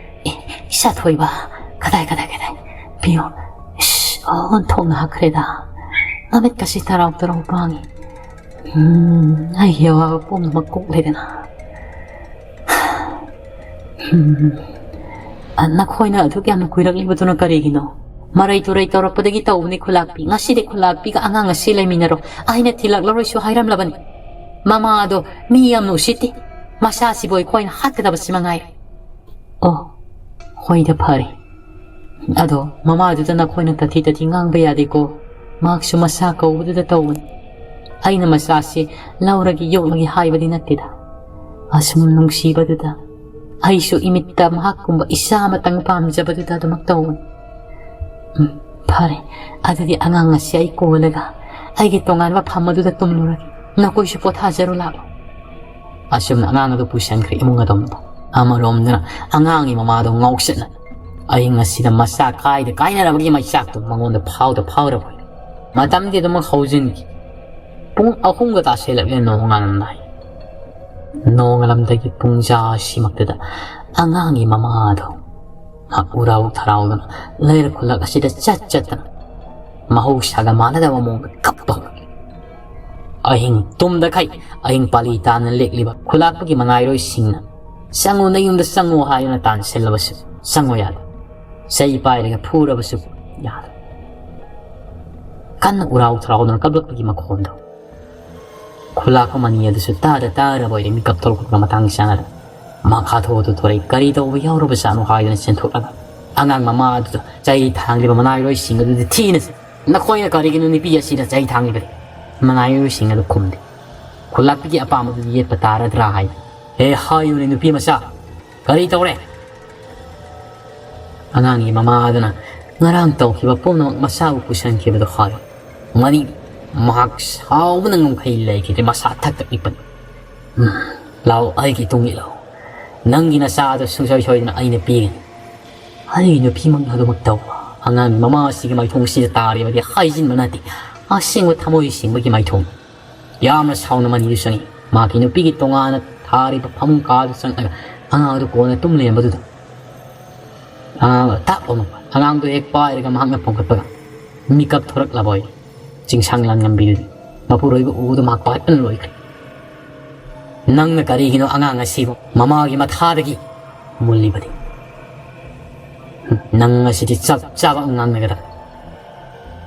"ꯑꯦ, ꯏꯆꯥ ꯊꯣꯏꯕ, ꯀꯗꯥꯏ, ꯀꯗꯥꯏ, ꯀꯗꯥꯏ? ꯄꯤꯌꯣ꯫ ꯏꯁ, ꯑꯣꯟꯊꯣꯛꯅ ꯍꯛꯈ꯭ꯔꯦꯗ꯫ ꯃꯃꯤꯠꯀꯁꯤ ꯇꯔꯥꯎ ꯇꯔꯥꯎ ꯄꯥꯡꯉꯤ꯫ ꯎꯝ, ꯑꯩꯒꯤ ꯑꯋꯥꯕ ꯄꯨꯝꯅꯃꯛ ꯀꯣꯛꯂꯦꯗꯅ꯫ ꯎꯝ, ꯑ, ꯅꯈꯣꯏꯅ ꯑꯗꯨꯛ ꯌꯥꯝꯅ ꯀꯨꯏꯔꯛꯂꯤꯕꯗꯨꯅ ꯀꯔꯤꯒꯤꯅꯣ? ꯃꯔꯩ ꯇꯨꯔꯩ ꯇꯧꯔꯛꯄꯗꯒꯤ ꯇꯧꯕꯅꯤ ꯈꯨꯂꯥꯛꯄꯤ꯫ ꯉꯁꯤꯗꯤ ꯈꯨꯂꯥꯛꯄꯤꯒ ꯑꯉꯥꯡ ꯑꯁꯤ ꯂꯩꯃꯤꯟꯅꯔꯣ꯫ ꯑꯩꯅ ꯊꯤꯜꯂꯛꯂꯔꯣꯏꯁꯨ ꯍꯥꯏꯔꯝꯂꯕꯅꯤ꯫ ꯃꯃꯥꯗꯣ ꯃꯤ ꯌꯥꯝꯅ ꯎꯁꯤꯠꯇꯦ꯫ ꯃꯆꯥꯁꯤꯕꯨ ꯑꯩꯈꯣꯏꯅ ꯍꯥꯠꯀꯗꯕꯁꯤ ꯃꯉꯥꯏꯔꯦ꯫ ꯑꯣ, ꯍꯣꯏꯗ ꯐꯔꯦ꯫ ꯑꯗꯣ ꯃꯃꯥꯗꯨꯗ ꯅꯈꯣꯏꯅ ꯇꯥꯊꯤ ꯇꯥꯊꯤ ꯉꯥꯡꯕ ꯌꯥꯗꯦꯀꯣ꯫ ꯃꯍꯥꯛꯁꯨ ꯃꯆꯥ ꯀꯧꯕꯗꯨꯗ ꯇꯧꯕꯅꯤ꯫ ꯑꯩꯅ ꯃꯆꯥꯁꯤ ꯂꯧꯔꯒꯦ ꯌꯣꯛꯂꯒꯦ ꯍꯥꯏꯕꯗꯤ ꯅꯠꯇꯦꯗ꯫ ꯑꯁꯨꯝ ꯅꯨꯡꯁꯤꯕꯗꯨꯗ ꯑꯩꯁꯨ ꯏꯃꯤꯠꯇ ꯃꯍꯥꯛꯀꯨꯝꯕ ꯏꯆꯥ ꯑꯃꯇꯪ ꯄꯥꯝꯖꯕꯗꯨꯗ ꯑꯗꯨꯃꯛ ꯇꯧꯕꯅꯤ꯫ ꯎꯝ, ꯐꯔꯦ꯫ ꯑꯗꯨꯗꯤ ꯑꯉꯥꯡ ꯑꯁꯤ ꯑꯩ ꯀꯣꯜꯂꯒ ꯑꯩꯒꯤ ꯇꯣꯉꯥꯟꯕ ꯐꯝ ꯑꯗꯨꯗ ꯇꯨꯝꯂꯨꯔꯒꯦ꯫ ꯅꯈꯣꯏꯁꯨ ꯄꯣꯊꯥꯖꯔꯨ ꯂꯥꯛꯑꯣ꯫ ꯑꯁꯨꯝꯅ ꯑꯉꯥꯡ ꯑꯗꯨ ꯄꯨꯁꯤꯟꯈ꯭ꯔꯦ ꯏꯃꯨꯡ ꯑꯗꯣꯝꯗ꯫ ꯑꯃꯔꯣꯝꯗꯅ ꯑꯉꯥꯡꯒꯤ ꯃꯃꯥꯗꯣ ꯉꯥꯎꯁꯤꯟꯅ ꯑꯍꯤꯡ ꯑꯁꯤꯗ ꯃꯆꯥ ꯀꯥꯏꯗ ꯀꯥꯏꯅꯔꯕꯒꯤ ꯃꯩꯆꯥꯛꯇꯣ ꯃꯉꯣꯟꯗ ꯐꯥꯎꯗ ꯐꯥꯎꯔꯕ ꯑꯣꯏꯔꯦ꯫ ꯃꯇꯝꯗꯤ ꯑꯗꯨꯃꯛ ꯍꯧꯖꯤꯟꯈꯤ꯫ ꯄꯨꯡ ꯑꯍꯨꯝꯒ ꯇꯥꯁꯤꯜꯂꯛꯂꯦ ꯅꯣꯡꯉꯥꯜꯂꯝꯗꯥꯏ꯫ ꯅꯣꯡꯉꯥꯜꯂꯝꯗꯥꯏꯒꯤ ꯄꯨꯡꯖꯥ ꯑꯁꯤꯃꯛꯇꯗ ꯑꯉꯥꯡꯒꯤ ꯃꯃꯥꯗꯣ ꯃꯍꯥꯛ ꯎꯔꯥꯎ ꯊꯔꯥꯎꯗꯅ ꯂꯩꯔꯛ ꯈꯨꯜꯂꯛ ꯑꯁꯤꯗ ꯆꯠ ꯆꯠꯇꯅ ꯃꯍꯧꯁꯥꯒ ꯃꯥꯟꯅꯗꯕ ꯃꯑꯣꯡꯗ ꯀꯞꯄ ꯍꯧꯔꯛꯂꯦ꯫ ꯑꯍꯤꯡ ꯇꯨꯝꯗꯈꯩ ꯑꯍꯤꯡ ꯄꯥꯂꯤ ꯇꯥꯅ ꯂꯦꯛꯂꯤꯕ ꯈꯨꯂꯥꯛꯄꯒꯤ ꯃꯅꯥꯏꯔꯣꯏꯁꯤꯡꯅ "ꯆꯪꯉꯨ, ꯅꯌꯨꯝꯗ ꯆꯪꯉꯨ" ꯍꯥꯏꯗꯨꯅ ꯇꯥꯟꯁꯤꯜꯂꯕꯁꯨ ꯆꯪꯉꯨ ꯌꯥꯗꯦ꯫ ꯆꯩ ꯄꯥꯏꯔꯒ ꯐꯨꯔꯕꯁꯨ ꯌꯥꯗꯦ꯫ ꯀꯟꯅ ꯎꯔꯥꯎ ꯊꯔꯥꯎꯗꯨꯅ ꯀꯞꯂꯛꯄꯒꯤ ꯃꯈꯣꯟꯗꯣ ꯈꯨꯂꯥꯛꯄ ꯃꯅꯤ ꯑꯗꯨꯁꯨ ꯇꯥꯗ ꯇꯥꯔꯕ ꯑꯣꯏꯔꯦ꯫ ꯃꯤꯀꯞ ꯊꯣꯛꯂꯛꯄꯒ ꯃꯇꯥꯡ ꯆꯥꯅꯗ ꯃꯈꯥ ꯊꯣꯛꯑꯗꯨ ꯊꯣꯔꯛꯏ꯫ ꯀꯔꯤ ꯇꯧꯕ ꯌꯥꯎꯔꯕꯖꯥꯠꯅꯣ ꯍꯥꯏꯗꯨꯅ ꯆꯦꯟꯊꯣꯛꯂꯒ ꯑꯉꯥꯡ ꯃꯃꯥ ꯑꯗꯨꯗ ꯆꯩ ꯊꯥꯡꯂꯤꯕ ꯃꯅꯥꯏꯔꯣꯏꯁꯤꯡ ꯑꯗꯨꯗ ꯊꯤꯅ "ꯅꯈꯣꯏꯅ ꯀꯔꯤꯒꯤꯅꯣ ꯅꯨꯄꯤ ꯑꯁꯤꯗ ꯆꯩ ꯊꯥꯡꯂꯤꯕꯗꯤ?" ꯃꯅꯥꯏꯔꯣꯏꯁꯤꯡ ꯑꯗꯨ ꯈꯨꯝꯗꯦ꯫ ꯈꯨꯂꯥꯛꯄꯤꯒꯤ ꯑꯄꯥꯝꯕꯗꯨ ꯌꯦꯠꯄ ꯇꯥꯔꯗ꯭ꯔꯥ ꯍꯥꯏꯅ꯫ "ꯍꯦ, ꯍꯥꯏꯌꯨꯅꯦ ꯅꯨꯄꯤ ꯃꯆꯥ, ꯀꯔꯤ ꯇꯧꯔꯦ?" ꯑꯉꯥꯡꯒꯤ ꯃꯃꯥ ꯑꯗꯨꯅ ꯉꯔꯥꯡ ꯇꯧꯈꯤꯕ ꯄꯨꯝꯅꯃꯛ ꯃꯆꯥꯕꯨ ꯄꯨꯁꯟꯈꯤꯕꯗꯨ ꯍꯥꯏ꯫ ꯃꯅꯤ ꯃꯍꯥꯛ ꯁꯥꯎꯕꯅ ꯉꯝꯈꯩ ꯂꯩꯈꯤꯗ꯭ꯔꯦ, ꯃꯁꯥ ꯊꯛ ꯊꯛ ꯅꯤꯛꯄꯅꯤ꯫ "ꯎꯝ, ꯂꯥꯛꯑꯣ, ꯑꯩꯒꯤ ꯇꯨꯡ ꯏꯜꯂꯣ꯫ "ꯅꯪꯒꯤ ꯅꯆꯥ ꯑꯗꯨ ꯁꯨꯡꯁꯣꯏ ꯁꯣꯏꯗꯅ ꯑꯩꯅ ꯄꯤꯒꯅꯤ"꯫ ꯑꯩ ꯅꯨꯄꯤꯃꯛꯅ ꯑꯗꯨꯃꯛ ꯇꯧꯕ꯫ ꯑꯉꯥꯡꯒꯤ ꯃꯃꯥ ꯑꯁꯤꯒꯤ ꯃꯥꯏꯊꯣꯡꯁꯤꯗ ꯇꯥꯔꯤꯕꯗꯤ ꯍꯥꯏꯖꯤꯟꯕ ꯅꯠꯇꯦ, ꯑꯁꯦꯡꯕ ꯊꯃꯣꯏ ꯁꯦꯡꯕꯒꯤ ꯃꯥꯏꯊꯣꯡ꯫ ꯌꯥꯝꯅ ꯁꯥꯎꯅ ꯃꯅꯤꯗꯨ ꯆꯪꯉꯤ꯫ ꯃꯍꯥꯛꯀꯤ ꯅꯨꯄꯤꯒꯤ ꯇꯣꯉꯥꯟꯅ ꯊꯥꯔꯤꯕ ꯐꯃꯨꯡ ꯀꯥꯗꯨ ꯆꯪꯂꯒ ꯑꯉꯥꯡ ꯑꯗꯨ ꯀꯣꯟꯅ ꯇꯨꯝ ꯂꯩꯔꯝꯕꯗꯨꯗ ꯑꯉꯥꯡ ꯑꯗꯨ ꯇꯞ ꯑꯃ ꯑꯉꯥꯡꯗꯨ ꯍꯦꯛ ꯄꯥꯏꯔꯒ ꯃꯍꯥꯛꯅ ꯄꯣꯝꯈꯠꯄꯒ ꯃꯤꯀꯞ ꯊꯣꯔꯛꯂꯕ ꯑꯣꯏ꯫ ꯆꯤꯡꯁꯥꯡ ꯂꯥꯟꯉꯝꯕꯤꯗꯨꯗꯤ ꯃꯄꯨꯔꯣꯏꯕ ꯎꯕꯗ ꯃꯍꯥꯛ ꯄꯥꯈꯠꯄꯅ ꯂꯣꯏꯈ꯭ꯔꯦ꯫ "ꯅꯪꯅ ꯀꯔꯤꯒꯤꯅꯣ ꯑꯉꯥꯡ ꯑꯁꯤꯕꯨ ꯃꯃꯥꯒꯤ ꯃꯊꯥꯗꯒꯤ ꯃꯨꯜꯂꯤꯕꯗꯤ? ꯅꯪ ꯑꯁꯤꯗꯤ ꯆꯞ ꯆꯥꯕ ꯑꯉꯥꯡꯅꯒꯗꯕ"꯫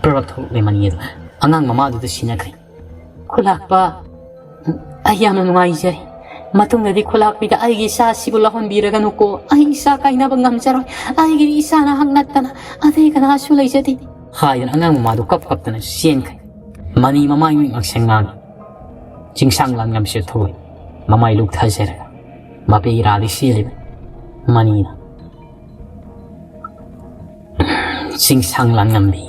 ꯄ꯭ꯔꯚꯛ ꯊꯣꯛꯂꯦ ꯃꯅꯤ ꯑꯗꯨ ꯑꯉꯥꯡ ꯃꯃꯥꯗꯨꯗ ꯁꯤꯟꯅꯈ꯭ꯔꯦ꯫ "ꯈꯨꯂꯥꯛꯄ, ꯑꯩ ꯌꯥꯝꯅ ꯅꯨꯡꯉꯥꯏꯖꯔꯦ꯫ ꯃꯇꯨꯡꯗꯗꯤ ꯈꯨꯂꯥꯛꯄꯤꯗ ꯑꯩꯒꯤ ꯏꯆꯥꯁꯤꯕꯨ ꯂꯧꯍꯟꯕꯤꯔꯒꯅꯨꯀꯣ꯫ ꯑꯩ ꯏꯆꯥ ꯀꯥꯏꯅꯕ ꯉꯝꯖꯔꯣꯏ꯫ ꯑꯩꯒꯤꯗꯤ ꯏꯆꯥꯅ ꯍꯛ ꯅꯠꯇꯅ ꯑꯇꯩ ꯀꯅꯥꯁꯨ ꯂꯩꯖꯗꯦ" ꯍꯥꯏꯗꯨꯅ ꯑꯉꯥꯡ ꯃꯃꯥꯗꯨ ꯀꯞ ꯀꯞꯇꯅ ꯆꯦꯟꯈ꯭ꯔꯦ꯫ ꯃꯅꯤ ꯃꯃꯥꯏ ꯃꯤꯠ ꯉꯛꯁꯪ ꯉꯥꯡꯉꯤ꯫ ꯆꯤꯡꯁꯥꯡ ꯂꯥꯟꯉꯝꯁꯤꯗ ꯊꯣꯛꯂꯛꯏ꯫ ꯃꯃꯥꯏ ꯂꯨꯛꯊꯖꯔꯒ ꯃꯄꯤ ꯏꯔꯥꯗꯤ ꯁꯤꯜꯂꯤꯕ ꯃꯅꯤꯅ꯫ "ꯆꯤꯡꯁꯥꯡ ꯂꯥꯟꯉꯝꯕꯤ,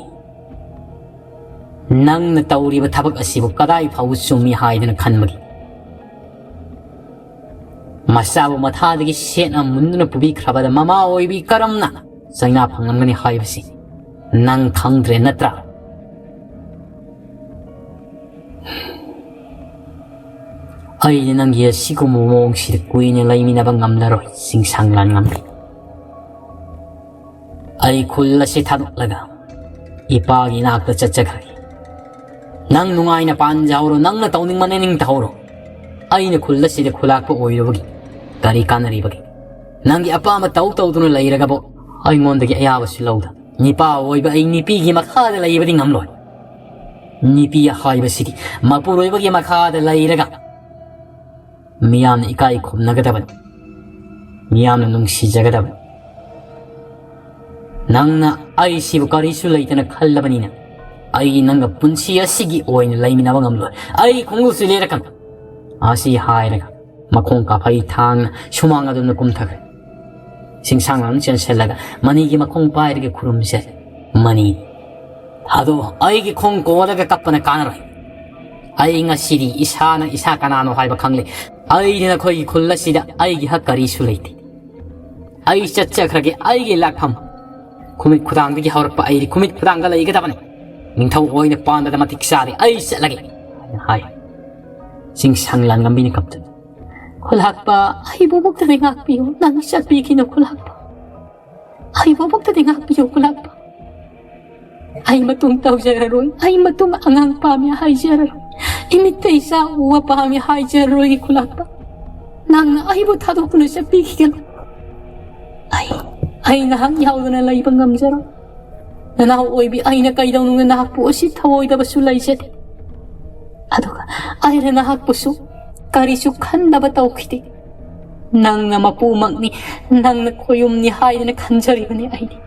ꯅꯪꯅ ꯇꯧꯔꯤꯕ ꯊꯕꯛ ꯑꯁꯤꯕꯨ ꯀꯗꯥꯏ ꯐꯥꯎꯕ ꯆꯨꯝꯃꯤ ꯍꯥꯏꯗꯨꯅ ꯈꯟꯕꯒꯦ? ꯃꯆꯥꯕꯨ ꯃꯊꯥꯗꯒꯤ ꯁꯦꯠꯅ ꯃꯨꯟꯗꯨꯅ ꯄꯨꯕꯤꯈ꯭ꯔꯕꯗ ꯃꯃꯥ ꯑꯣꯏꯕꯤ ꯀꯔꯝꯅ ꯆꯩꯅꯥ ꯐꯪꯂꯝꯒꯅꯤ ꯍꯥꯏꯕꯁꯤ ꯅꯪ ꯈꯪꯗ꯭ꯔꯦ ꯅꯠꯇ꯭ꯔꯥ? ꯑꯩꯗꯤ ꯅꯪꯒꯤ ꯑꯁꯤꯒꯨꯝꯕ ꯃꯑꯣꯡꯁꯤꯗ ꯀꯨꯏꯅ ꯂꯩꯃꯤꯟꯅꯕ ꯉꯝꯂꯔꯣꯏ, ꯆꯤꯡꯁꯥꯡ ꯂꯥꯟꯉꯝꯕꯤ꯫ ꯑꯩ ꯈꯨꯜ ꯑꯁꯤ ꯊꯥꯗꯣꯛꯂꯒ ꯏꯄꯥꯒꯤ ꯏꯅꯥꯛꯇ ꯆꯠꯆꯈ꯭ꯔꯒꯦ꯫ ꯅꯪ ꯅꯨꯡꯉꯥꯏꯅ ꯄꯥꯟꯖꯍꯧꯔꯣ, ꯅꯪꯅ ꯇꯧꯅꯤꯡꯕ ꯅꯤꯡꯊꯧꯔꯣ꯫ ꯑꯩꯅ ꯈꯨꯜ ꯑꯁꯤꯗ ꯈꯨꯂꯥꯛꯄ ꯑꯣꯏꯔꯨꯕꯒꯤ ꯀꯔꯤ ꯀꯥꯟꯅꯔꯤꯕꯒꯦ? ꯅꯪꯒꯤ ꯑꯄꯥꯝꯕ ꯇꯧ ꯇꯧꯗꯨꯅ ꯂꯩꯔꯒꯕꯨ ꯑꯩꯉꯣꯟꯗꯒꯤ ꯑꯌꯥꯕꯁꯨ ꯂꯧꯗ꯫ ꯅꯤꯄꯥ ꯑꯣꯏꯕ ꯑꯩ ꯅꯤꯄꯤꯒꯤ ꯃꯈꯥꯗ ꯂꯩꯕꯗꯤ ꯉꯝꯂꯣꯏ꯫ ꯅꯤꯄꯤ ꯍꯥꯏꯕꯁꯤꯗꯤ ꯃꯄꯨꯔꯣꯏꯕꯒꯤ ꯃꯈꯥꯗ ꯂꯩꯔꯒ ꯃꯤꯌꯥꯝꯅ ꯏꯀꯥꯏ ꯈꯨꯝꯅꯒꯗꯕꯅꯤ꯫ ꯃꯤꯌꯥꯝꯅ ꯅꯨꯡꯁꯤꯖꯒꯗꯕꯅꯤ꯫ ꯅꯪꯅ ꯑꯩꯁꯤꯕꯨ ꯀꯔꯤꯁꯨ ꯂꯩꯇꯅ ꯈꯜꯂꯕꯅꯤꯅ ꯑꯩ ꯅꯪꯒ ꯄꯨꯟꯁꯤ ꯑꯁꯤꯒꯤ ꯑꯣꯏꯅ ꯂꯩꯃꯤꯟꯅꯕ ꯉꯝꯂꯣꯏ꯫ ꯑꯩ ꯈꯣꯡꯎꯞꯁꯨ ꯂꯩꯔꯛꯀꯅꯨ꯫ ꯑꯁꯤ ꯍꯥꯏꯔꯒ ꯃꯈꯣꯡ ꯀꯥꯐꯩ ꯊꯥꯡꯅ ꯁꯨꯃꯥꯡ ꯑꯗꯨꯝꯅ ꯀꯨꯝꯊꯈ꯭ꯔꯦ꯫ ꯆꯤꯡꯁꯥꯡ ꯑꯗꯨꯝ ꯆꯦꯟꯁꯤꯜꯂꯒ ꯃꯅꯤꯒꯤ ꯃꯈꯣꯡ ꯄꯥꯏꯔꯒ ꯈꯨꯔꯨꯝꯁꯦ꯫ "ꯃꯅꯤ, ꯊꯥꯗꯣꯛꯑꯣ꯫ ꯑꯩꯒꯤ ꯈꯣꯡ ꯀꯣꯜꯂꯒ ꯀꯞꯄꯅ ꯀꯥꯟꯅꯔꯣꯏ꯫ ꯑꯩ ꯉꯁꯤꯗꯤ ꯏꯁꯥꯅ ꯏꯁꯥ ꯀꯅꯥꯅꯣ ꯍꯥꯏꯕ ꯈꯪꯂꯦ꯫ "ꯑꯩꯗꯤ ꯅꯈꯣꯏꯒꯤ ꯈꯨꯜ ꯑꯁꯤꯗ ꯑꯩꯒꯤ ꯍꯛ ꯀꯔꯤꯁꯨ ꯂꯩꯇꯦ꯫ ꯑꯩ ꯆꯠꯆꯈ꯭ꯔꯒꯦ ꯑꯩꯒꯤ ꯂꯥꯛꯐꯝ꯫ ꯈꯨꯃꯤꯠ ꯈꯨꯗꯥꯡꯗꯒꯤ ꯍꯧꯔꯛꯄ ꯑꯩꯗꯤ ꯈꯨꯃꯤꯠ ꯈꯨꯗꯥꯡꯗ ꯂꯩꯒꯗꯕꯅꯤ꯫ ꯅꯤꯡꯊꯧ ꯑꯣꯏꯅ ꯄꯥꯟꯕꯗ ꯃꯇꯤꯛ ꯆꯥꯔꯦ, ꯑꯩ ꯆꯠꯂꯒꯦ," ꯍꯥꯏꯅ ꯍꯥꯏ꯫ ꯆꯤꯡꯁꯥꯡ ꯂꯥꯟꯉꯝꯕꯤꯅ ꯀꯞꯇꯨꯅ, "ꯈꯨꯂꯥꯛꯄ, ꯑꯩꯕꯨ ꯃꯨꯛꯇꯗꯤ ꯉꯥꯛꯄꯤꯌꯨ, ꯅꯪ ꯆꯠꯄꯤꯈꯤꯅꯨ ꯈꯨꯂꯥꯛꯄ꯫ ꯑꯩꯕꯨ ꯃꯨꯛꯇꯗꯤ ꯉꯥꯛꯄꯤꯌꯨ ꯈꯨꯂꯥꯛꯄ꯫ ꯑꯩ ꯃꯇꯨꯡ ꯇꯧꯖꯔꯔꯣꯏ, ꯑꯩ ꯃꯇꯨꯡ ꯑꯉꯥꯡ ꯄꯥꯝꯃꯤ ꯍꯥꯏꯖꯔꯔꯣꯏ, ꯏꯃꯤꯠꯇ ꯏꯆꯥ ꯎꯕ ꯄꯥꯝꯃꯤ ꯍꯥꯏꯖꯔꯔꯣꯏ ꯈꯨꯂꯥꯛꯄ꯫ ꯅꯪꯅ ꯑꯩꯕꯨ ꯊꯥꯗꯣꯛꯇꯨꯅ ꯆꯠꯄꯤꯈꯤꯒꯅꯨ꯫ ꯑꯩ, ꯑꯩ ꯅꯍꯥꯛ ꯌꯥꯎꯗꯅ ꯂꯩꯕ ꯉꯝꯖꯔꯣꯏ꯫ ꯅꯅꯥꯎ ꯑꯣꯏꯕꯤ ꯑꯩꯅ ꯀꯩꯗꯧꯅꯨꯡꯗ ꯅꯍꯥꯛꯄꯨ ꯎꯁꯤꯠ ꯊꯑꯣꯏꯗꯕꯁꯨ ꯂꯩꯖꯗꯦ꯫ ꯑꯗꯨꯒ ꯑꯩꯅ ꯅꯍꯥꯛꯄꯨꯁꯨ ꯀꯔꯤꯁꯨ ꯈꯟꯗꯕ ꯇꯧꯈꯤꯗꯦ꯫ ꯅꯪꯅ ꯃꯄꯨꯃꯛꯅꯤ, ꯅꯪꯅ ꯈꯣꯌꯨꯝꯅꯤ ꯍꯥꯏꯗꯅ ꯈꯟꯖꯔꯤꯕꯅꯤ ꯑꯩꯗꯤ꯫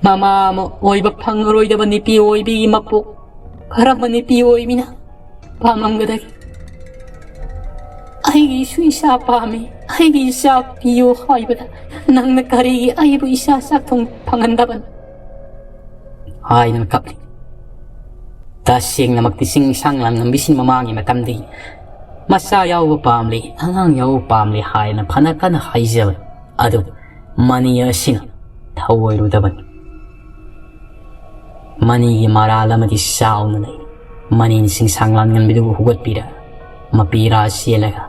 ꯃꯃꯥ ꯑꯃ ꯑꯣꯏꯕ ꯐꯪꯉꯔꯣꯏꯗꯕ ꯅꯨꯄꯤ ꯑꯣꯏꯕꯤꯒꯤ ꯃꯄꯣꯛ ꯀꯔꯝꯕ ꯅꯨꯄꯤ ꯑꯣꯏꯕꯤꯅ ꯄꯥꯝꯂꯝꯒꯗꯒꯦ? ꯑꯩꯒꯤꯁꯨ ꯏꯆꯥ ꯄꯥꯝꯃꯤ, ꯑꯩꯒꯤ ꯏꯆꯥ ꯄꯤꯌꯨ ꯍꯥꯏꯕꯗ ꯅꯪꯅ ꯀꯔꯤꯒꯤ ꯑꯩꯕꯨ ꯏꯆꯥ ꯆꯥꯛ ꯊꯣꯡ ꯐꯪꯍꯟꯗꯕꯅꯣ?" ꯍꯥꯏꯗꯨꯅ ꯀꯞꯂꯤ꯫ ꯇꯁꯦꯡꯅꯃꯛꯇꯤ ꯆꯤꯡꯁꯥꯡ ꯂꯥꯟꯉꯝꯕꯤꯁꯤꯡ ꯃꯃꯥꯡꯒꯤ ꯃꯇꯝꯗꯒꯤ ꯃꯆꯥ ꯌꯥꯎꯕ ꯄꯥꯝꯂꯤ, ꯑꯉꯥꯡ ꯌꯥꯎꯕ ꯄꯥꯝꯂꯤ ꯍꯥꯏꯅ ꯐꯅ ꯀꯟꯅ ꯍꯥꯏꯖꯕꯅꯤ꯫ ꯑꯗꯨꯕꯨ ꯃꯅꯤ ꯑꯁꯤꯅ ꯊꯧꯑꯣꯏꯔꯨꯗꯕꯅꯤ꯫ ꯃꯅꯤꯒꯤ ꯃꯔꯥꯜ ꯑꯃꯗꯤ ꯆꯥꯎꯅ ꯂꯩ꯫ ꯃꯅꯤꯅ ꯆꯤꯡꯁꯥꯡ ꯂꯥꯟꯉꯝꯕꯤꯗꯨꯕꯨ ꯍꯧꯒꯠꯄꯤꯔ ꯃꯄꯤꯔꯥ ꯆꯦꯜꯂꯒ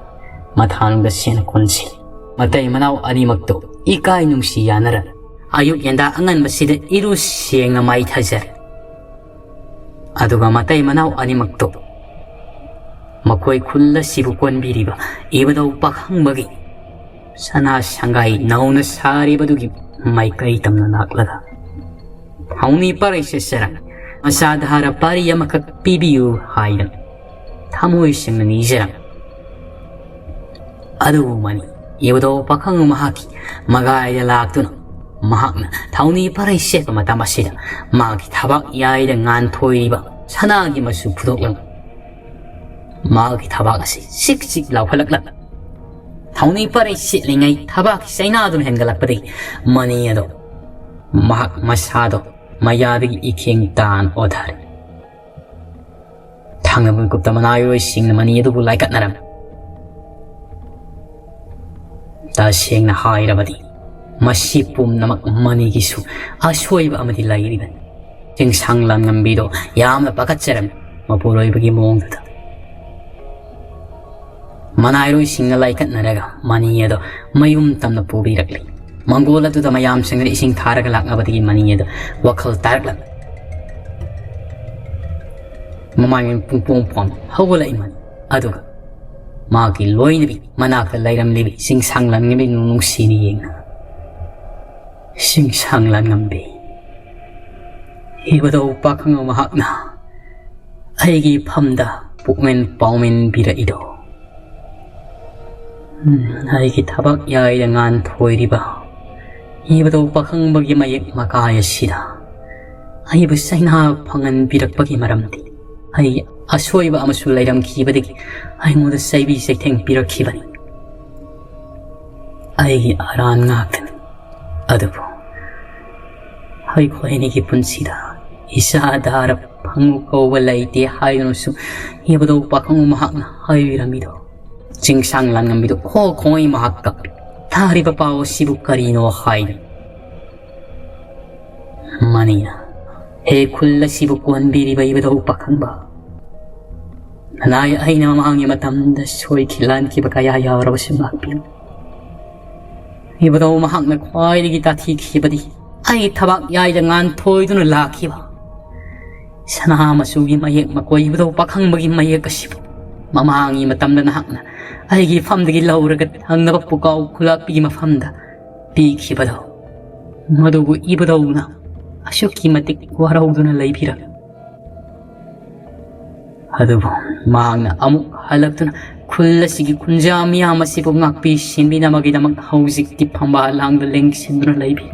ꯃꯊꯥꯅꯨꯡꯗ ꯆꯦꯟꯅ ꯀꯣꯟꯁꯤꯜꯂꯤ꯫ ꯃꯇꯩ ꯃꯅꯥꯎ ꯑꯅꯤꯃꯛꯇꯨ ꯏꯀꯥꯏ ꯅꯨꯡꯁꯤ ꯌꯥꯅꯔ ꯑꯌꯨꯛ ꯌꯦꯟꯗꯥ ꯑꯉꯟꯕꯁꯤꯗ ꯏꯔꯨ ꯁꯦꯡꯅ ꯃꯥꯏꯊꯖꯔꯦ꯫ ꯑꯗꯨꯒ ꯃꯇꯩ ꯃꯅꯥꯎ ꯑꯅꯤꯃꯛꯇꯨ ꯃꯈꯣꯏ ꯈꯨꯜ ꯑꯁꯤꯕꯨ ꯀꯣꯟꯕꯤꯔꯤꯕ ꯏꯕꯨꯙꯧ ꯄꯥꯈꯪꯕꯒꯤ ꯁꯅꯥ ꯁꯪꯒꯥꯏ ꯅꯧꯅ ꯁꯥꯔꯤꯕꯗꯨꯒꯤ ꯃꯥꯏꯀꯩ ꯇꯝꯅ ꯂꯥꯛꯂꯒ, "ꯊꯧꯅꯤ ꯄꯔꯩ ꯁꯦꯠꯆꯔ ꯃꯆꯥ ꯙꯥꯔ ꯄꯥꯔꯤ ꯑꯃꯈꯛ ꯄꯤꯕꯤꯌꯨ" ꯍꯥꯏꯗꯅ ꯊꯃꯣꯏ ꯁꯦꯡꯅ ꯅꯤꯖꯔꯝꯃꯤ꯫ ꯑꯗꯨꯕꯨ ꯃꯅꯤ ꯏꯕꯨꯙꯧ ꯄꯥꯈꯪ ꯃꯍꯥꯛꯀꯤ ꯃꯒꯥꯏꯗ ꯂꯥꯛꯇꯨꯅ ꯃꯍꯥꯛꯅ ꯊꯧꯅꯤ ꯄꯔꯩ ꯁꯦꯠꯄ ꯃꯇꯝ ꯑꯁꯤꯗ ꯃꯍꯥꯛꯀꯤ ꯊꯕꯥꯛ ꯌꯥꯏꯗ ꯉꯥꯟꯊꯣꯏꯔꯤꯕ ꯁꯅꯥꯒꯤ ꯃꯆꯨ ꯐꯨꯗꯣꯛꯂꯝꯃꯤ꯫ ꯃꯍꯥꯛꯀꯤ ꯊꯕꯥꯛ ꯑꯁꯤ ꯆꯤꯛ ꯆꯤꯛ ꯂꯥꯎꯈꯠꯂꯛꯂꯝꯃꯤ꯫ ꯊꯧꯅꯤ ꯄꯔꯩ ꯁꯦꯠꯂꯤꯉꯩ ꯊꯕꯥꯛꯀꯤ ꯆꯩꯅꯥꯗꯨꯅ ꯍꯦꯟꯒꯠꯂꯛꯄꯗꯒꯤ ꯃꯅꯤ ꯑꯗꯣ ꯃꯍꯥꯛ ꯃꯁꯥꯗꯣ ꯃꯌꯥꯗꯒꯤ ꯏꯈꯦꯡ ꯇꯥꯅ ꯑꯣꯊꯔꯦ꯫ ꯊꯪꯅꯕ ꯃꯤꯀꯨꯞꯇ ꯃꯅꯥꯏꯔꯣꯏꯁꯤꯡꯅ ꯃꯅꯤ ꯑꯗꯨꯕꯨ ꯂꯥꯏꯀꯠꯅꯔꯝꯃꯤ꯫ ꯇꯁꯦꯡꯅ ꯍꯥꯏꯔꯕꯗꯤ, ꯃꯁꯤ ꯄꯨꯝꯅꯃꯛ ꯃꯅꯤꯒꯤꯁꯨ ꯑꯁꯣꯏꯕ ꯑꯃꯗꯤ ꯂꯩꯔꯤꯕꯅꯤ꯫ ꯆꯤꯡꯁꯥꯡ ꯂꯥꯟꯉꯝꯕꯤꯗꯣ ꯌꯥꯝꯅ ꯄꯥꯈꯠꯆꯔꯝꯃꯤ ꯃꯄꯨꯔꯣꯏꯕꯒꯤ ꯃꯑꯣꯡꯗꯨꯗ꯫ ꯃꯅꯥꯏꯔꯣꯏꯁꯤꯡꯅ ꯂꯥꯏꯀꯠꯅꯔꯒ ꯃꯅꯤ ꯑꯗꯣ ꯃꯌꯨꯝ ꯇꯝꯅ ꯄꯨꯕꯤꯔꯛꯂꯤ꯫ ꯃꯪꯒꯣꯜ ꯑꯗꯨꯗ ꯃꯌꯥꯝꯁꯤꯡꯅ ꯏꯁꯤꯡ ꯊꯥꯔꯒ ꯂꯥꯛꯅꯕꯗꯒꯤ ꯃꯅꯤ ꯑꯗꯣ ꯋꯥꯈꯜ ꯇꯥꯔꯛꯂꯝꯃꯤ꯫ ꯃꯃꯥꯏ ꯃꯃꯤꯠ ꯄꯨꯡꯄꯣꯡ ꯄꯣꯡ ꯍꯧꯒꯠꯂꯛꯏ ꯃꯅꯤ꯫ ꯑꯗꯨꯒ ꯃꯥꯒꯤ ꯂꯣꯏꯅꯕꯤ ꯃꯅꯥꯛꯇ ꯂꯩꯔꯝꯂꯤꯕꯤ ꯆꯤꯡꯁꯥꯡ ꯂꯥꯟꯉꯝꯕꯤ ꯅꯨꯡꯁꯤꯅ ꯌꯦꯡꯅ, "ꯆꯤꯡꯁꯥꯡ ꯂꯥꯟꯉꯝꯕꯤ, ꯏꯕꯨꯙꯧ ꯄꯥꯈꯪꯕ ꯃꯍꯥꯛꯅ ꯑꯩꯒꯤ ꯐꯝꯗ ꯄꯨꯛꯃꯦꯟ ꯄꯥꯎꯃꯦꯟ ꯄꯤꯔꯛꯏꯗꯣ, ꯎꯝ, ꯑꯩꯒꯤ ꯊꯕꯛ ꯌꯥꯏꯗ ꯉꯥꯟꯊꯣꯏꯔꯤꯕ ꯏꯕꯨꯙꯧ ꯄꯥꯈꯪꯕꯒꯤ ꯃꯌꯦꯛ ꯃꯀꯥꯏ ꯑꯁꯤꯗ ꯑꯩꯕꯨ ꯆꯩꯅꯥ ꯐꯪꯍꯟꯕꯤꯔꯛꯄꯒꯤ ꯃꯔꯝꯗꯤ ꯑꯩ ꯑꯁꯣꯏꯕ ꯑꯃꯁꯨ ꯂꯩꯔꯝꯈꯤꯕꯗꯒꯤ ꯑꯩꯉꯣꯟꯗ ꯆꯩꯕꯤ ꯆꯩꯊꯦꯡ ꯄꯤꯔꯛꯈꯤꯕꯅꯤ꯫ ꯑꯩꯒꯤ ꯑꯔꯥꯟ ꯉꯥꯛꯇꯅꯤ꯫ ꯑꯗꯨꯕꯨ ꯑꯩꯈꯣꯏ ꯑꯅꯤꯒꯤ ꯄꯨꯟꯁꯤꯗ ꯏꯆꯥ ꯗꯥꯔ ꯐꯪꯉꯨ ꯀꯧꯕ ꯂꯩꯇꯦ ꯍꯥꯏꯗꯨꯅꯁꯨ ꯏꯕꯨꯙꯧ ꯄꯥꯈꯪꯕ ꯃꯍꯥꯛꯅ ꯍꯥꯏꯕꯤꯔꯝꯃꯤꯗꯣ, ꯆꯤꯡꯁꯥꯡ ꯂꯥꯟꯉꯝꯕꯤꯗꯣ ꯈꯣꯛ ꯈꯣꯡꯉꯩ ꯃꯍꯥꯛ ꯀꯞꯄꯤ꯫ ꯊꯥꯔꯤꯕ ꯄꯥꯎ ꯑꯁꯤꯕꯨ ꯀꯔꯤꯅꯣ ꯍꯥꯏꯅ ꯃꯅꯤꯅ, "ꯍꯦ ꯈꯨꯜ ꯑꯁꯤꯕꯨ ꯀꯣꯟꯕꯤꯔꯤꯕ ꯏꯕꯨꯙꯧ ꯄꯥꯈꯪꯕ, ꯅꯅꯥꯏ ꯑꯩꯅ ꯃꯃꯥꯡꯒꯤ ꯃꯇꯝꯗ ꯁꯣꯏꯈꯤ ꯂꯥꯟꯈꯤꯕ ꯀꯌꯥ ꯌꯥꯎꯔꯕꯁꯨ ꯉꯥꯛꯄꯤꯌꯨ꯫ ꯏꯕꯨꯙꯧ ꯃꯍꯥꯛꯅ ꯈ꯭ꯋꯥꯏꯗꯒꯤ ꯇꯥꯊꯤꯈꯤꯕꯗꯤ ꯑꯩꯒꯤ ꯊꯕꯥꯛ ꯌꯥꯏꯗ ꯉꯥꯟꯊꯣꯏꯗꯨꯅ ꯂꯥꯛꯈꯤꯕ ꯁꯅꯥ ꯃꯆꯨꯒꯤ ꯃꯌꯦꯛ ꯃꯀꯣꯏ ꯏꯕꯨꯙꯧ ꯄꯥꯈꯪꯕꯒꯤ ꯃꯌꯦꯛ ꯑꯁꯤꯕꯨ ꯃꯃꯥꯡꯒꯤ ꯃꯇꯝꯗ ꯅꯍꯥꯛꯅ ꯑꯩꯒꯤ ꯐꯝꯗꯒꯤ ꯂꯧꯔꯒ ꯊꯪꯅꯕ ꯄꯨꯀꯥꯎ ꯈꯨꯂꯥꯛꯄꯤꯒꯤ ꯃꯐꯝꯗ ꯄꯤꯈꯤꯕꯗꯣ, ꯃꯗꯨꯕꯨ ꯏꯕꯨꯙꯧꯅ ꯑꯁꯨꯛꯀꯤ ꯃꯇꯤꯛ ꯋꯥꯔꯧꯗꯨꯅ ꯂꯩꯕꯤꯔꯝꯃꯤ꯫ ꯑꯗꯨꯕꯨ ꯃꯍꯥꯛꯅ ꯑꯃꯨꯛ ꯍꯜꯂꯛꯇꯨꯅ ꯈꯨꯜ ꯑꯁꯤꯒꯤ ꯈꯨꯟꯖꯥ ꯃꯤꯌꯥꯝ ꯑꯁꯤꯕꯨ ꯉꯥꯛꯄꯤ ꯁꯦꯟꯕꯤꯅꯕꯒꯤꯗꯃꯛ ꯍꯧꯖꯤꯛꯇꯤ ꯐꯝꯕꯥꯜ ꯂꯥꯡꯗ ꯂꯦꯡꯁꯤꯟꯗꯨꯅ ꯂꯩꯕꯤ꯫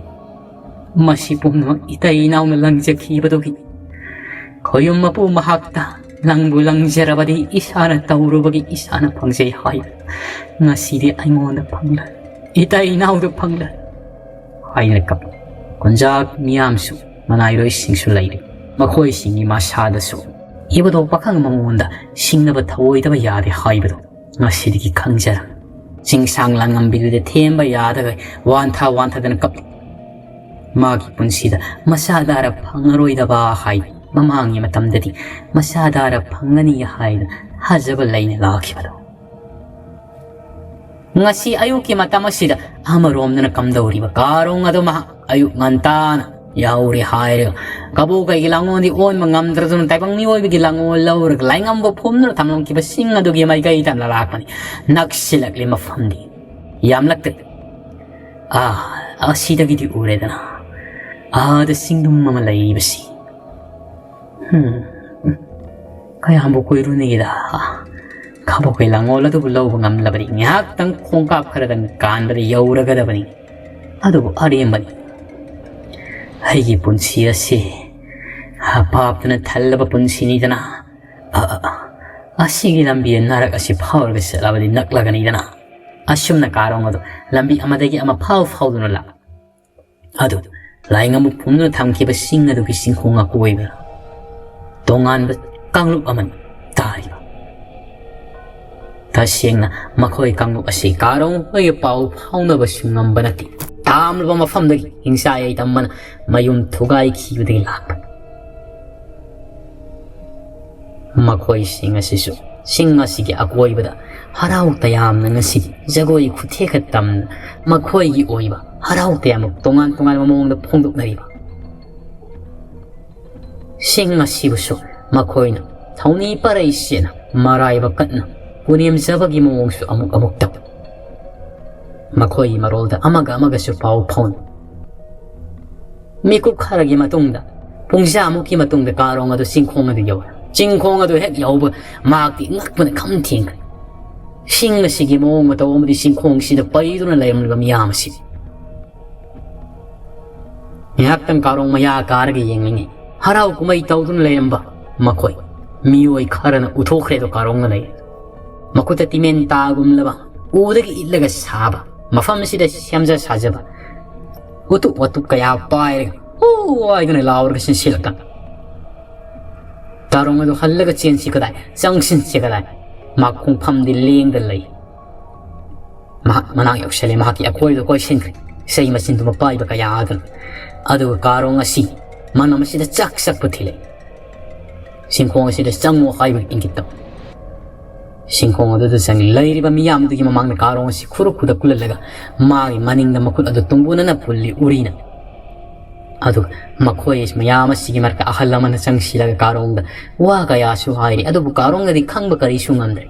ꯃꯁꯤ ꯄꯨꯝꯅꯃꯛ ꯏꯇꯩ ꯏꯅꯥꯎꯅ ꯂꯪꯖꯈꯤꯕꯗꯨꯒꯤ ꯈꯣꯌꯨꯝ ꯃꯄꯨ ꯃꯍꯥꯛꯇ ꯂꯪꯕꯨ ꯂꯪꯖꯔꯕꯗꯤ ꯏꯁꯥꯅ ꯇꯧꯔꯨꯕꯒꯤ ꯏꯁꯥꯅ ꯐꯪꯖꯩ ꯍꯥꯏꯕ ꯉꯁꯤꯗꯤ ꯑꯩꯉꯣꯟꯗ ꯐꯪꯂꯦ, ꯏꯇꯩ ꯏꯅꯥꯎꯗ ꯐꯪꯂꯦ" ꯍꯥꯏꯅ ꯀꯞꯄꯤ꯫ ꯀꯨꯟꯖꯥ ꯃꯤꯌꯥꯝꯁꯨ, ꯃꯅꯥꯏꯔꯣꯏꯁꯤꯡꯁꯨ ꯂꯩꯔꯤ꯫ ꯃꯈꯣꯏꯁꯤꯡꯒꯤ ꯃꯁꯥꯗꯁꯨ ꯏꯕꯨꯙꯧ ꯄꯥꯈꯪ ꯃꯉꯣꯟꯗ ꯁꯤꯡꯅꯕ ꯊꯧꯑꯣꯏꯗꯕ ꯌꯥꯗꯦ ꯍꯥꯏꯕꯗꯨ ꯉꯁꯤꯗꯒꯤ ꯈꯪꯖꯔꯝꯃꯤ꯫ ꯆꯤꯡꯁꯥꯡ ꯂꯥꯡꯉꯝꯕꯤꯗꯨꯗ ꯊꯦꯝꯕ ꯌꯥꯗꯒꯩ ꯋꯥꯟꯊ ꯋꯥꯟꯊꯗꯅ ꯀꯞꯂꯤ꯫ ꯃꯥꯒꯤ ꯄꯨꯟꯁꯤꯗ ꯃꯆꯥ ꯗꯥꯔ ꯐꯪꯉꯔꯣꯏꯗꯕ ꯍꯥꯏ ꯃꯃꯥꯡꯒꯤ ꯃꯇꯝꯗꯗꯤ ꯃꯆꯥ ꯗꯥꯔ ꯐꯪꯒꯅꯤ ꯍꯥꯏꯅ ꯊꯥꯖꯕ ꯂꯩꯅ ꯂꯥꯛꯈꯤꯕꯗꯣ꯫ ꯉꯁꯤ ꯑꯌꯨꯛꯀꯤ ꯃꯇꯝ ꯑꯁꯤꯗ ꯑꯃꯔꯣꯝꯗꯅ ꯀꯝꯗꯧꯔꯤꯕ ꯀꯥꯔꯣꯡ ꯑꯗꯨ ꯃꯍꯥꯛ ꯑꯌꯨꯛ ꯉꯟꯇꯥꯅ ꯌꯥꯍꯧꯔꯦ ꯍꯥꯏꯔꯒ ꯀꯕꯣꯀꯩꯒꯤ ꯂꯥꯡꯒꯣꯜꯗꯤ ꯑꯣꯟꯕ ꯉꯝꯗ꯭ꯔꯗꯨꯅ ꯇꯥꯏꯕꯪ ꯃꯤꯑꯣꯏꯕꯒꯤ ꯂꯥꯡꯒꯣꯜ ꯂꯧꯔꯒ ꯂꯥꯏꯉꯝꯕ ꯐꯨꯝꯗꯨꯅ ꯊꯝꯂꯝꯈꯤꯕ ꯁꯤꯡ ꯑꯗꯨꯒꯤ ꯃꯥꯏꯀꯩꯗ ꯂꯥꯛꯄꯅꯤ꯫ ꯅꯛꯁꯤꯜꯂꯛꯂꯤ ꯃꯐꯝꯗꯤ꯫ ꯌꯥꯝꯂꯛꯇ꯭ꯔꯦ꯫ ꯑꯥ, ꯑꯁꯤꯗꯒꯤꯗꯤ ꯎꯔꯦꯗꯅ꯫ ꯑꯥꯗ ꯆꯤꯡꯗꯨꯝ ꯑꯃ ꯂꯩꯔꯤꯕꯁꯤ꯫ ꯍꯝ, ꯀꯌꯥꯝꯕꯨ ꯀꯨꯏꯔꯨꯅꯤꯒꯦꯗ? ꯀꯕꯣꯀꯩ ꯂꯥꯡꯒꯣꯜ ꯑꯗꯨꯕꯨ ꯂꯧꯕ ꯉꯝꯂꯕꯗꯤ ꯉꯥꯏꯍꯥꯛꯇꯪ ꯈꯣꯡꯀꯥꯞ ꯈꯔꯗꯪ ꯀꯥꯟꯕꯗ ꯌꯧꯔꯒꯗꯕꯅꯤ꯫ ꯑꯗꯨꯕꯨ ꯑꯔꯦꯝꯕꯅꯤ꯫ ꯑꯩꯒꯤ ꯄꯨꯟꯁꯤ ꯑꯁꯤ ꯄꯥꯞꯇꯅ ꯊꯜꯂꯕ ꯄꯨꯟꯁꯤꯅꯤꯗꯅ꯫ ꯑ, ꯑ, ꯑ, ꯑꯁꯤꯒꯤ ꯂꯝꯕꯤ ꯅꯥꯔꯛ ꯑꯁꯤ ꯐꯥꯎꯔꯒ ꯆꯠꯂꯕꯗꯤ ꯅꯛꯂꯒꯅꯤꯗꯅ꯫ ꯑꯁꯨꯝꯅ ꯀꯥꯔꯣꯡ ꯑꯗꯨ ꯂꯝꯕꯤ ꯑꯃꯗꯒꯤ ꯑꯃ ꯐꯥꯎ ꯐꯥꯎꯗꯨꯅ ꯂꯥꯛ ꯑꯗꯨ ꯂꯥꯏꯉꯝꯕ ꯐꯨꯝꯗꯨꯅ ꯊꯝꯈꯤꯕ ꯆꯤꯡ ꯑꯗꯨꯒꯤ ꯆꯤꯡꯈꯣꯡ ꯑꯀꯣꯏꯕꯗ ꯇꯣꯉꯥꯟꯕ ꯀꯥꯡꯂꯨꯞ ꯑꯃꯅꯤ ꯇꯥꯔꯤꯕ꯫ ꯇꯁꯦꯡꯅ ꯃꯈꯣꯏ ꯀꯥꯡꯂꯨꯞ ꯑꯁꯤ ꯀꯥꯔꯣꯡ ꯍꯣꯏꯒ ꯄꯥꯎ ꯐꯥꯎꯅꯕꯁꯨ ꯉꯝꯕ ꯅꯠꯇꯦ꯫ ꯇꯥꯝꯂꯕ ꯃꯐꯝꯗꯒꯤ ꯍꯤꯡꯁꯥ ꯌꯥꯏꯇꯝꯕꯅ ꯃꯌꯨꯝ ꯊꯨꯒꯥꯏꯈꯤꯕꯗꯒꯤ ꯂꯥꯛꯄꯅꯤ꯫ ꯃꯈꯣꯏꯁꯤꯡ ꯑꯁꯤꯁꯨ ꯆꯤꯡ ꯑꯁꯤꯒꯤ ꯑꯀꯣꯏꯕꯗ ꯍꯔꯥꯎ ꯇꯌꯥꯝꯅ ꯉꯁꯤꯗꯤ ꯖꯒꯣꯏ ꯈꯨꯊꯦꯛꯀ ꯇꯝꯅ ꯃꯈꯣꯏꯒꯤ ꯑꯣꯏꯕ ꯍꯔꯥꯎ ꯇꯌꯥꯝꯕ ꯇꯣꯉꯥꯟ ꯇꯣꯉꯥꯟꯕ ꯃꯑꯣꯡꯗ ꯐꯣꯡꯗꯣꯛꯅꯔꯤꯕ꯫ ꯁꯤꯡ ꯑꯁꯤꯕꯨꯁꯨ ꯃꯈꯣꯏꯅ ꯊꯧꯅꯤ ꯄꯔꯩ ꯁꯦꯠꯅ ꯃꯔꯥꯏꯕꯛ ꯀꯠꯅ ꯄꯨꯅꯦꯝꯖꯕꯒꯤ ꯃꯑꯣꯡꯁꯨ ꯑꯃꯨꯛ ꯑꯃꯨꯛ ꯇꯧꯏ꯫ ꯃꯈꯣꯏꯒꯤ ꯃꯔꯣꯜꯗ ꯑꯃꯒ ꯑꯃꯒꯁꯨ ꯄꯥꯎ ꯐꯥꯎꯅꯩ꯫ ꯃꯤꯀꯨꯞ ꯈꯔꯒꯤ ꯃꯇꯨꯡꯗ, ꯄꯨꯡꯖꯥꯃꯨꯛꯀꯤ ꯃꯇꯨꯡꯗ ꯀꯥꯔꯣꯡ ꯑꯗꯨ ꯆꯤꯡꯈꯣꯡ ꯑꯗꯨ ꯌꯧꯔꯦ꯫ ꯆꯤꯡꯈꯣꯡ ꯑꯗꯨ ꯍꯦꯛ ꯌꯧꯕ ꯃꯍꯥꯛꯇꯤ ꯉꯛꯄꯅ ꯈꯝ ꯊꯦꯡꯈ꯭ꯔꯦ꯫ ꯁꯤꯡ ꯑꯁꯤꯒꯤ ꯃꯑꯣꯡ ꯃꯇꯧ ꯑꯃꯗꯤ ꯆꯤꯡꯈꯣꯡꯁꯤꯗ ꯄꯩꯗꯨꯅ ꯂꯩꯔꯝꯂꯤꯕ ꯃꯤꯌꯥꯝ ꯑꯁꯤꯅꯤ꯫ ꯉꯥꯏꯍꯥꯛꯇꯪ ꯀꯥꯔꯣꯡ ꯃꯌꯥ ꯀꯥꯔꯒ ꯌꯦꯡꯂꯤꯉꯩ ꯍꯔꯥꯎ ꯀꯨꯝꯍꯩ ꯇꯧꯗꯨꯅ ꯂꯩꯔꯝꯕ ꯃꯈꯣꯏ ꯃꯤꯑꯣꯏ ꯈꯔꯅ ꯎꯊꯣꯛꯈ꯭ꯔꯦꯗꯣ ꯀꯥꯔꯣꯡꯅ ꯂꯩ꯫ ꯃꯈꯨꯠꯇ ꯇꯤꯃꯦꯟ ꯇꯥꯒꯨꯝꯂꯕ ꯎꯗꯒꯤ ꯏꯠꯂꯒ ꯁꯥꯕ ꯃꯐꯝꯁꯤꯗ ꯁꯦꯝꯖ ꯁꯥꯖꯕ ꯎꯇꯨꯞ ꯋꯥꯇꯨꯞ ꯀꯌꯥ ꯄꯥꯏꯔꯒ ꯍꯨ ꯍꯥꯏꯗꯨꯅ ꯂꯥꯎꯔꯒ ꯆꯦꯟꯁꯤꯜꯂꯛꯇꯅ ꯀꯥꯔꯣꯡ ꯑꯗꯨ ꯍꯜꯂꯒ ꯆꯦꯟꯁꯤ ꯀꯗꯥꯏ, ꯆꯪꯁꯤꯟꯁꯤ ꯀꯗꯥꯏ? ꯃꯍꯥꯛ ꯈꯣꯡꯐꯝꯗꯤ ꯂꯦꯡꯗ ꯂꯩ꯫ ꯃꯍꯥꯛ ꯃꯅꯥꯛ ꯌꯧꯁꯜꯂꯦ, ꯃꯍꯥꯛꯀꯤ ꯑꯀꯣꯏꯗ ꯀꯣꯏꯁꯤꯟꯈ꯭ꯔꯦ꯫ ꯏꯁꯩ ꯃꯆꯤꯟꯗꯨꯃ ꯄꯥꯏꯕ ꯀꯌꯥ ꯑꯗꯨꯅ꯫ ꯑꯗꯨꯒ ꯀꯥꯔꯣꯡ ꯑꯁꯤ ꯃꯅꯝ ꯑꯁꯤꯗ ꯆꯥꯛ ꯆꯥꯛꯄ ꯊꯤꯜꯂꯦ꯫ ꯁꯤꯡꯈꯣꯡ ꯑꯁꯤꯗ ꯆꯪꯉꯨ ꯍꯥꯏꯕꯒꯤ ꯏꯪꯒꯤꯠꯇꯣ꯫ ꯁꯤꯡꯈꯣꯡ ꯑꯗꯨꯗ ꯆꯪꯉꯤ꯫ ꯂꯩꯔꯤꯕ ꯃꯤꯌꯥꯝꯗꯨꯒꯤ ꯃꯃꯥꯡꯗ ꯀꯥꯔꯣꯡ ꯑꯁꯤ ꯈꯨꯔꯨ ꯈꯨꯗ ꯀꯨꯜꯍꯜꯂꯒ ꯃꯥꯒꯤ ꯃꯅꯤꯡꯗ ꯃꯈꯨꯠ ꯑꯗꯨ ꯇꯨꯡꯕꯨꯅꯅ ꯄꯨꯜꯂꯤ ꯎꯔꯤꯅ꯫ ꯑꯗꯨꯒ ꯃꯈꯣꯏ ꯃꯌꯥꯝ ꯑꯁꯤꯒꯤ ꯃꯔꯛꯇ ꯑꯍꯜ ꯑꯃꯅ ꯆꯪꯁꯤꯜꯂꯒ ꯀꯥꯔꯣꯡꯗ ꯋꯥ ꯀꯌꯥꯁꯨ ꯍꯥꯏꯔꯤ꯫ ꯑꯗꯨꯕꯨ ꯀꯥꯔꯣꯡꯗꯗꯤ ꯈꯪꯕ ꯀꯔꯤꯁꯨ ꯉꯝꯗ꯭ꯔꯦ꯫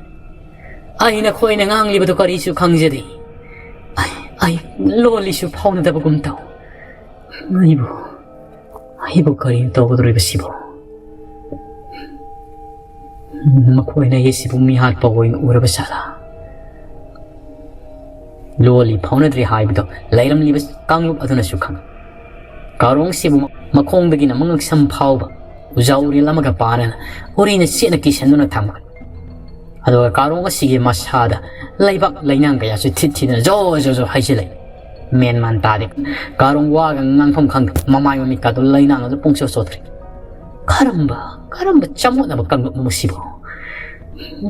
"ꯑꯩ ꯅꯈꯣꯏꯅ ꯉꯥꯡꯂꯤꯕꯗꯨ ꯀꯔꯤꯁꯨ ꯈꯪꯖꯗꯦ꯫ ꯑꯩ, ꯑꯩ ꯂꯣꯜꯂꯤꯁꯨ ꯐꯥꯎꯅꯗꯕꯒꯨꯝ ꯇꯧ꯫ ꯑꯩꯕꯨ, ꯑꯩꯕꯨ ꯀꯔꯤꯅꯣ ꯇꯧꯒꯗꯧꯔꯤꯕꯁꯤꯕꯨ? ꯃꯈꯣꯏꯅ ꯑꯩ ꯁꯤꯕꯨ ꯃꯤꯍꯥꯠꯄ ꯑꯣꯏꯅ ꯎꯔꯕ ꯖꯥꯠꯂꯥ? ꯂꯣꯜꯂꯤ ꯐꯥꯎꯅꯗ꯭ꯔꯤ ꯍꯥꯏꯕꯗꯣ ꯂꯩꯔꯝꯂꯤꯕ ꯀꯥꯡꯂꯨꯞ ꯑꯗꯨꯅꯁꯨ ꯈꯪꯏ꯫ ꯀꯥꯔꯣꯡꯁꯤꯕꯨ ꯃꯈꯣꯡꯗꯒꯤꯅ ꯃꯉꯛꯁꯝ ꯐꯥꯎꯕ ꯎꯖꯥꯎ ꯎꯔꯦꯜ ꯑꯃꯒ ꯄꯥꯔꯅ ꯎꯔꯤꯅ ꯆꯦꯠꯅ ꯀꯤꯁꯟꯗꯨꯅ ꯊꯝꯈ꯭ꯔꯦ꯫ ꯑꯗꯨꯒ ꯀꯥꯔꯣꯡ ꯑꯁꯤꯒꯤ ꯃꯁꯥꯗ ꯂꯩꯕꯥꯛ ꯂꯩꯅꯥꯡ ꯀꯌꯥꯁꯨ ꯊꯤꯠ ꯊꯤꯗꯅ ꯖꯣ ꯖꯣ ꯖꯣ ꯍꯩꯖꯤꯜꯂꯛꯏ꯫ ꯃꯦꯟ ꯃꯥꯟ ꯇꯥꯗꯦ꯫ ꯀꯥꯔꯣꯡ ꯋꯥꯒ ꯉꯥꯡꯐꯝ ꯈꯪꯗꯦ꯫ ꯃꯃꯥꯏ ꯃꯃꯤꯠꯀꯥꯗꯨ ꯂꯩꯅꯥꯡꯅꯁꯨ ꯄꯨꯡꯆꯣꯠ ꯆꯣꯠꯈ꯭ꯔꯦ꯫ "ꯀꯔꯝꯕ, ꯀꯔꯝꯕ ꯆꯃꯣꯠꯅꯕ ꯀꯥꯡꯂꯨꯞꯅꯣ ꯃꯁꯤꯕꯨ?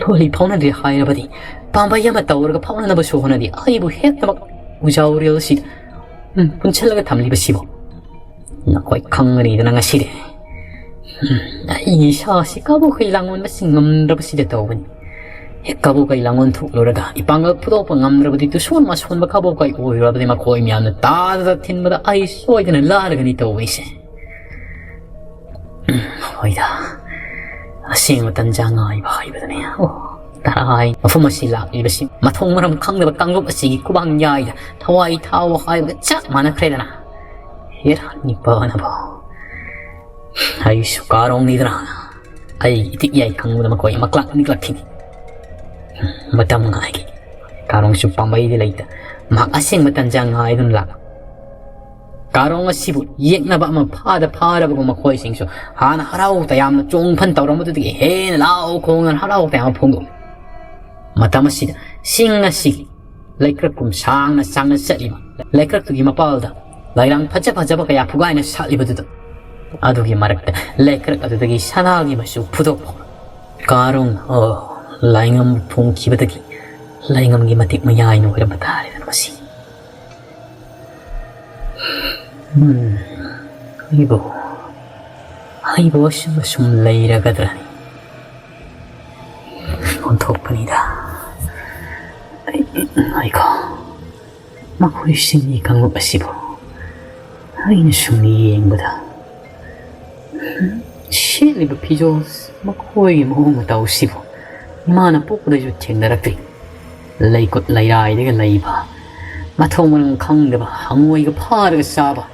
ꯂꯣꯜꯂꯤ ꯐꯥꯎꯅꯗ꯭ꯔꯤ ꯍꯥꯏꯔꯕꯗꯤ ꯄꯥꯝꯕꯩ ꯑꯃ ꯇꯧꯔꯒ ꯐꯥꯎꯅꯅꯕꯁꯨ ꯍꯣꯠꯅꯗꯦ꯫ ꯑꯩꯕꯨ ꯍꯦꯛꯇꯃꯛ ꯎꯖꯥꯎꯔꯦꯜ ꯑꯁꯤꯗ, ꯎꯝ, ꯄꯨꯟꯁꯤꯜꯂꯒ ꯊꯝꯂꯤꯕꯁꯤꯕꯨ ꯅꯈꯣꯏ ꯈꯪꯒꯅꯤꯗꯅ ꯉꯁꯤꯗꯤ꯫ ꯎꯝ, ꯑꯩꯒꯤ ꯏꯁꯥꯁꯤ ꯀꯕꯣꯛ ꯀꯩ ꯂꯥꯡꯑꯣꯟꯕꯁꯤ ꯉꯝꯗ꯭ꯔꯕꯁꯤꯗ ꯇꯧꯕꯅꯤ꯫ ꯍꯦꯛ ꯀꯕꯣꯛ ꯀꯩ ꯂꯥꯡꯑꯣꯟ ꯊꯣꯛꯂꯨꯔꯒ ꯏꯄꯥꯡꯒꯜ ꯐꯨꯗꯣꯛꯄ ꯉꯝꯗ꯭ꯔꯕꯗꯤ ꯇꯨꯁꯣꯟ ꯃꯁꯣꯟꯕ ꯀꯕꯣꯛ ꯀꯩ ꯑꯣꯏꯔꯨꯔꯕꯗꯤ ꯃꯈꯣꯏ ꯃꯌꯥꯝꯅ ꯇꯥꯗꯅ ꯊꯤꯟꯕꯗ ꯑꯩ ꯁꯣꯏꯗꯅ ꯂꯥꯔꯒꯅꯤ ꯇꯧꯕꯩꯁꯦ꯫ ꯎꯝ, ꯍꯣꯏꯗ, ꯑꯁꯦꯡꯕ ꯇꯟꯖꯥ ꯉꯥꯏꯕ ꯍꯥꯏꯕꯗꯨꯅꯤ꯫ ꯑꯣ, ꯇꯔꯥꯏ ꯃꯐꯝ ꯑꯁꯤ ꯂꯥꯛꯂꯤꯕꯁꯤ ꯃꯊꯣꯡ ꯃꯔꯝ ꯈꯪꯗꯕ ꯀꯥꯡꯂꯨꯞ ꯑꯁꯤꯒꯤ ꯈꯨꯕꯥꯡ ꯌꯥꯏꯗ ꯊꯋꯥꯏ ꯊꯥꯎ ꯍꯥꯏꯕꯒ ꯆꯞ ꯃꯥꯟꯅꯈ꯭ꯔꯦꯗꯅ꯫ ꯍꯦꯔꯥ ꯅꯤꯄꯥꯅꯕꯣ꯫ ꯑꯩꯁꯨ ꯀꯥꯔꯣꯡꯅꯤꯗꯅ꯫ ꯑꯩ ꯏꯇꯤꯛ ꯌꯥꯏ ꯈꯪꯕꯗ ꯃꯈꯣꯏ ꯃꯀ꯭ꯂꯥꯛ ꯅꯤꯛꯂꯛꯈꯤꯅꯤ꯫ ꯃꯇꯝ ꯉꯥꯏꯒꯦ꯫ ꯀꯥꯔꯣꯡꯁꯨ ꯄꯥꯝꯕꯩꯗꯤ ꯂꯩꯇ꯫ ꯃꯍꯥꯛ ꯑꯁꯦꯡꯕ ꯇꯟꯖꯥ ꯉꯥꯏꯗꯨꯅ ꯂꯥꯛ꯫ ꯀꯥꯔꯣꯡ ꯑꯁꯤꯕꯨ ꯌꯦꯛꯅꯕ ꯑꯃ ꯐꯥꯗ ꯐꯥꯔꯕꯒꯨꯝ ꯃꯈꯣꯏꯁꯤꯡꯁꯨ ꯍꯥꯟꯅ ꯍꯔꯥꯎ ꯇꯌꯥꯝꯅ ꯆꯣꯡ ꯐꯟ ꯇꯧꯔꯝꯕꯗꯨꯗꯒꯤ ꯍꯦꯟꯅ ꯂꯥꯎ ꯈꯣꯡꯗꯨꯅ ꯍꯔꯥꯎ ꯇꯌꯥꯝꯕ ꯐꯣꯡꯗꯣꯛꯂꯤ꯫ ꯃꯇꯝ ꯑꯁꯤꯗ ꯆꯤꯡ ꯑꯁꯤꯒꯤ ꯂꯩꯀ꯭ꯔꯛ ꯀꯨꯝ ꯁꯥꯡꯅ ꯁꯥꯡꯅ ꯆꯠꯂꯤꯕ ꯂꯩꯀ꯭ꯔꯛꯇꯨꯒꯤ ꯃꯄꯥꯜꯗ ꯂꯩꯔꯥꯡ ꯐꯖ ꯐꯖꯕ ꯀꯌꯥ ꯐꯨꯒꯥꯏꯅ ꯁꯥꯠꯂꯤꯕꯗꯨꯗ ꯑꯗꯨꯒꯤ ꯃꯔꯛꯇ ꯂꯩꯀ꯭ꯔꯛ ꯑꯗꯨꯗꯒꯤ ꯁꯅꯥꯒꯤ ꯃꯆꯨ ꯐꯨꯗꯣꯛꯄ ꯍꯧꯔꯛꯏ꯫ ꯀꯥꯔꯣꯡ, ꯑꯣ, ꯂꯥꯏꯉꯝ ꯐꯣꯡꯈꯤꯕꯗꯒꯤ ꯂꯥꯏꯉꯝꯒꯤ ꯃꯇꯤꯛ ꯃꯌꯥꯏꯅ ꯑꯣꯏꯔꯝꯕ ꯇꯥꯔꯦꯗꯅ ꯃꯁꯤ꯫ ꯎꯝ, ꯑꯩꯕꯨ, ꯑꯩꯕꯨ ꯑꯁꯨꯝ ꯑꯁꯨꯝ ꯂꯩꯔꯒꯗ꯭ꯔꯅꯤ? ꯑꯣꯟꯊꯣꯛꯄꯅꯤꯗ꯫ ꯑꯩ, ꯑꯩꯀꯣ, ꯃꯈꯣꯏꯁꯤꯡꯒꯤ ꯀꯥꯡꯂꯨꯞ ꯑꯁꯤꯕꯨ ꯑꯩꯅ ꯁꯨꯝ ꯌꯦꯡꯕꯗ, ꯁꯦꯠꯂꯤꯕ ꯐꯤꯖꯣꯜ, ꯃꯈꯣꯏꯒꯤ ꯃꯑꯣꯡ ꯃꯇꯧꯁꯤꯕꯨ ꯏꯃꯥꯅ ꯄꯣꯛꯄꯗꯁꯨ ꯊꯦꯡꯅꯔꯛꯇ꯭ꯔꯤ꯫ ꯂꯩꯀꯨꯠ ꯂꯩꯔꯥꯏꯗꯒ ꯂꯩꯕ, ꯃꯊꯣꯡ ꯃꯔꯝ ꯈꯪꯗꯕ, ꯍꯪꯉꯣꯏꯒ ꯐꯥꯔꯒ ꯆꯥꯕ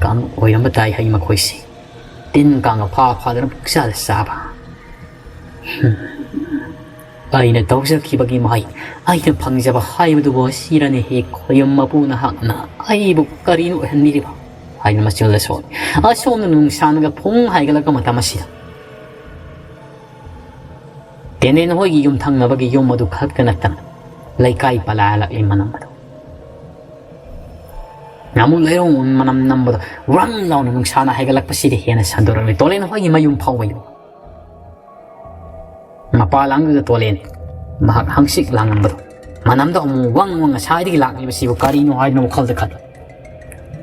ꯀꯥꯡꯂꯨꯞ ꯑꯣꯏꯔꯝꯕ ꯇꯥꯏ ꯍꯩ ꯃꯈꯣꯏꯁꯤ꯫ ꯇꯤꯟ ꯀꯥꯡꯒ ꯐꯥ ꯐꯥꯗꯨꯅ ꯄꯨꯛꯆꯥꯗ ꯆꯥꯕ꯫ ꯍꯨꯝ꯫ ꯑꯩꯅ ꯇꯧꯖꯈꯤꯕꯒꯤ ꯃꯍꯩ, ꯑꯩꯅ ꯐꯪꯖꯕ ꯍꯥꯏꯕꯗꯨꯕꯨ ꯑꯁꯤꯔꯅꯦ ꯍꯦ ꯈꯣꯌꯨꯝ ꯃꯄꯨ ꯅꯍꯥꯛꯅ ꯑꯩꯕꯨ ꯀꯔꯤꯅꯣ ꯑꯣꯏꯍꯟꯕꯤꯔꯤꯕ? ꯍꯥꯏꯅ ꯃꯆꯤꯜꯗ ꯁꯣꯛꯏ꯫ ꯑꯁꯣꯝꯅ ꯅꯨꯡꯁꯥꯅꯒ ꯐꯨꯡ ꯍꯥꯏꯒꯠꯂꯛꯄ ꯃꯇꯝ ꯑꯁꯤꯗ ꯇꯦꯅꯦꯟ ꯍꯣꯏꯒꯤ ꯌꯨꯝ ꯊꯪꯅꯕꯒꯤ ꯌꯨꯝ ꯑꯗꯨ ꯈꯛꯇ ꯅꯠꯇꯅ ꯂꯩꯀꯥꯏ ꯄꯂꯥꯂꯛꯂꯤ ꯃꯅꯝ ꯑꯗꯨ꯫ ꯉꯥꯃꯨ ꯂꯩꯔꯣꯡ ꯃꯅꯝ ꯅꯝꯕꯗꯣ ꯔꯪ ꯂꯥꯎꯅ ꯅꯨꯡꯁꯥꯅ ꯍꯥꯏꯒꯠꯂꯛꯄꯁꯤꯗ ꯍꯦꯟꯅ ꯁꯟꯗꯣꯔꯛꯂꯤ꯫ ꯇꯣꯂꯦꯟ ꯍꯣꯏꯒꯤ ꯃꯌꯨꯝ ꯐꯥꯎꯕ ꯌꯧ꯫ ꯃꯄꯥ ꯂꯥꯡꯗꯨꯗ ꯇꯣꯂꯦꯟ ꯃꯍꯥꯛ ꯍꯪꯆꯤꯛ ꯂꯥꯡꯂꯝꯕꯗꯣ ꯃꯅꯝꯗꯣ ꯑꯃꯨꯛ ꯋꯪ ꯋꯪ ꯉꯁꯥꯏꯗꯒꯤ ꯂꯥꯛꯂꯤꯕꯁꯤꯕꯨ ꯀꯔꯤꯅꯣ ꯍꯥꯏꯗꯨꯅ ꯋꯥꯈꯜꯗ ꯈꯜꯂꯤ꯫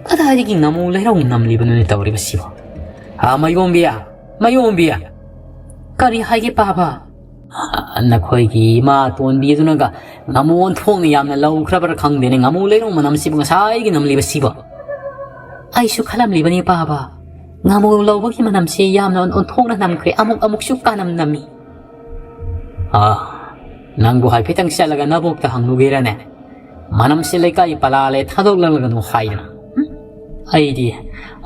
ꯀꯗꯥꯏꯗꯒꯤ ꯉꯥꯃꯨ ꯂꯩꯔꯣꯡ ꯅꯝꯂꯤꯕꯅꯣꯅꯦ ꯇꯧꯔꯤꯕꯁꯤꯕꯣ? ꯑꯥ, ꯃꯌꯣꯝꯕꯤ, ꯃꯌꯣꯝꯕꯤ꯫ ꯀꯔꯤ ꯍꯥꯏꯒꯦ ꯄꯥꯕ? ꯑ, ꯅꯈꯣꯏꯒꯤ ꯏꯃꯥ ꯑꯇꯣꯟꯕꯤ ꯑꯗꯨꯅꯒ ꯉꯥꯃꯨ ꯑꯣꯟꯊꯣꯛꯅ ꯌꯥꯝꯅ ꯂꯧꯈ꯭ꯔꯕ꯭ꯔꯥ ꯈꯪꯗꯦꯅꯦ, ꯉꯥꯃꯨ ꯂꯩꯔꯣꯡ ꯃꯅꯝꯁꯤꯕꯨ ꯉꯁꯥꯏꯒꯤ ꯅꯝꯂꯤꯕꯁꯤꯕꯣ? ꯑꯩꯁꯨ ꯈꯜꯂꯝꯂꯤꯕꯅꯤ ꯄꯥꯕ, ꯉꯥꯃꯨ ꯂꯧꯕꯒꯤ ꯃꯅꯝꯁꯤ ꯌꯥꯝꯅ ꯑꯣꯟ-, ꯑꯣꯟꯊꯣꯛꯅ ꯅꯝꯈ꯭ꯔꯦ, ꯑꯃꯨꯛ ꯑꯃꯨꯛꯁꯨ ꯀꯥꯅꯝ ꯅꯝꯃꯤ꯫ ꯑꯥ, ꯅꯪꯕꯨ ꯍꯥꯏꯐꯦꯠꯇꯪ ꯆꯠꯂꯒ ꯅꯕꯣꯛꯇ ꯍꯪꯂꯨꯒꯦꯔꯅꯦ? ꯃꯅꯝꯁꯤ ꯂꯩꯀꯥꯏ ꯄꯂꯥꯂꯦ ꯊꯥꯗꯣꯛꯂꯛꯂꯒꯅꯨ ꯍꯥꯏꯗꯅ꯫ ꯍꯨꯝ? ꯑꯩꯗꯤ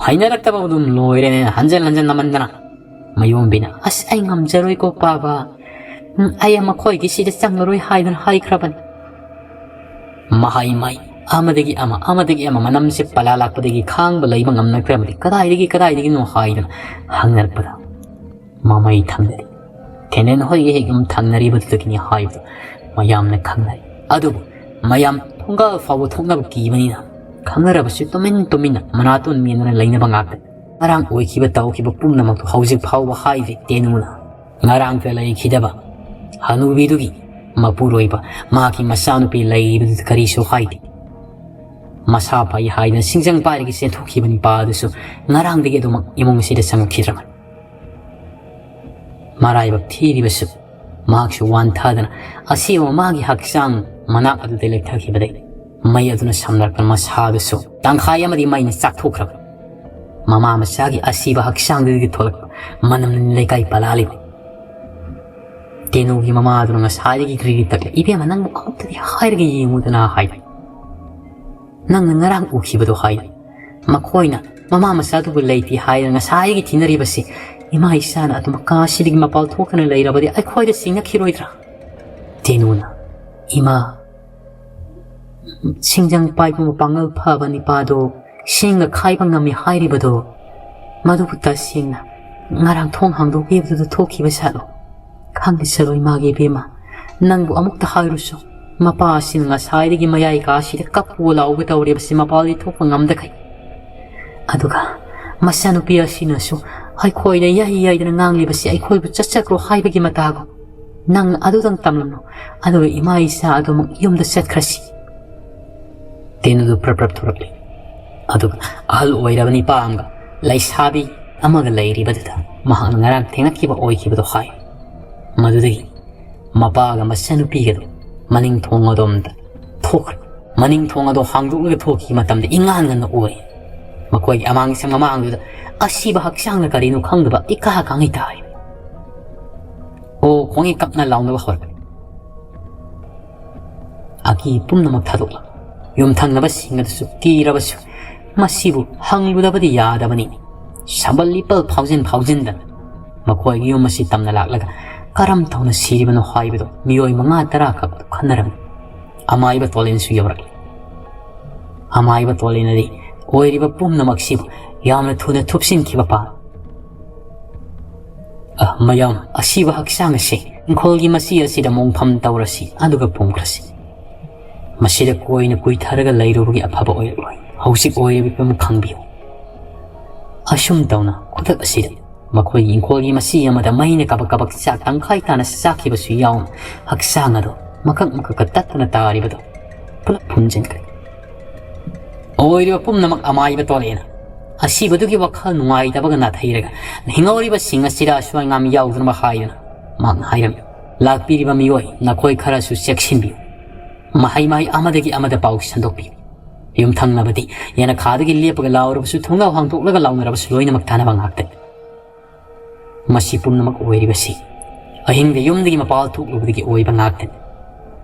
ꯍꯩꯅꯔꯛꯇꯕ ꯑꯗꯨꯝ ꯂꯣꯏꯔꯦꯅꯦ, ꯍꯟꯖꯟ ꯍꯟꯖꯟ ꯅꯝꯃꯟꯗꯅ꯫ ꯃꯌꯣꯝꯕꯤꯅ, "ꯑꯁ, ꯑꯩ ꯉꯝꯖꯔꯣꯏꯀꯣ ꯄꯥꯕ꯫ ꯎꯝ, ꯑꯩ ꯃꯈꯣꯏꯒꯤꯁꯤꯗ ꯆꯪꯂꯔꯣꯏ ꯍꯥꯏꯗꯨꯅ ꯍꯥꯏꯈ꯭ꯔꯕꯅꯤ꯫" ꯃꯍꯩ ꯃꯍꯩ, ꯑꯃꯗꯒꯤ ꯑꯃ, ꯑꯃꯗꯒꯤ ꯑꯃ, ꯃꯅꯝꯁꯦ ꯄꯂꯥ ꯂꯥꯛꯄꯗꯒꯤ ꯈꯥꯡꯕ ꯂꯩꯕ ꯉꯝꯅꯈ꯭ꯔꯕꯗꯤ ꯀꯗꯥꯏꯗꯒꯤ, ꯀꯗꯥꯏꯗꯒꯤꯅꯣ ꯍꯥꯏꯗꯨꯅ ꯍꯪꯅꯔꯛꯄꯗ ꯃꯃꯩ ꯊꯪꯅꯔꯤ꯫ ꯊꯦꯅꯦꯟ ꯍꯣꯏꯒꯤ ꯍꯦꯛ ꯌꯨꯝ ꯊꯪꯅꯔꯤꯕꯗꯨꯗꯒꯤꯅꯤ ꯍꯥꯏꯕꯗꯨ ꯃꯌꯥꯝꯅ ꯈꯪꯅꯔꯤ꯫ ꯑꯗꯨꯕꯨ ꯃꯌꯥꯝ ꯊꯣꯡꯒꯥꯜ ꯐꯥꯎꯕ ꯊꯣꯛꯅꯕ ꯀꯤꯕꯅꯤꯅ ꯈꯪꯅꯔꯕꯁꯨ ꯇꯨꯃꯤꯟ ꯇꯨꯃꯤꯟꯅ ꯃꯅꯥꯇꯣꯟ ꯃꯦꯟꯗꯨꯅ ꯂꯩꯅꯕ ꯉꯥꯛꯇꯅꯤ꯫ ꯉꯔꯥꯡ ꯑꯣꯏꯈꯤꯕ ꯇꯧꯈꯤꯕ ꯄꯨꯝꯅꯃꯛꯇꯨ ꯍꯧꯖꯤꯛ ꯐꯥꯎꯕ ꯍꯥꯏꯗ꯭ꯔꯤ꯫ ꯇꯦꯅꯨꯅ ꯉꯔꯥꯡꯇ ꯂꯩꯈꯤꯗꯕ ꯍꯅꯨꯕꯤꯗꯨꯒꯤ ꯃꯄꯨꯔꯣꯏꯕ ꯃꯍꯥꯛꯀꯤ ꯃꯆꯥꯅꯨꯄꯤ ꯂꯩꯔꯤꯕꯗꯨꯗ ꯀꯔꯤꯁꯨ ꯍꯥꯏꯗꯦ꯫ ꯃꯁꯥ ꯐꯩ ꯍꯥꯏꯗꯅ ꯁꯤꯡꯖꯪ ꯄꯥꯏꯔꯒ ꯆꯦꯟꯊꯣꯛꯈꯤꯕ ꯅꯨꯄꯥ ꯑꯗꯨꯁꯨ ꯉꯔꯥꯡꯗꯒꯤ ꯑꯗꯨꯃꯛ ꯏꯃꯨꯡ ꯑꯁꯤꯗ ꯆꯪꯉꯛꯈꯤꯗ꯭ꯔꯕꯅꯤ꯫ ꯃꯔꯥꯏꯕꯛ ꯊꯤꯔꯤꯕꯁꯨ ꯃꯍꯥꯛꯁꯨ ꯋꯥꯟꯊꯗꯅ ꯑꯁꯦꯡꯕ ꯃꯥꯒꯤ ꯍꯛꯆꯥꯡ ꯃꯅꯥꯛ ꯑꯗꯨꯗ ꯂꯦꯞꯊꯈꯤꯕꯗꯒꯤ ꯃꯩ ꯑꯗꯨꯅ ꯁꯝꯅꯔꯛꯇꯨꯅ ꯃꯁꯥꯗꯨꯁꯨ ꯇꯪꯈꯥꯏ ꯑꯃꯗꯤ ꯃꯩꯅ ꯆꯥꯛꯊꯣꯛꯈ꯭ꯔꯕꯅꯤ꯫ ꯃꯃꯥ ꯃꯆꯥꯒꯤ ꯑꯁꯤꯕ ꯍꯛꯆꯥꯡꯗꯨꯗꯒꯤ ꯊꯣꯛꯂꯛꯄ ꯃꯅꯝꯅ ꯂꯩꯀꯥꯏ ꯄꯂꯥꯜꯂꯤꯕ꯫ ꯇꯦꯅꯨꯒꯤ ꯃꯃꯥꯗꯨꯅ ꯉꯁꯥꯏꯗꯒꯤ ꯒ꯭ꯔꯤꯒ꯭ꯔꯤ ꯇꯛꯂꯦ꯫ "ꯏꯕꯦꯝꯃ, ꯅꯪꯕꯨ ꯑꯃꯨꯛꯇꯗꯤ ꯍꯥꯏꯔꯒ ꯌꯦꯡꯉꯨꯗꯅ" ꯍꯥꯏ꯫ "ꯅꯪꯅ ꯉꯔꯥꯡ ꯎꯈꯤꯕꯗꯣ" ꯍꯥꯏ꯫ "ꯃꯈꯣꯏꯅ ꯃꯃꯥ ꯃꯆꯥꯗꯨꯕꯨ ꯂꯩꯇꯦ ꯍꯥꯏꯗꯅ ꯉꯁꯥꯏꯗꯒꯤ ꯊꯤꯅꯔꯤꯕꯁꯤ꯫ ꯏꯃꯥ ꯏꯆꯥꯅ ꯑꯗꯨꯝ ꯀꯥ ꯑꯁꯤꯗꯒꯤ ꯃꯄꯥꯜ ꯊꯣꯛꯇꯅ ꯂꯩꯔꯕꯗꯤ ꯑꯩꯈꯣꯏꯗ ꯆꯤꯡꯅꯈꯤꯔꯣꯏꯗ꯭ꯔꯥ?" ꯇꯦꯅꯨꯅ, "ꯏꯃꯥ, ꯁꯤꯡꯖꯪ ꯄꯥꯏꯕ ꯃꯄꯥꯡꯒꯜ ꯐꯕ ꯅꯤꯄꯥꯗꯣ ꯁꯤꯡꯒ ꯈꯥꯏꯕ ꯉꯝꯃꯤ ꯍꯥꯏꯔꯤꯕꯗꯣ, ꯃꯗꯨꯕꯨ ꯇꯁꯦꯡꯅ ꯉꯔꯥꯡ ꯊꯣꯡ ꯍꯥꯡꯗꯣꯛꯈꯤꯕꯗꯨꯗ ꯊꯣꯛꯈꯤꯕ ꯖꯥꯠꯂꯣ? ꯈꯪꯗꯦ ꯆꯔꯣꯏ ꯃꯥꯒꯤ ꯏꯕꯦꯝꯃ, ꯅꯪꯕꯨ ꯑꯃꯨꯛꯇ ꯍꯥꯏꯔꯨꯁꯨ꯫ ꯃꯄꯥ ꯑꯁꯤꯅ ꯉꯁꯥꯏꯗꯒꯤ ꯃꯌꯥꯏ ꯀꯥꯁꯤꯗ ꯀꯞꯄꯨ ꯂꯥꯎꯕ ꯇꯧꯔꯤꯕꯁꯤ ꯃꯄꯥꯜꯗꯤ ꯊꯣꯛꯄ ꯉꯝꯗꯈꯩ꯫ ꯑꯗꯨꯒ ꯃꯆꯥꯅꯨꯄꯤ ꯑꯁꯤꯅꯁꯨ ꯑꯩꯈꯣꯏꯗ ꯌꯥꯏ ꯌꯥꯏꯗꯅ ꯉꯥꯡꯂꯤꯕꯁꯤ ꯑꯩꯈꯣꯏꯕꯨ ꯆꯠꯆꯈ꯭ꯔꯣ ꯍꯥꯏꯕꯒꯤ ꯃꯇꯥꯒꯨꯝ꯫ ꯅꯪꯅ ꯑꯗꯨꯗꯪ ꯇꯝꯂꯝꯂꯣ, ꯑꯗꯨꯒ ꯏꯃꯥ ꯏꯆꯥ ꯑꯗꯨꯃꯛ ꯌꯨꯝꯗ ꯆꯠꯈ꯭ꯔꯁꯤ꯫" ꯇꯦꯅꯨꯗꯨ ꯄ꯭ꯔꯞ ꯄ꯭ꯔꯞ ꯊꯣꯔꯛꯂꯤ꯫ ꯑꯗꯨꯒ ꯑꯍꯜ ꯑꯣꯏꯔꯕ ꯅꯤꯄꯥ ꯑꯃꯒ ꯂꯩꯁꯥꯕꯤ ꯑꯃꯒ ꯂꯩꯔꯤꯕꯗꯨꯗ ꯃꯍꯥꯛꯅ ꯉꯔꯥꯡ ꯊꯦꯡꯅꯈꯤꯕ ꯑꯣꯏꯈꯤꯕꯗꯣ ꯍꯥꯏ꯫ ꯃꯗꯨꯗꯒꯤ ꯃꯄꯥꯒ ꯃꯆꯟꯅꯨꯄꯤꯒꯗꯨ ꯃꯅꯤꯡ ꯊꯣꯡ ꯑꯗꯣꯝꯗ ꯊꯣꯛꯈ꯭ꯔꯦ꯫ ꯃꯅꯤꯡ ꯊꯣꯡ ꯑꯗꯣ ꯍꯥꯡꯗꯣꯛꯂꯒ ꯊꯣꯛꯈꯤꯕ ꯃꯇꯝꯗ ꯏꯉꯥꯟ ꯉꯟꯅ ꯎꯔꯦ꯫ ꯃꯈꯣꯏꯒꯤ ꯑꯃꯥꯡꯁꯪ ꯃꯃꯥꯡꯗꯨꯗ ꯑꯁꯤꯕ ꯍꯛꯆꯥꯡꯅ ꯀꯔꯤꯅꯣ ꯈꯪꯗꯕ ꯏꯀꯥ ꯀꯥꯡꯉꯩ ꯇꯥꯔꯤ꯫ ꯑꯣ ꯈꯣꯡꯉꯤ ꯀꯞꯅ ꯂꯥꯎꯅꯕ ꯍꯧꯔꯛꯂꯦ꯫ ꯑꯀꯤ ꯄꯨꯝꯅꯃꯛ ꯊꯥꯗꯣꯛꯂ ꯌꯨꯝꯊꯪꯅꯕꯁꯤꯡ ꯑꯗꯨꯁꯨ ꯀꯤꯔꯕꯁꯨ ꯃꯁꯤꯕꯨ ꯍꯪꯂꯨꯗꯕꯗꯤ ꯌꯥꯗꯕꯅꯤ꯫ ꯁꯝꯕꯜ ꯂꯤꯄꯜ ꯐꯥꯎꯖꯤꯟ ꯐꯥꯎꯖꯤꯟꯗꯅ ꯃꯈꯣꯏꯒꯤ ꯌꯨꯝ ꯑꯁꯤ ꯇꯝꯅ ꯂꯥꯛꯂꯒ ꯀꯔꯝ ꯇꯧꯅ ꯁꯤꯔꯤꯕꯅꯣ ꯍꯥꯏꯕꯗꯨ ꯃꯤꯑꯣꯏ ꯃꯉꯥ ꯇꯔꯥ ꯈꯛ ꯈꯟꯅꯔꯝꯃꯤ꯫ ꯑꯃꯥꯏꯕ ꯇꯣꯂꯦꯟꯁꯨ ꯌꯧꯔꯛꯂꯤ꯫ ꯑꯃꯥꯏꯕ ꯇꯣꯂꯦꯟꯅꯗꯤ ꯑꯣꯏꯔꯤꯕ ꯄꯨꯝꯅꯃꯛꯁꯤꯕꯨ ꯌꯥꯝꯅ ꯊꯨꯅ ꯊꯨꯞꯆꯤꯟꯈꯤꯕ ꯄꯥꯝꯃꯤ꯫ ꯑ, ꯃꯌꯥꯝ, ꯑꯁꯤꯕ ꯍꯛꯆꯥꯡ ꯑꯁꯤ ꯏꯪꯈꯣꯜꯒꯤ ꯃꯆꯤ ꯑꯁꯤꯗ ꯃꯣꯡꯐꯝ ꯇꯧꯔꯁꯤ, ꯑꯗꯨꯒ ꯄꯨꯝꯈ꯭ꯔꯁꯤ꯫ ꯃꯁꯤꯗ ꯀꯣꯏꯅ ꯀꯨꯏꯊꯔꯒ ꯂꯩꯔꯨꯕꯒꯤ ꯑꯐꯕ ꯑꯣꯏꯔꯛꯂꯣꯏ꯫ ꯍꯧꯖꯤꯛ ꯑꯣꯏꯔꯤꯕ ꯐꯤꯕꯝ ꯈꯪꯕꯤꯌꯨ꯫ ꯑꯁꯨꯝ ꯇꯧꯅ ꯈꯨꯗꯛ ꯑꯁꯤꯗ ꯃꯈꯣꯏꯒꯤ ꯏꯪꯈꯣꯜꯒꯤ ꯃꯁꯤ ꯑꯃꯗ ꯃꯩꯅ ꯀꯕꯛ ꯀꯕꯛ ꯆꯥꯛ ꯇꯪꯈꯥꯏ ꯇꯥꯅ ꯆꯥꯛꯈꯤꯕꯁꯨ ꯌꯥꯎꯅ ꯍꯛꯆꯥꯡ ꯑꯗꯨ ꯃꯀꯛ ꯃꯀꯛꯀ ꯇꯠꯇꯨꯅ ꯇꯥꯔꯤꯕꯗꯨ ꯄꯨꯂꯞ ꯐꯨꯝꯖꯤꯟꯈ꯭ꯔꯦ꯫ ꯑꯣꯏꯔꯤꯕ ꯄꯨꯝꯅꯃꯛ ꯑꯃꯥꯏꯕ ꯇꯣꯂꯦꯅ ꯑꯁꯤꯕꯗꯨꯒꯤ ꯋꯥꯈꯜ ꯅꯨꯡꯉꯥꯏꯇꯕꯒ ꯅꯥꯊꯩꯔꯒ ꯍꯤꯡꯍꯧꯔꯤꯕꯁꯤꯡ ꯑꯁꯤꯗ ꯑꯁꯣꯏ ꯑꯉꯥꯝ ꯌꯥꯎꯗꯅꯕ ꯍꯥꯏꯗꯨꯅ ꯃꯍꯥꯛꯅ ꯍꯥꯏꯔꯝꯃꯤ, "ꯂꯥꯛꯄꯤꯔꯤꯕ ꯃꯤꯑꯣꯏ, ꯅꯈꯣꯏ ꯈꯔꯁꯨ ꯆꯦꯛꯁꯤꯟꯕꯤꯌꯨ꯫ ꯃꯍꯩ ꯃꯍꯩ ꯑꯃꯗꯒꯤ ꯑꯃꯗ ꯄꯥꯎ ꯁꯟꯗꯣꯛꯄꯤꯌꯨ꯫ ꯌꯨꯝꯊꯪꯅꯕꯗꯤ ꯌꯦꯅꯈꯥꯗꯒꯤ ꯂꯦꯞꯄꯒ ꯂꯥꯎꯔꯕꯁꯨ ꯊꯣꯡꯅꯥꯎ ꯍꯥꯡꯗꯣꯛꯂꯒ ꯂꯥꯎꯅꯔꯕꯁꯨ ꯂꯣꯏꯅꯃꯛ ꯇꯥꯅꯕ ꯉꯥꯛꯇꯅꯤ꯫ ꯃꯁꯤ ꯄꯨꯝꯅꯃꯛ ꯑꯣꯏꯔꯤꯕꯁꯤ ꯑꯍꯤꯡꯗ ꯌꯨꯝꯗꯒꯤ ꯃꯄꯥꯜ ꯊꯣꯛꯂꯨꯕꯗꯒꯤ ꯑꯣꯏꯕ ꯉꯥꯛꯇꯅꯤ꯫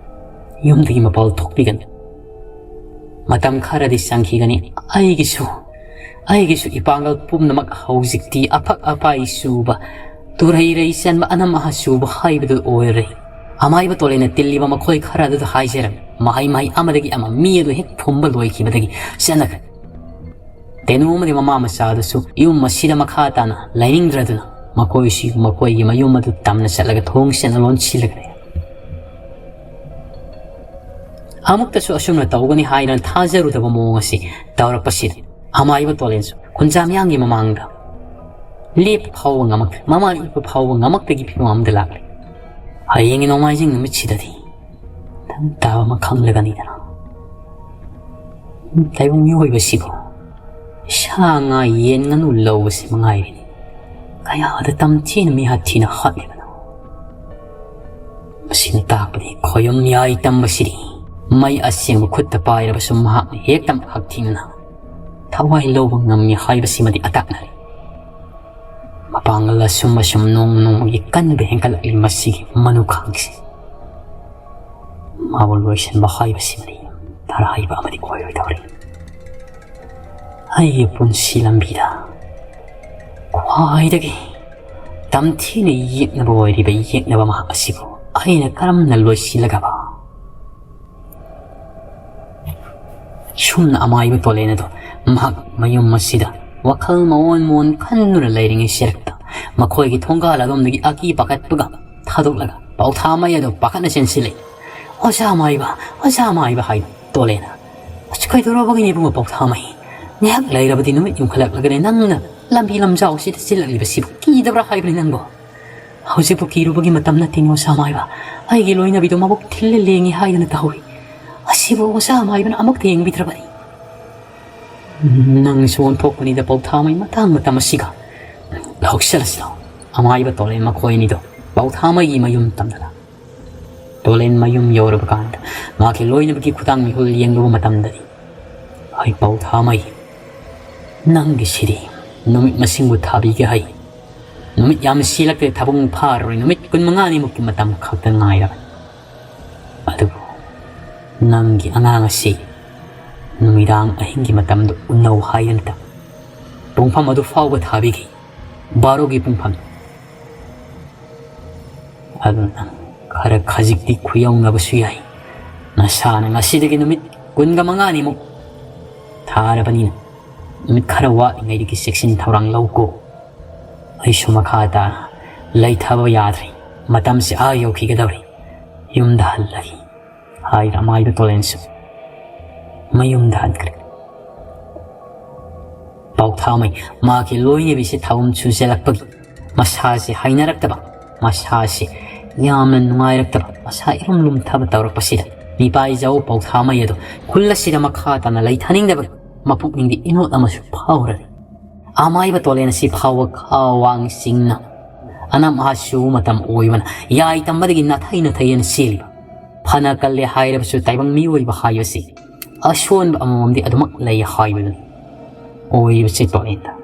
ꯌꯨꯝꯗꯒꯤ ꯃꯄꯥꯜ ꯊꯣꯛꯄꯤꯒꯅꯨ꯫ ꯃꯇꯝ ꯈꯔꯗꯤ ꯆꯪꯈꯤꯒꯅꯤ꯫ ꯑꯩꯒꯤꯁꯨ, ꯑꯩꯒꯤꯁꯨ ꯏꯄꯥꯡꯒꯜ ꯄꯨꯝꯅꯃꯛ ꯍꯧꯖꯤꯛꯇꯤ ꯑꯐꯛ ꯑꯄꯥꯏ ꯆꯨꯕ, ꯇꯨꯔꯩꯔꯩ ꯆꯟꯕ, ꯑꯅꯝ ꯑꯍꯥ ꯆꯨꯕ ꯍꯥꯏꯕꯗꯨ ꯑꯣꯏꯔꯦ꯫" ꯑꯃꯥꯏꯕ ꯇꯣꯂꯦꯅ ꯇꯤꯜꯂꯤꯕ ꯃꯈꯣꯏ ꯈꯔ ꯑꯗꯨꯗ ꯍꯥꯏꯖꯔꯝꯃꯤ꯫ ꯃꯍꯩ ꯃꯍꯩ ꯑꯃꯗꯒꯤ ꯑꯃ ꯃꯤ ꯑꯗꯨ ꯍꯦꯛ ꯐꯨꯝꯕ ꯂꯣꯏꯈꯤꯕꯗꯒꯤ ꯆꯠꯅꯈ꯭ꯔꯦ꯫ ꯇꯦꯅꯨ ꯑꯃꯗꯤ ꯃꯃꯥ ꯃꯆꯥ ꯑꯗꯨꯁꯨ ꯌꯨꯝ ꯑꯁꯤꯗ ꯃꯈꯥ ꯇꯥꯅ ꯂꯩꯅꯤꯡꯗ꯭ꯔꯗꯨꯅ ꯃꯈꯣꯏꯁꯤ ꯃꯈꯣꯏꯒꯤ ꯃꯌꯨꯝ ꯑꯗꯨ ꯇꯝꯅ ꯆꯠꯂꯒ ꯊꯣꯡ ꯆꯠꯅ ꯂꯣꯟꯁꯤꯜꯂꯒ ꯂꯩ꯫ ꯑꯃꯨꯛꯇꯁꯨ ꯑꯁꯨꯝꯅ ꯇꯧꯒꯅꯤ ꯍꯥꯏꯗꯅ ꯊꯥꯖꯔꯨꯗꯕ ꯃꯑꯣꯡ ꯑꯁꯤ ꯇꯧꯔꯛꯄꯁꯤꯗ ꯑꯃꯥꯏꯕ ꯇꯣꯂꯦꯟꯁꯨ ꯈꯨꯟꯖꯥ ꯃꯤꯌꯥꯡꯒꯤ ꯃꯃꯥꯡꯗ ꯂꯦꯞꯄ ꯐꯥꯎꯕ ꯉꯝꯃꯛꯇ꯭ꯔꯦ꯫ ꯃꯃꯥꯏ ꯎꯠꯄ ꯐꯥꯎꯕ ꯉꯝꯃꯛꯇꯒꯤ ꯐꯤꯕꯝ ꯑꯃꯗ ꯂꯥꯛꯂꯦ꯫ ꯍꯌꯦꯡꯒꯤ ꯅꯣꯡꯃꯥꯏꯖꯤꯡ ꯅꯨꯃꯤꯠꯁꯤꯗꯗꯤ ꯅꯪ ꯇꯥꯕ ꯑꯃ ꯈꯪꯂꯒꯅꯤꯗꯅ꯫ ꯇꯥꯏꯕꯪ ꯃꯤꯑꯣꯏꯕꯁꯤꯕꯨ ꯁꯥ ꯉꯥ ꯌꯦꯟ ꯉꯥꯅꯨ ꯂꯧꯕꯁꯤ ꯃꯉꯥꯏꯔꯦꯅꯦ꯫ ꯀꯌꯥꯗ ꯇꯝꯊꯤꯅ ꯃꯤꯍꯥꯠ ꯊꯤꯅ ꯍꯥꯠꯂꯤꯕꯅꯣ꯫ ꯃꯁꯤꯅ ꯇꯥꯛꯄꯗꯤ ꯈꯣꯌꯝ ꯌꯥꯏ ꯇꯝꯕꯁꯤꯗꯤ ꯃꯩ ꯑꯁꯦꯡꯕ ꯈꯨꯠꯇ ꯄꯥꯏꯔꯕꯁꯨ ꯃꯍꯥꯛꯅ ꯍꯦꯛꯇ ꯍꯛꯊꯤꯅꯅ ꯊꯋꯥꯏ ꯂꯧꯕ ꯉꯝꯃꯤ ꯍꯥꯏꯕꯁꯤꯃꯗꯤ ꯑꯇꯥꯛꯅꯔꯦ꯫ ꯃꯄꯥꯡꯒꯜ ꯑꯁꯨꯝ ꯑꯁꯨꯝ ꯅꯣꯡꯃ ꯅꯣꯡꯃꯒꯤ ꯀꯟꯕ ꯍꯦꯟꯒꯠꯂꯛꯂꯤ꯫ ꯃꯁꯤꯒꯤ ꯃꯅꯨꯈꯥꯡꯁꯤ ꯃꯥꯕꯨ ꯂꯣꯏꯁꯤꯟꯕ ꯍꯥꯏꯕꯁꯤꯃꯗꯤ ꯇꯔꯥꯏꯕ ꯑꯃꯗꯤ ꯑꯣꯏꯔꯣꯏꯗꯧꯔꯤ꯫ ꯑꯩꯒꯤ ꯄꯨꯟꯁꯤ ꯂꯝꯕꯤꯗ ꯈ꯭ꯋꯥꯏꯗꯒꯤ ꯇꯝꯊꯤꯅ ꯌꯦꯛꯅꯕ ꯑꯣꯏꯔꯤꯕ ꯌꯦꯛꯅꯕ ꯃꯍꯥꯛ ꯑꯁꯤꯕꯨ ꯑꯩꯅ ꯀꯔꯝꯅ ꯂꯣꯏꯁꯤꯜꯂꯒꯕ? ꯁꯨꯝꯅ ꯑꯃꯥꯏꯕ ꯇꯣꯂꯦꯟ ꯑꯗꯣ ꯃꯍꯥꯛ ꯃꯌꯨꯝ ꯑꯁꯤꯗ ꯋꯥꯈꯜ ꯃꯑꯣꯟ ꯃꯑꯣꯟ ꯈꯟꯗꯨꯅ ꯂꯩꯔꯤꯉꯩ ꯁꯦꯔꯛꯇ ꯃꯈꯣꯏꯒꯤ ꯊꯣꯡꯒꯥꯜ ꯑꯗꯣꯝꯗꯒꯤ ꯑꯀꯤ ꯄꯥꯈꯠꯄꯒ ꯊꯥꯗꯣꯛꯂꯒ ꯄꯥꯎꯊꯥ ꯃꯩ ꯑꯗꯨ ꯄꯥꯈꯠꯅ ꯆꯦꯟꯁꯤꯜꯂꯛꯏ꯫ "ꯑꯣꯖꯥ ꯑꯃꯥꯏꯕ, ꯑꯣꯖꯥ ꯑꯃꯥꯏꯕ!" ꯍꯥꯏ ꯇꯣꯂꯦꯟꯅ꯫ "ꯑꯁ, ꯀꯩꯗꯧꯔꯕꯒꯤꯅꯦ ꯏꯕꯨꯡꯉꯣ ꯄꯥꯎꯊꯥ ꯃꯩ? ꯉꯥꯏꯍꯥꯛ ꯂꯩꯔꯕꯗꯤ ꯅꯨꯃꯤꯠ ꯌꯨꯡꯈꯠꯂꯛꯂꯒꯅꯤ꯫ ꯅꯪꯅ ꯂꯝꯕꯤ ꯂꯝꯖꯥꯎꯁꯤꯗ ꯆꯦꯜꯂꯛꯂꯤꯕꯁꯤꯕꯨ ꯀꯤꯗꯕ꯭ꯔꯥ ꯍꯥꯏꯕꯅꯤ ꯅꯪꯕꯣ? ꯍꯧꯖꯤꯛꯄꯨ ꯀꯤꯔꯨꯕꯒꯤ ꯃꯇꯝ ꯅꯠꯇꯦꯅꯦ ꯑꯣꯖꯥ ꯃꯥꯏꯕ꯫ ꯑꯩꯒꯤ ꯂꯣꯏꯅꯕꯤꯗꯣ ꯃꯕꯨꯛ ꯊꯤꯜꯂ ꯂꯦꯡꯉꯤ ꯍꯥꯏꯗꯅ ꯇꯧꯏ꯫ ꯑꯁꯤꯕꯨ ꯑꯣꯖꯥ ꯃꯥꯏꯕꯅ ꯑꯃꯨꯛꯇ ꯌꯦꯡꯕꯤꯗ꯭ꯔꯕꯅꯤ꯫ ꯅꯪꯁꯨ ꯑꯣꯟꯊꯣꯛꯄꯅꯤꯗ ꯄꯧꯊꯥꯃꯩ, ꯃꯇꯥꯡ ꯃꯇꯝ ꯑꯁꯤꯒ꯫ ꯂꯧꯁꯜꯂꯁꯤ ꯂꯥꯎ꯫ ꯑꯃꯥꯏꯕ ꯇꯣꯂꯦꯟ ꯃꯈꯣꯏ ꯑꯅꯤꯗꯣ ꯄꯧꯊꯥꯃꯩꯒꯤ ꯃꯌꯨꯝ ꯇꯝꯗꯅ꯫ ꯇꯣꯂꯦꯟ ꯃꯌꯨꯝ ꯌꯧꯔꯕ ꯀꯥꯟꯗ ꯃꯍꯥꯛꯀꯤ ꯂꯣꯏꯅꯕꯒꯤ ꯈꯨꯗꯥꯡ ꯃꯤꯍꯨꯜ ꯌꯦꯡꯂꯨꯕ ꯃꯇꯝꯗꯗꯤ, "ꯍꯩ ꯄꯧꯊꯥꯃꯩ, ꯅꯪꯒꯤꯁꯤꯗꯤ ꯅꯨꯃꯤꯠ ꯃꯁꯤꯡꯕꯨ ꯊꯥꯕꯤꯒꯦ ꯍꯥꯏ꯫ ꯅꯨꯃꯤꯠ ꯌꯥꯝꯅ ꯁꯤꯜꯂꯛꯇ꯭ꯔꯦ, ꯊꯥꯕꯨꯡ ꯐꯥꯔꯔꯣꯏ, ꯅꯨꯃꯤꯠ ꯀꯨꯟꯃꯉꯥꯅꯤꯃꯨꯛꯀꯤ ꯃꯇꯝ ꯈꯛꯇ ꯉꯥꯏꯔꯕꯅꯤ꯫ ꯑꯗꯨꯕꯨ ꯅꯪꯒꯤ ꯑꯉꯥꯡ ꯑꯁꯤ ꯅꯨꯃꯤꯗꯥꯡ ꯑꯍꯤꯡꯒꯤ ꯃꯇꯝꯗ ꯎꯅꯧ ꯍꯥꯏꯗꯅꯇ ꯄꯨꯡꯐꯝ ꯑꯗꯨ ꯐꯥꯎꯕ ꯊꯥꯕꯤꯈꯤ, ꯕꯥꯔꯣꯒꯤ ꯄꯨꯡꯐꯝ꯫ ꯑꯗꯨꯅ ꯈꯔ ꯈꯖꯤꯛꯇꯤ ꯈꯨꯌꯧꯅꯕꯁꯨ ꯌꯥꯏ꯫ ꯅꯁꯥꯅ ꯉꯁꯤꯗꯒꯤ ꯅꯨꯃꯤꯠ ꯀꯨꯟꯒ ꯃꯉꯥꯅꯤꯃꯨꯛ ꯊꯥꯔꯕꯅꯤꯅ, ꯅꯨꯃꯤꯠ ꯈꯔ ꯋꯥꯠꯂꯤꯉꯩꯗꯒꯤ ꯆꯦꯛꯁꯤꯟ ꯊꯧꯔꯥꯡ ꯂꯧꯀꯣ꯫ ꯑꯩꯁꯨ ꯃꯈꯥ ꯇꯥꯅ ꯂꯩꯊꯕ ꯌꯥꯗ꯭ꯔꯦ, ꯃꯇꯝꯁꯦ ꯑꯥ ꯌꯧꯈꯤꯒꯗꯧꯔꯦ꯫ ꯌꯨꯝꯗ ꯍꯜꯂꯒꯦ" ꯍꯥꯏꯔ ꯑꯃꯥꯏꯕ ꯇꯣꯂꯦꯟꯁꯨ ꯃꯌꯨꯝꯗ ꯍꯟꯈ꯭ꯔꯦ꯫ ꯄꯥꯎꯊꯥꯃꯩ ꯃꯥꯒꯤ ꯂꯣꯏꯅꯕꯤꯁꯦ ꯊꯥꯕꯨꯝ ꯆꯨꯁꯤꯜꯂꯛꯄꯒꯤ ꯃꯁꯥꯁꯦ ꯍꯩꯅꯔꯛꯇꯕ, ꯃꯁꯥꯁꯦ ꯌꯥꯝꯅ ꯅꯨꯡꯉꯥꯏꯔꯛꯇꯕ, ꯃꯁꯥ ꯏꯔꯨꯝ ꯂꯨꯝꯊꯕ ꯇꯧꯔꯛꯄꯁꯤꯗ ꯃꯤꯄꯥꯏꯖꯧ ꯄꯥꯎꯊꯥꯃꯩ ꯑꯗꯣ ꯈꯨꯜ ꯑꯁꯤꯗ ꯃꯈꯥ ꯇꯥꯅ ꯂꯩꯊꯅꯤꯡꯗꯕꯒꯤ ꯃꯄꯨꯛꯅꯤꯡꯗ ꯏꯅꯣꯠ ꯑꯃꯁꯨ ꯐꯥꯎꯔꯔꯤ꯫ ꯑꯃꯥꯏꯕ ꯇꯣꯂꯦꯟ ꯑꯁꯤ ꯐꯥꯎꯕ ꯈꯥ ꯋꯥꯡ ꯆꯤꯡꯅ ꯑꯅꯝ ꯑꯍꯥ ꯁꯨꯕ ꯃꯇꯝ ꯑꯣꯏꯕꯅ ꯌꯥꯏ ꯇꯝꯕꯗꯒꯤ ꯅꯥꯊꯩ ꯅꯥꯊꯩ ꯑꯅ ꯆꯦꯜꯂꯤꯕ꯫ ꯐꯅ ꯀꯜꯂꯦ ꯍꯥꯏꯔꯕꯁꯨ ꯇꯥꯏꯕꯪ ꯃꯤꯑꯣꯏꯕ ꯍꯥꯏꯕꯁꯤ ꯑꯁꯣꯟꯕ ꯑꯃꯃꯝꯗꯤ ꯑꯗꯨꯃꯛ ꯂꯩ ꯍꯥꯏꯕꯗꯨꯅꯤ꯫ ꯑꯣꯏꯔꯤꯕꯁꯤ ꯇꯣꯂꯦꯟꯗ